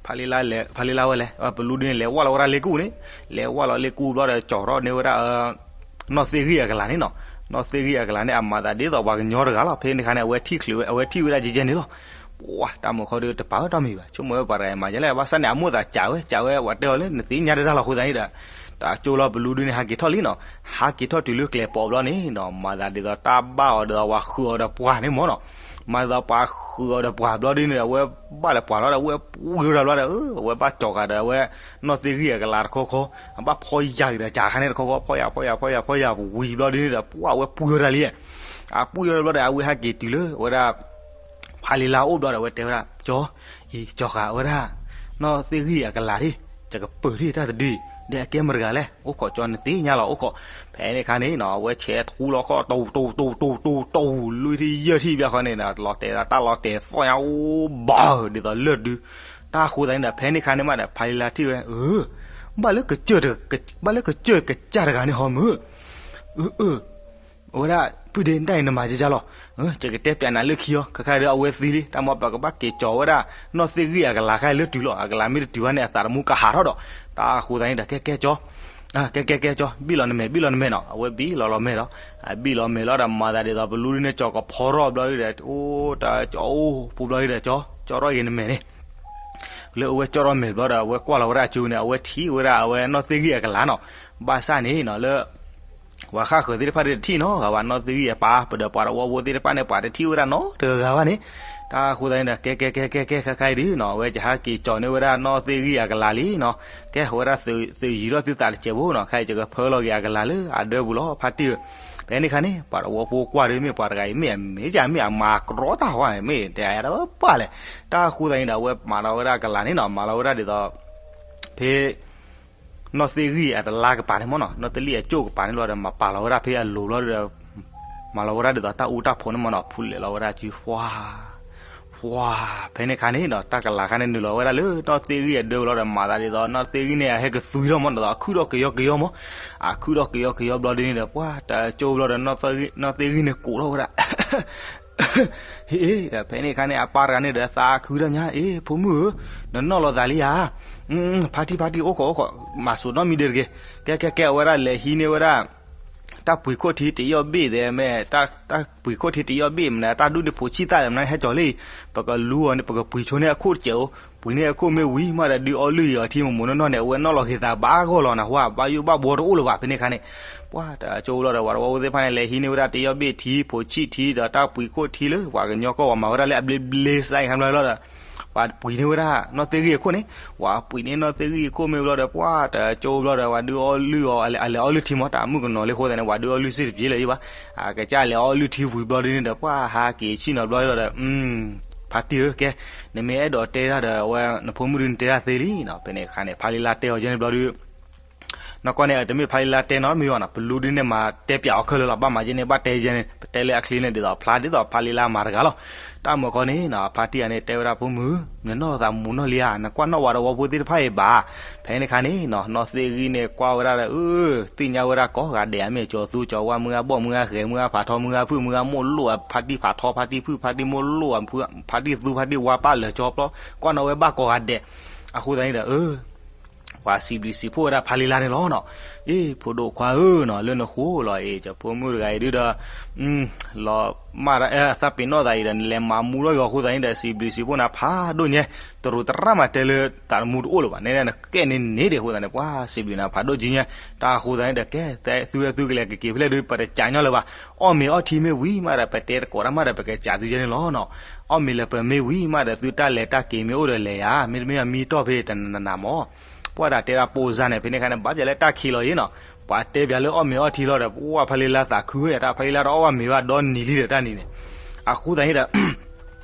ဖါလံလါဝဲလဲၣ်, ပလူးဒုန့ၣ် လဲၤဝၢ်လီၤဝဲဒၣ်လ့ကူၣ်ပူၤန့ၣ်, လဲၤဝၢ်လီၤလ့ကူၣ်ပူၤဘျီဒီး ကၠီၤထီၣ်န့ၢ်ဝဲဒၣ် နီၢ်သ့ၣ်ဂံၢ်အကလၤန့ၣ်နီၤ. နီၢ်သ့ၣ်ဂံၢ်အကလၤန့ၣ် အမၤသးဒ်သိးပှၤကညီတဂၤလီၤ. ဖဲန့ၣ်ခါန့ၣ် အဝဲထံၣ်ချုးဝဲ, အဝဲထံၣ်ဝဲဒၣ်ကဲကဲန့ၣ်လီၤ. ပှၤ တၢ်မုာ်ခီဒုးတပာ်ဝဲတၢ်မံၤဘၣ်, ဆိကမိၣ်ဝဲပှၤတဂၤမၤယဲလဲၣ်, ဘၣ်ဆၣ်န့ၣ် အမိၣ်သးစံးဝဲ, စံးဝဲ ပှၤတဲအီၤလၢ နသ့ၣ်ညါတၢ်တၢ်လီၤအဃိသတးန့ၣ်ဒီး, ဒီးကၠီလီၤပလူးဒုန့ၣ် ဟးက့ၤထီၣ်လံနီၤ. ဟးက့ၤထီၣ်တုၤလၢကျဲးပိာ်ဘျီန့ၣ်နီၤ, မၤသးဒ်သိးတၢ်ဘၣ်အီၤဒ်သိးပှၤဃုာ်အီၤဒီးပှၤန့ၣ်မ့ၢ်နီၤ. မၤသးပှၤဃုာ်အီၤဒီးပှၤဘျီဒုန့ၣ်ဒီး အဝဲဘၣ်လဲၤပှၤလီၤဒီး အဝဲပှံၤထီၣ်တၢ်ဘျီဒီး အဝဲဘၣ်ကၠီၤဃာ်ဒီး အဝဲနီၢ်သ့ၣ်ဂံၢ်အကလၤတခီခီ, အဘၣ်ဖီယၤက့ၤဒီး ကးခါန့ၣ်တခီခီ ဖီယၤ ဖီယၤ ဖီယၤ ဖီယၤ ဝံၤဘျီဒုန့ၣ်ဒီး ပှၤဝဲပှံၤထီၣ်တၢ်လံ. အပှံၤထီၣ်တၢ်ဘျီဒီး အဝဲဟဲက့ၤတုၤလၢဝဲဒၣ် ဖါလံလါအိၣ်ဘျီဒီး အဝဲတဲဝဲဒၣ် ကၠီ, အံၤ ကၠီၤဃာ်ဝဲဒၣ် နီၢ်သ့ၣ်ဂံၢ်အကလၤဒၣ်, ယကပၢၤထံၣ်တၢ်တဒု, ဒီးအကဲမတၤတဂၤလဲၣ်, အိၣ်ခိးကၠီ နသ့ၣ်ညါလီၤ အိၣ်ခိး. ဖဲန့ၣ်ခါန့ၣ်နီၤ အဝဲဆဲးထူလီၤခီၣ် တူတူတူတူတူ လွံၢ်ထံၣ်ယဲၢ်ထံၣ်ဘျီဃီန့ၣ်ဒီး လီၤတဲာ်ဒီးတၢ်လီၤတဲာ်သီၣ်ညါအိၣ်ဘၣ် ဒ်သိးလၢၢ်ဒု, တၢ်ဃိသတးန့ၣ်ဒီး ဖဲန့ၣ်ခါန့ၣ်မးဒီး ဖါလံလါထံၣ်ဝဲ အၢ ဘၣ်လၢ ဘၣ်လၢကစၢၢ်ကစၢ်တဂၤန့ၣ်ဟီမုၢ်, အၢ အၢ အဝဲဒၣ် ပုၢ်ဒ့ နတၢ်အံၤနမၤကကလီၤ, ယကတဲပျးနၤလၢခံအီၤ, ခဲခါဒီးအဝဲသံလံ, တၢ်မ့ၢ်ပကဘၣ်က့ၤကၠီၤဝဲဒၣ် နီၢ်သ့ၣ်ဂံၢ်အကလၤခါအံၤလၢတုၤလီၤ, အကလၤမ့ၢ်တတုၤဘၣ်န့ၣ် အသးတမူကဟးထီၣ်ဒီး, တၢ်ဃိသတးန့ၣ်ဒီး ကဲကဲကၠီ, ကဲကဲကဲကၠီ, ဘံၣ်လီၤနမဲာ် ဘံၣ်လီၤနမဲာ်နီၤ, အဝဲဘံၣ်လီၤလီၤမဲာ်ဒီး, ဘံၣ်လီၤမဲာ်လီၤဒီး မၤသးဒ်သိးပလူဒုန့ၣ် ကၠီၤကဖီထီၣ်ဘျီဒုဒီး အိၣ်တၢ်ကၠီၤအိၣ်ပူၤဘျီဒုဒီး ကၠီၤ ကၠီၤထီၣ်ဂ့ၤနမဲာ်န့ၣ် လၢအဝဲကၠီၤထီၣ်မဲာ်ဘျီဒီး အဝဲကွၢ်လီၤဝဲဒၣ်အစုန့ၣ် အဝဲထံၣ်ဝဲဒၣ်အဝဲနီၢ်သ့ၣ်ဂံၢ်အကလၤနီၤ, ဘၣ်ဆၣ်န့ၣ်နီၤ လၢ ပှၤဃၣ်ဃၢၤသ့ၣ်တဖၣ်ဒီးတထံၣ်နီတဂၤဘၣ် နီၢ်သ့ၣ်ဂံၢ်အပၢ် ပဒီးပှၤတဝီဖိသ့ၣ်တဖၣ်န့ၣ် ပှၤတထံၣ်ဝဲဒၣ်နီတဂၤဘၣ်န့ၣ်, တၢ်ဃိသတးန့ၣ်ဒီး ကဲကဲကဲကဲကဲ ခဲခါအံၤဒုးနီၤ အဝဲယဟဲက့ၤကၠီၤန့ၢ်ဝဲဒၣ်နီၢ်သ့ၣ်ဂံၢ်အကလၤလံနီၤ, ကဲဝဲဒၣ်သုးယံၤထီၣ်သုသးတစဲးဖိနီၤ ခဲအံၤယကဖၢလီၤက့ၤအကလၤလၢအဒၢပူၤလီၤ ဖါတံၢ်ဧၢ, ဖဲန့ၣ်ခါန့ၣ် ပှၤတဝီဖိကွၢ်ဒီးမ့ၢ်ပှၤတဂၤအံၤ မ့ၢ်အမ့ၢ်ကမ့ၢ် အမၤကြီတၢ်ဝဲ မ့ၢ်တဲအါတၢ်ပှၢ်လဲၣ်, တၢ်ဃိသတးန့ၣ်ဒီး အဝဲမၤဒီးဝဲဒၣ်အကလၤန့ၣ်နီၤ မၤလီၤဝဲဒၣ်ဒ်သိး ဖဲ နီၢ်သ့ၣ်ဂံၢ်အတလါကပၤန့ၣ်မ့ၢ်နီၤ နီၢ်သ့ၣ်ဂံၢ်အကပၤန့ၣ်ဘျီဒီး မၤပာ်လီၤဝဲဒၣ်ဖဲအလိၤဘျီဒီး မၤလီၤဝဲဒၣ်ဒ်သိးတၢ်အူတၢ်ဖိးန့ၣ်မ့ၢ်နီၤ ဖူးလဲၤလီၤဝဲဒၣ်စု ပှၤ ပှၤ ဖဲန့ၣ်ခါန့ၣ်ဒီး တၢ်ကလၤခါန့ၣ် နုာ်လီၤဝဲဒၣ်လၢနီၢ်သ့ၣ်ဂံၢ်အဒၢပူၤလီၤဒီး မၤသးဒ်သိး နီၢ်သ့ၣ်ဂံၢ်န့ၣ် အဟဲကသွံထီၣ်မ့ၢ်ဒ်သိး အခုၣ်ထီၣ်ကယီကယီမ့ၢ်, အခုၣ်ထီၣ်ကယီကယီဘျီဒ်န့ၣ်ဒီး ပှၤတကၠိဘျီဒီး နီၢ်သ့ၣ်ဂံၢ်န့ၣ်ကိးထီၣ်ဝဲဒၣ် ဟ့ၣ် ဒီးဖဲန့ၣ်ခါန့ၣ် အပၢ်တဂၤန့ၣ်ဒီး သးခုတၢ်မး အ့ ဖိမုၣ်ဧၢ, နနီၢ်လီၤသးလံဧါ, ဖါတံၢ် ဖါတံၢ် အိၣ်ခိး အိၣ်ခိး မၤစိာ်နီတမံၤဒဲးတဂ့ၤ, ကဲကဲကဲ အဝဲဒၣ်လဲၤဟံးန့ၢ်ဝဲဒၣ် တၢ်ပှံၤခိၣ်ထံတယီၣ်ဘ့ၣ်သဲးမ့ၢ် တၢ်ပှံၤခိၣ်ထံတယီၣ်ဘ့ၣ်မ့ၢ် တၢ်ဒူၣ်န့ၢ်ဖိဆံၣ်သၣ်မ့ၢ် ဟဲကၠီၤလံ, ပကလူအီၤန့ၣ် ပကပှံၤဆိန့ၢ်အခိၣ်တစဲးဧိၤ, ပှံၤန့ၢ်အခိၣ်မ့ၢ်ဝံၤမးဒီး ဒုးအီလုၢ်အီၤထံမိၢ်မိၢ်နီၢ်နီၢ်န့ၣ် အဝဲနီၢ်လီၤက့ၤသးဘၣ်ဂီၢ်လီၤနၢ်ဟူဧါ, ဘၣ်ယိၣ်ဘၣ်ဘှီတအိၣ်လၢၤဘၣ် ဖဲန့ၣ်ခါန့ၣ်, ပှၤတကၠိဘျီဒီး ပှၤတဝီဖိသ့ၣ်တဖၣ်န့ၣ် လဲၤဟံးန့ၢ်ဝဲဒၣ်တယီၣ်ဘ့ၣ်ထံ ဖိဆံၣ်ထံ ဒီးတၢ်ပှံၤခိၣ်ထံလၢ ပှၤကညီကီၢ်ပှၤမၤဝဲဒၣ်လၢအဘျ့ဘျ့စဲခါဘျီလီၤဒီး ပှၤပှံၤန့ၢ်ဝဲဒၣ် နီၢ်သ့ၣ်ဂံၢ်အခိၣ်န့ၣ်, ပှၤပှံၤန့ၢ်နီၢ်သ့ၣ်ဂံၢ်အခိၣ်မ့ၢ်ဘျီဒီး ပှၤတကၠိဘျီဒီး ပှၤဒုးအီလုၢ်အီၤ အလဲၤအီလုၢ်ထံမး တၢ်မုၣ်ကနီၤလၢအဃိသတးန့ၣ် ပှၤဒုးအီလုၢ်စ့ၢ်တပျ့ၤလၢၤဘၣ်, အကစၢ်လဲၤအီလုၢ်ထံဝံၤဘျီဒ်န့ၣ်ဒီး ပှၤဟးက့ၤဆံၣ်နီၤဘျီဒီး ဖါတံၢ်ဧၢ ကဲ, နမ့ၢ်အဲၣ်ဒိးတဲတၢ်ဒီး အဝဲ နဖိမုၣ်ဒုးနတဲတၢ်သ့လံနီၤ, ဖဲန့ၣ်အခါန့ၣ် ဖါလံလါတဲအီၤကဲန့ၣ်ဘျီဒုး နီၢ်ကီၢ်န့ၣ် တမ့ၢ်ဖါလံလါတဲနီတမံၤဘၣ်နီၤ, ပလူဒုးန့ၣ်မၤတဲပၠးအီၤခဲလၢာ်လီၤ, ဘၣ်မၤကဲန့ၣ် ဘၣ်တဲကဲန့ၣ် ပတဲလၢအချ့န့ၣ် ဒ်သိးဖျါဒ်သိးဖါလံလါမၤတဂၤလီၤ, တၢ်မၢကီၢ်န့ၣ်နီၤ ဖါတံၢ်ဂၤန့ၣ် တဲဝဲဒၣ်ဖိမုၣ်, နနီၢ်လီၤသးမူနီၢ်လံဧါ, နကွၢ်နီၣ်ဝဲတဝီဖိသ့ၣ်တဖၣ်အံၤဘၣ်, ဖဲန့ၣ်အခါန့ၣ်နီၤ နီၢ်သ့ၣ်ဂံၢ်န့ၣ် ကွၢ်ဝဲဒၣ်ဒီး အၢ သ့ၣ်ညါဝဲဒၣ်ကိးဂၤဒဲး အမ့ၢ်ကၠီၤသူကၠီၤဝါ မုၢ်ဂၢ်ဘီၣ် မုၢ်ဂၢ်ဃဲၤ မုၢ်ဂၢ်ဖးထီ မုၢ်ဂၢ်ဖုၣ် မုၢ်ဂၢ်မိၢ်လိၣ် ဖါတံၢ်ဖးထီ ဖါတံၢ်ဖုၣ် ဖါတံၢ်မိၢ်လိၣ် ဖါတံၢ်သူ ဖါတံၢ်ဝါ ပၢ်လၢာ်ကၠီပျီ, ကွၢ်နီၣ်ဝဲဘၣ်ကိးဂၤဒဲး, အဃိသတးန့ၣ်ဒီး ပှၤစံးဘျုးစံးဖှိၣ်ဝဲဒၣ်ဖါလံလါန့ၣ်လီၤနီၤ, အ့ ဖိဒိၣ်ခွါဧၢနီၤ လၢနဃိလီၤအံၤ ကၠီဖိမုၣ်တဂၤအံၤဒုဒီး လီၤမၢ်ဒၣ် သးပ့ၤနီၣ်သးအံၤဒီး နလဲၤမၤမူထီၣ်က့ၤအီၤအဃိသတးန့ၣ်ဒီး စံးဘျုးစံးဖှိၣ်နၤဖးဒိၣ်ညါ, တရူးတရၣ်မၤတဲလၢသးတမူတအိၣ်လၢၤဘၣ်, နဲဒၣ်နကဲန့ၣ်န့ၣ်ဒဲးအဃိသတးန့ၣ် ပှၤစံးဘျုးနၤဖးဒိၣ်ကံညါ, တၢ်အဃိသတးန့ၣ်ဒီး ကဲ သုဝဲသုကလဲၤကက့ၤဖဲလဲၣ်ဒု ပတကးညီလၢၤဘၣ်, အီၣ်မ့ၤအီထံမ့ၢ်ဝံၤမးဒီး ပတဲသကိးတၢ်မးဒီး ပကကးသုယဲန့ၣ်လီၤနီၤ, အီၣ်မ့ၤလၢပမ့ၢ်ဝံၤမးဒီး သုတၢ်လဲၤတၢ်က့ၤမ့ၢ်အိၣ်ဒီးလဲၤယၤ, မ့တမ့ၢ်အမံတီၢ်ဖဲတနနၤမး ပှၤတၢ်တဲဒၣ်ပိၢ်စါန့ၣ် ဖဲန့ၣ်အခါန့ၣ် ဘၣ်ပၠးလၢတၢ်ခံးလီၤယံၤနီၤ, ပှၤတဲပၠးလၢအီၣ်မ့ၤအီထံလီၤဒီး ပှၤဖါလံလါသးခုဝဲယၤ တၢ်ဖါလံလါတအီၣ်ဘၣ်မ့ၤဘၣ်ဒီနံၤလံဒီးတၢ်နံၤန့ၣ်, အဃိသတးန့ၣ်ဒီး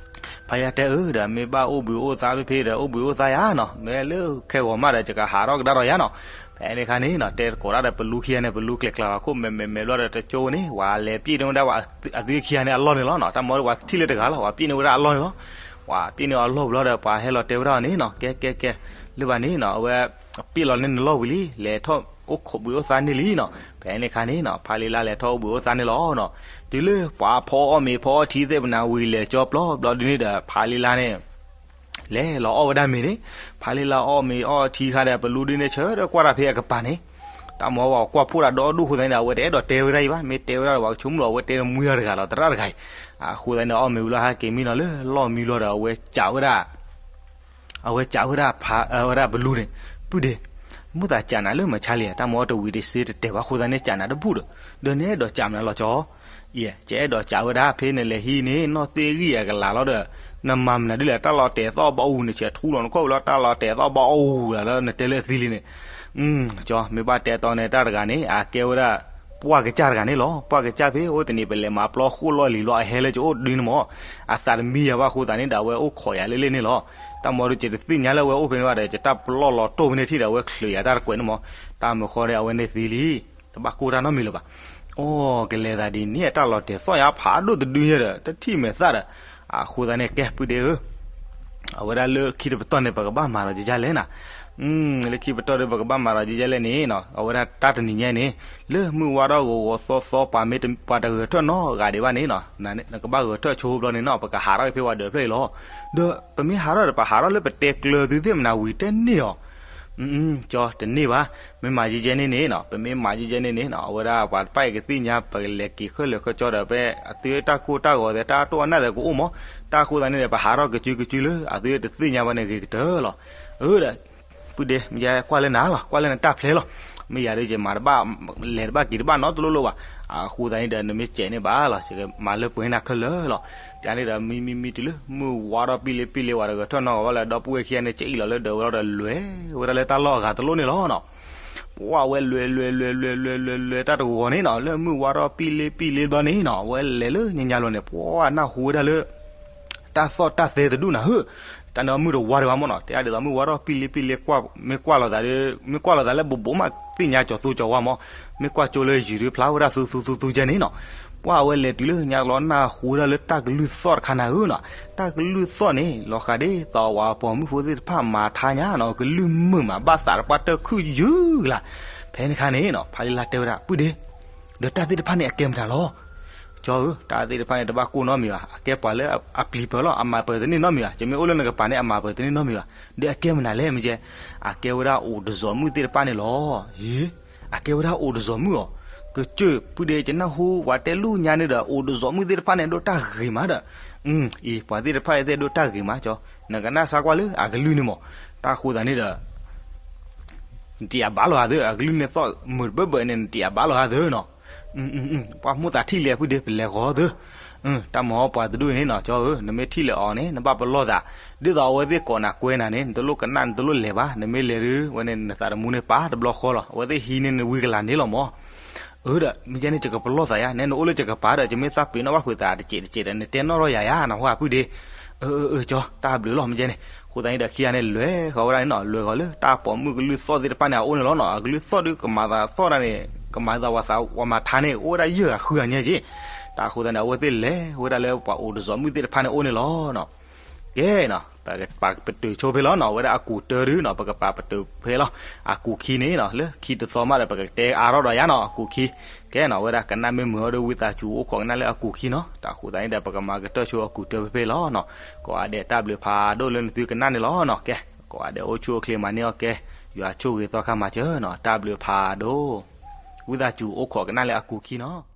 ဖါယါတဲအၢဒီး မ့ၢ်ဘၣ်အိၣ်ဘှံးအိၣ်သါဖဲဖဲဒီး အိၣ်ဘှံးအိၣ်သါယၤနီၤ, မ့ၢ်လၢခဲဂီၤမးဒီး ယကဟးထီၣ်ကဒါဒီးယၤနီၤ, ဖဲန့ၣ်အခါန့ၣ်နီၤ တဲသကိးတၢ်ဒီးပလူခံဂၤန့ၣ် ပလူကျဲၤကျါလီၤခိၣ်မဲာ်မဲာ်မဲာ်ဘျီဒီး တကၠိန့ၣ် ပှၤလဲၤပျံၢ်န့ၢ်ဝဲဒၣ်အသုခံဂၤန့ၣ်အလီၢ်န့ၣ်လီၤနီၤ, တၢ်မၤဒီးပှၤထံၣ်လၢတဂၤလီၤ ပှၤပျံၢ်န့ၢ်ဝဲဒၣ်အလီၢ်န့ၣ်လီၤ, ပှၤပျံၢ်န့ၢ်အလီၢ်ဘျီဒီး ပှၤဟဲလီၤတဲဝဲဒၣ်အီၤန့ၣ်နီၤ ကဲကဲကဲ, လၢဘၣ်န့ၣ်နီၤ အဝဲ ပျံၢ်လီၤန့ၢ်နလီၢ်ဝံၤလံ လဲၤထီၣ်အိၣ်ခိးဘှံးအိၣ်သါန့ၢ်လံနီၤ, ဖဲန့ၣ်အခါန့ၣ်နီၤ ဖါလံလါလဲၤထီၣ်အိၣ်ဘှံးအိၣ်သါန့ၢ်လီၤနီၤ, တုၤလၢပှၤဖီအီၣ်မ့ၤဖီအီထံသ့ၣ်ပနၢ်ဝံၤ လဲၤကၠီပျီဘျီဒုန့ၣ်ဒီး ဖါလံလါန့ၣ် လဲၤလီၤအီၣ်ဝဲဒၣ်မ့ၤန့ၣ်, ဖါလံလါအီၣ်မ့ၤအီထံခါဒီး ပလူဒုန့ၣ် ဆၢထၢၣ်ကွၢ်တၢ်ဖဲအကပၤန့ၣ်, တၢ်မၤဝဲကွၢ်ဖှိၣ်တၢ်ဒီဒူၣ်အဃိသတးန့ၣ်ဒီး အဝဲတအဲၣ်ဒိးတဲဝဲဒၣ်အံၤဘၣ်, မ့ၢ်တဲဝဲဒၣ်ဒီး ပှၤကဆိကမိၣ်လီၤ အဝဲတဲတမှံတဂၤလီၤ သရၣ်တဂၤအံၤ, အဃိသတးန့ၣ် အီၣ်မ့ၤဝံၤလီၤဟဲက့ၤမံနီၤလၢလီၢ်မံဘျီဒီး အဝဲကးဝဲဒၣ် အဝဲကးဝဲဒၣ်ဖး ဝဲဒၣ်ပလူန့ၣ်, ပုၢ်ဒ့, မုၢ်သးကးနၤလၢမုၢ်ဆါလံဧါ, တၢ်မၤတဝံၤတစ့တတဲာ်ဘၣ်အဃိသတးန့ၣ် ကးနၤတဘူၣ်ဒီး, ဒီးနအဲၣ်ဒိးကးမနုၤလီၤကၠီ, ယဲ ယအဲၣ်ဒိးကးဝဲဒၣ်ဖဲနလဲၤဟံးန့ၢ် နီၢ်သ့ၣ်ဂံၢ်အကလၤလီၤဒီး, နမၤမနုၤဒ်လဲၣ် တၢ်လီၤတဲာ်သီၣ်ဘၣ်အူန့ၣ် ဆဲးထူလီၤနခိၣ်ဝံၤလီၤ တၢ်လီၤတဲာ်သီၣ်ဘၣ်အူလီၤလၢနတဲလၢအသံလံန့ၣ်, ကၠီ မ့ၢ်ဘၣ်တဲတီန့ၣ် တၢ်တဂၤန့ၣ် အကဲဝဲဒၣ် ပှၢ်ကစၢ်တဂၤန့ၣ်လီၤ. ပှၢ်ကစၢ်ဖဲအိၣ်တနံၤ ပလဲၤမၤပျီဃိၣ်လီၢ်လံၤလီၤ အဟဲလၢယအိၣ်ဒုန့ၣ်မး, အသးတမံယၤဘၣ်အဃိသတးန့ၣ်ဒီး အဝဲအိၣ်ခိးယၤလၢလ့ၣ်န့ၣ်လီၤ. တၢ်မၤဒီး ယတသ့ၣ်ညါလၢအဝဲအိၣ်ဖဲန့ၣ်ဘၣ်ဒီး ယတၢ်ပလီၢ်လီၤတိၢ်ဖဲန့ၣ်ထံၣ်ဒီး အဝဲချုးယၤတၢ်တကွဲးန့ၣ်မး, တၢ်မုၢ်ဃီဒီး အဝဲန့ၣ်သံလံ, တဘၣ်ကိၢ်တၢ်နီတမံၤလၢၤဘၣ်. အိၣ် ကလဲၤသးဒ်န့ၣ် တၢ်လီၤတဲာ်သီၣ်ယါဖးဒိၣ်တဒုညါဒီး တထံၣ်မဲာ်သၣ်ဒီး, အဃိသတးန့ၣ် ကဲ ပုၢ်ဒ့ဧၢ အဝဲဒၣ်လၢခံတပတီၢ်န့ၣ် ပကဘၣ်မၤဒီးယဲလဲၣ်နၤ, လၢခံပတီၢ်ဒီး ပကဘၣ်မၤဒီးယဲလဲၣ်န့ၣ်, အဝဲဒၣ်တၢ်တနံၤညါန့ၣ်, လၢမုၢ်ဝါထီၣ်ဂီၤဂီၤသီသီ ပှၤမ့ၢ်ပှၤတဂဲၤထၢၣ်နီတဂၤဒံးဘၣ်န့ၣ်, နကဘၣ်ဂဲၤထၢၣ်ဆိဘျီန့ၣ်နီၤ ပကဟးထီၣ်ဖဲပှၤဒၢးဖျၢၣ်အံၤလီၤ. ဒီးပမ့ၢ်ဟးထီၣ်ဒီး ပဟးထီၣ်လၢပတဲကျၢၤသုသ့ၣ်မနၤဝံၤတဲန့ၢ်အီၤ ကၠီ တန့ၢ်ဘၣ်. မ့ၢ်မၤယဲယဲန့ၣ်န့ၣ်, ပမ့ၢ်မၤယဲယဲန့ၣ်န့ၣ်, အဝဲဒၣ်ပှၤတဖၣ်အံၤကသ့ၣ်ညါ ပကလဲၤက့ၤခဲလၢာ်ခဲဆ့ဒီး ဖဲအသုတၢ်ကိၢ်တၢ်ဂီၤသဲး တၢ်တိၢ်အနၢ်သဲးကအိၣ်မး, တၢ်အဃိသတးန့ၣ်ဒီး ပဟးထီၣ်ကစုကစုလၢ အသုတသ့ၣ်ညါဘၣ်န့ၣ်ဂ့ၤကတၢၢ်လီၤ. အၢ ဒီး ပုၢ်ဒ့ မ့ၢ်ယဲကွၢ်လၢနၤလီၤ, ကွၢ်လၢနတၢ်ဖျဲလီၤ. မ့ၢ်ယၤဒီးယမၤတဘၣ်, လဲၤတဘၣ်က့ၤတဘၣ်နီတလိၣ်လိၣ်ဘၣ်. အဃိသတးန့ၣ်ဒီး နမ့ၢ်စဲးန့ၢ်ဘၣ်လီၤ, ယကမၤလၢပှဲၤနၤခဲလၢာ်လီၤ. တၢ်န့ၣ်ဒီး မံမံမံတုၤလၢ မုၢ်ဝါထီၣ်ပံလ့ပံလ့ ဝဲဒီးကထီၣ်နီၣ်ဂီၤဘၣ်လၢ ဒီပုၢ်ဝဲၢ်ခံဂၤန့ၣ် ကအံၣ်လီၤလၢဒၢးဝဲလီၤဒီး လဲၤဝဲဒၣ်လၢတၢ်လီၢ်အဂၤတလိၣ်န့ၣ်လီၤနီၤ. ပှၢ်ဝဲလဲၤလဲၤလဲၤလဲၤလဲၤလဲၤလဲၤလဲၤတၢ်တဂီၤန့ၣ်နီၤ, လၢမုၢ်ဝါထီၣ်ပံလ့ပံလ့ဘျီန့ၣ်နီၤ, အဝဲလဲၤလၢညါညါလီၤန့ၣ် ပှၢ်နၢ်ဟူဝဲဒၣ်လၢ တၢ်သီၣ်တၢ်သဲတဒူၣ်နၤဧၢ, တၢ်န့ၣ်မုၢ်တဝါဒံးဘၣ်မ့ၢ်နီၤ, တဲဒ်သိးမုၢ်ဝါထီၣ်ပံလ့ပံလ့ မ့ၢ်ကွၢ်လိာ်သးဒီး မ့ၢ်ကွၢ်လိာ်သးလၢဘူးဘူးမး သ့ၣ်ညါကၠီၤသူကၠီၤဝါမး, မ့ၢ်ကွၢ်ကၠိလၢယုၢ်ဒုးဖျါဝဲဒၣ်သူသူသူသူကဲန့ၣ်နီၤ. ပှၢ်အဝဲလဲၤတုၤလၢညါလီၤ နၢ်ဟူဝဲဒၣ်လၢတၢ်ကလုၢ်သီၣ်တခါနၤဧၢနီၤ, တၢ်ကလုၢ်သီၣ်န့ၣ် လီၤဃးဒ်သိးဝဲပိာ်မုၣ်ဖိသ့ၣ်တဖၣ်မၤထါညါနီၤ, ကလုၢ်မုာ်မး ဘၣ်သးတပှၢ်တၢၢ်ခုၣ်ယုၢ်ကလါ. ဖဲန့ၣ်အခါန့ၣ်နီၤ ဖါလံလါတဲဝဲဒၣ် ပုၢ်ဒ့ ဒီးတၢ်သ့ၣ်တဖၣ်န့ၣ် အကဲမနုၤလီၤ. ကၠီဧၢ, တၢ်သ့ၣ်တဖၣ်န့ၣ် တဘၣ်ကိၢ်နီတမံၤဘၣ်, အကဲပှၤလၢအပျံၤပၢၤလီၤ, အမၤပၢၤတန့ၢ်နီတမံၤဘၣ်, ယမ့ၢ်အိၣ်လၢနကပၤန့ၣ် အမၤပၢၤတန့ၢ်နီတမံၤဘၣ်, ဒီးအကဲမနုၤလဲၣ်မ့ၢ်ကဲ, အကဲဝဲဒၣ်အိၣ်တစီၤမုၣ်သ့ၣ်တဖၣ်န့ၣ်လီၤ. အ့, အကဲဝဲဒၣ်အိၣ်တစီၤမုၣ်အီၤ, ကစၢၢ် ပုၢ်ဒ့ ယနၢ်ဟူပှၤတဲလူညါန့ၣ်ဒီး အိၣ်တစီၤမုၣ်သ့ၣ်တဖၣ်န့ၣ် ဒိၣ်တၢ်ဂ့ၤမးဒီး, အ့ ပှၤသ့ၣ်တဖၣ်အံၤသ့ၣ်ဒိၣ်တၢ်ဂ့ၤမးကၠီ, နကနၣ်ဆါကွၢ်လၢအကလုၢ်န့ၣ်မး, တၢ်ဃိသးန့ၣ်ဒီး နတံာ်အဘၣ်လီၤဂာ်သၢ, အကလုၢ်န့ၣ်သီၣ်မုာ်တဘၢဘၢန့ၣ် နတံာ်အဘၣ်လီၤဂာ်သၢနီၤ. ပှၤမိၢ်သးထံၣ်လဲၣ် ပုၢ်ဒ့ ပလဲၤဃီသၢ, တၢ်မၤဟီပှၤတဒူၣ်န့ၣ်နီၤ ကၠီဧၢ, နမ့ၢ်ထံၣ်လဲၣ်အီၤန့ၣ် နဘၣ်ပလီၢ်သး, ဒ်သိးအဝဲသ့ၣ်ကိးနၤကွဲနၤန့ၣ် နတလိၣ်ကနၣ် နတလိၣ်လဲၤဘၣ်, နမ့ၢ်လဲၤဒုး ဝဲန့ၣ်နသးတမူန့ၣ်ပာ်တဘျီဃီလီၤ, အဝဲသ့ၣ်ဟံးန့ၢ်နဝံၤကလးန့ၣ်လီၤမး. အၢဒီး မ့ၢ်ကဲန့ၣ် ယကပလီၢ်သးယါ, နဲနအိၣ်လၢယကပၤဒီး ယမ့ၢ်သးပ့ၤနီၣ်ဘၣ်ဖုးသးတစဲးတစဲးဒီး နတဲနီၣ်ထီၣ်ယၤယါ နဟူဧါ ပုၢ်ဒ့. အၢ အၢ အၢ ကၠီ တၢ်ဘျုးလီၤ မ့ၢ်ကဲန့ၣ်. အဃိသတးန့ၣ်ဒီး ခံဂၤန့ၣ်လဲၤဃီၤဝဲဒၣ်န့ၣ်နီၤ, လဲၤဃီၤလၢတၢ်ပိာ်မုၣ်ကလုၢ်သီၣ်သ့ၣ်တဖၣ်န့ၣ် အအိၣ်န့ၣ်လီၤနီၤ, အကလုၢ်သီၣ်ဒုး ကမၤသးသီၣ်တၢ်န့ၣ် ကမၤသးဝၤသးဝၤမၤထါန့ၣ် အိၣ်ဝဲဒၣ်ယဲၢ်ဂၤဃုဂၤညါက့ၤ. တၢ်အဃိသတးန့ၣ် အဝဲသ့ၣ်လဲၤဝဲဒၣ်လၢပှၤအိၣ်တစီၤမုၣ်သ့ၣ်တဖၣ်န့ၣ်အိၣ်န့ၣ်လီၤနီၤ. ကဲနီၤ, ပကပာ်ပတုာ်ဆိဖဲလီၤနီၤ, အဝဲဒၣ်အကူာ်တၢဒုးနီၤ ပကပာ်ပတုာ်ဖဲလီၤ. အကူာ်ခံန့ၣ်နီၤ လၢခံတသီမးဒီး ပကတဲအါထီၣ်ဒီးယါနီၤ အကူာ်ခံ. ကဲနီၤ အဝဲဒၣ်ကနၣ်မ့ၢ်မုာ်အီၤဒီး ဝံသးစူၤအိၣ်ခိးကနၣ်လၢအကူာ်ခံနီၤ. တၢ်အဃိသတးန့ၣ်ဒီး ပကမၤကတၢၢ်ဆိအကူာ်တၢဖဲဖဲလီၤနီၤ. ကိးဂၤဒဲးတၢ်ဘျုးဖးဒိၣ်လၢနသုကနၣ်န့ၣ်လီၤနီၤ. ကဲ ကိးဂၤဒဲးအိၣ်ဆူၣ်အိၣ်ချ့မၤန့ၢ်အီၣ်ကဲ, ယွၤဆိၣ်ဂ့ၤသီခါမၤစၢၤနီၤ, တၢ်ဘျုးဖးဒိၣ်. ဝံသးစူၤအိၣ်ခိးကနၣ်လၢအကူာ်ခံနီၤ.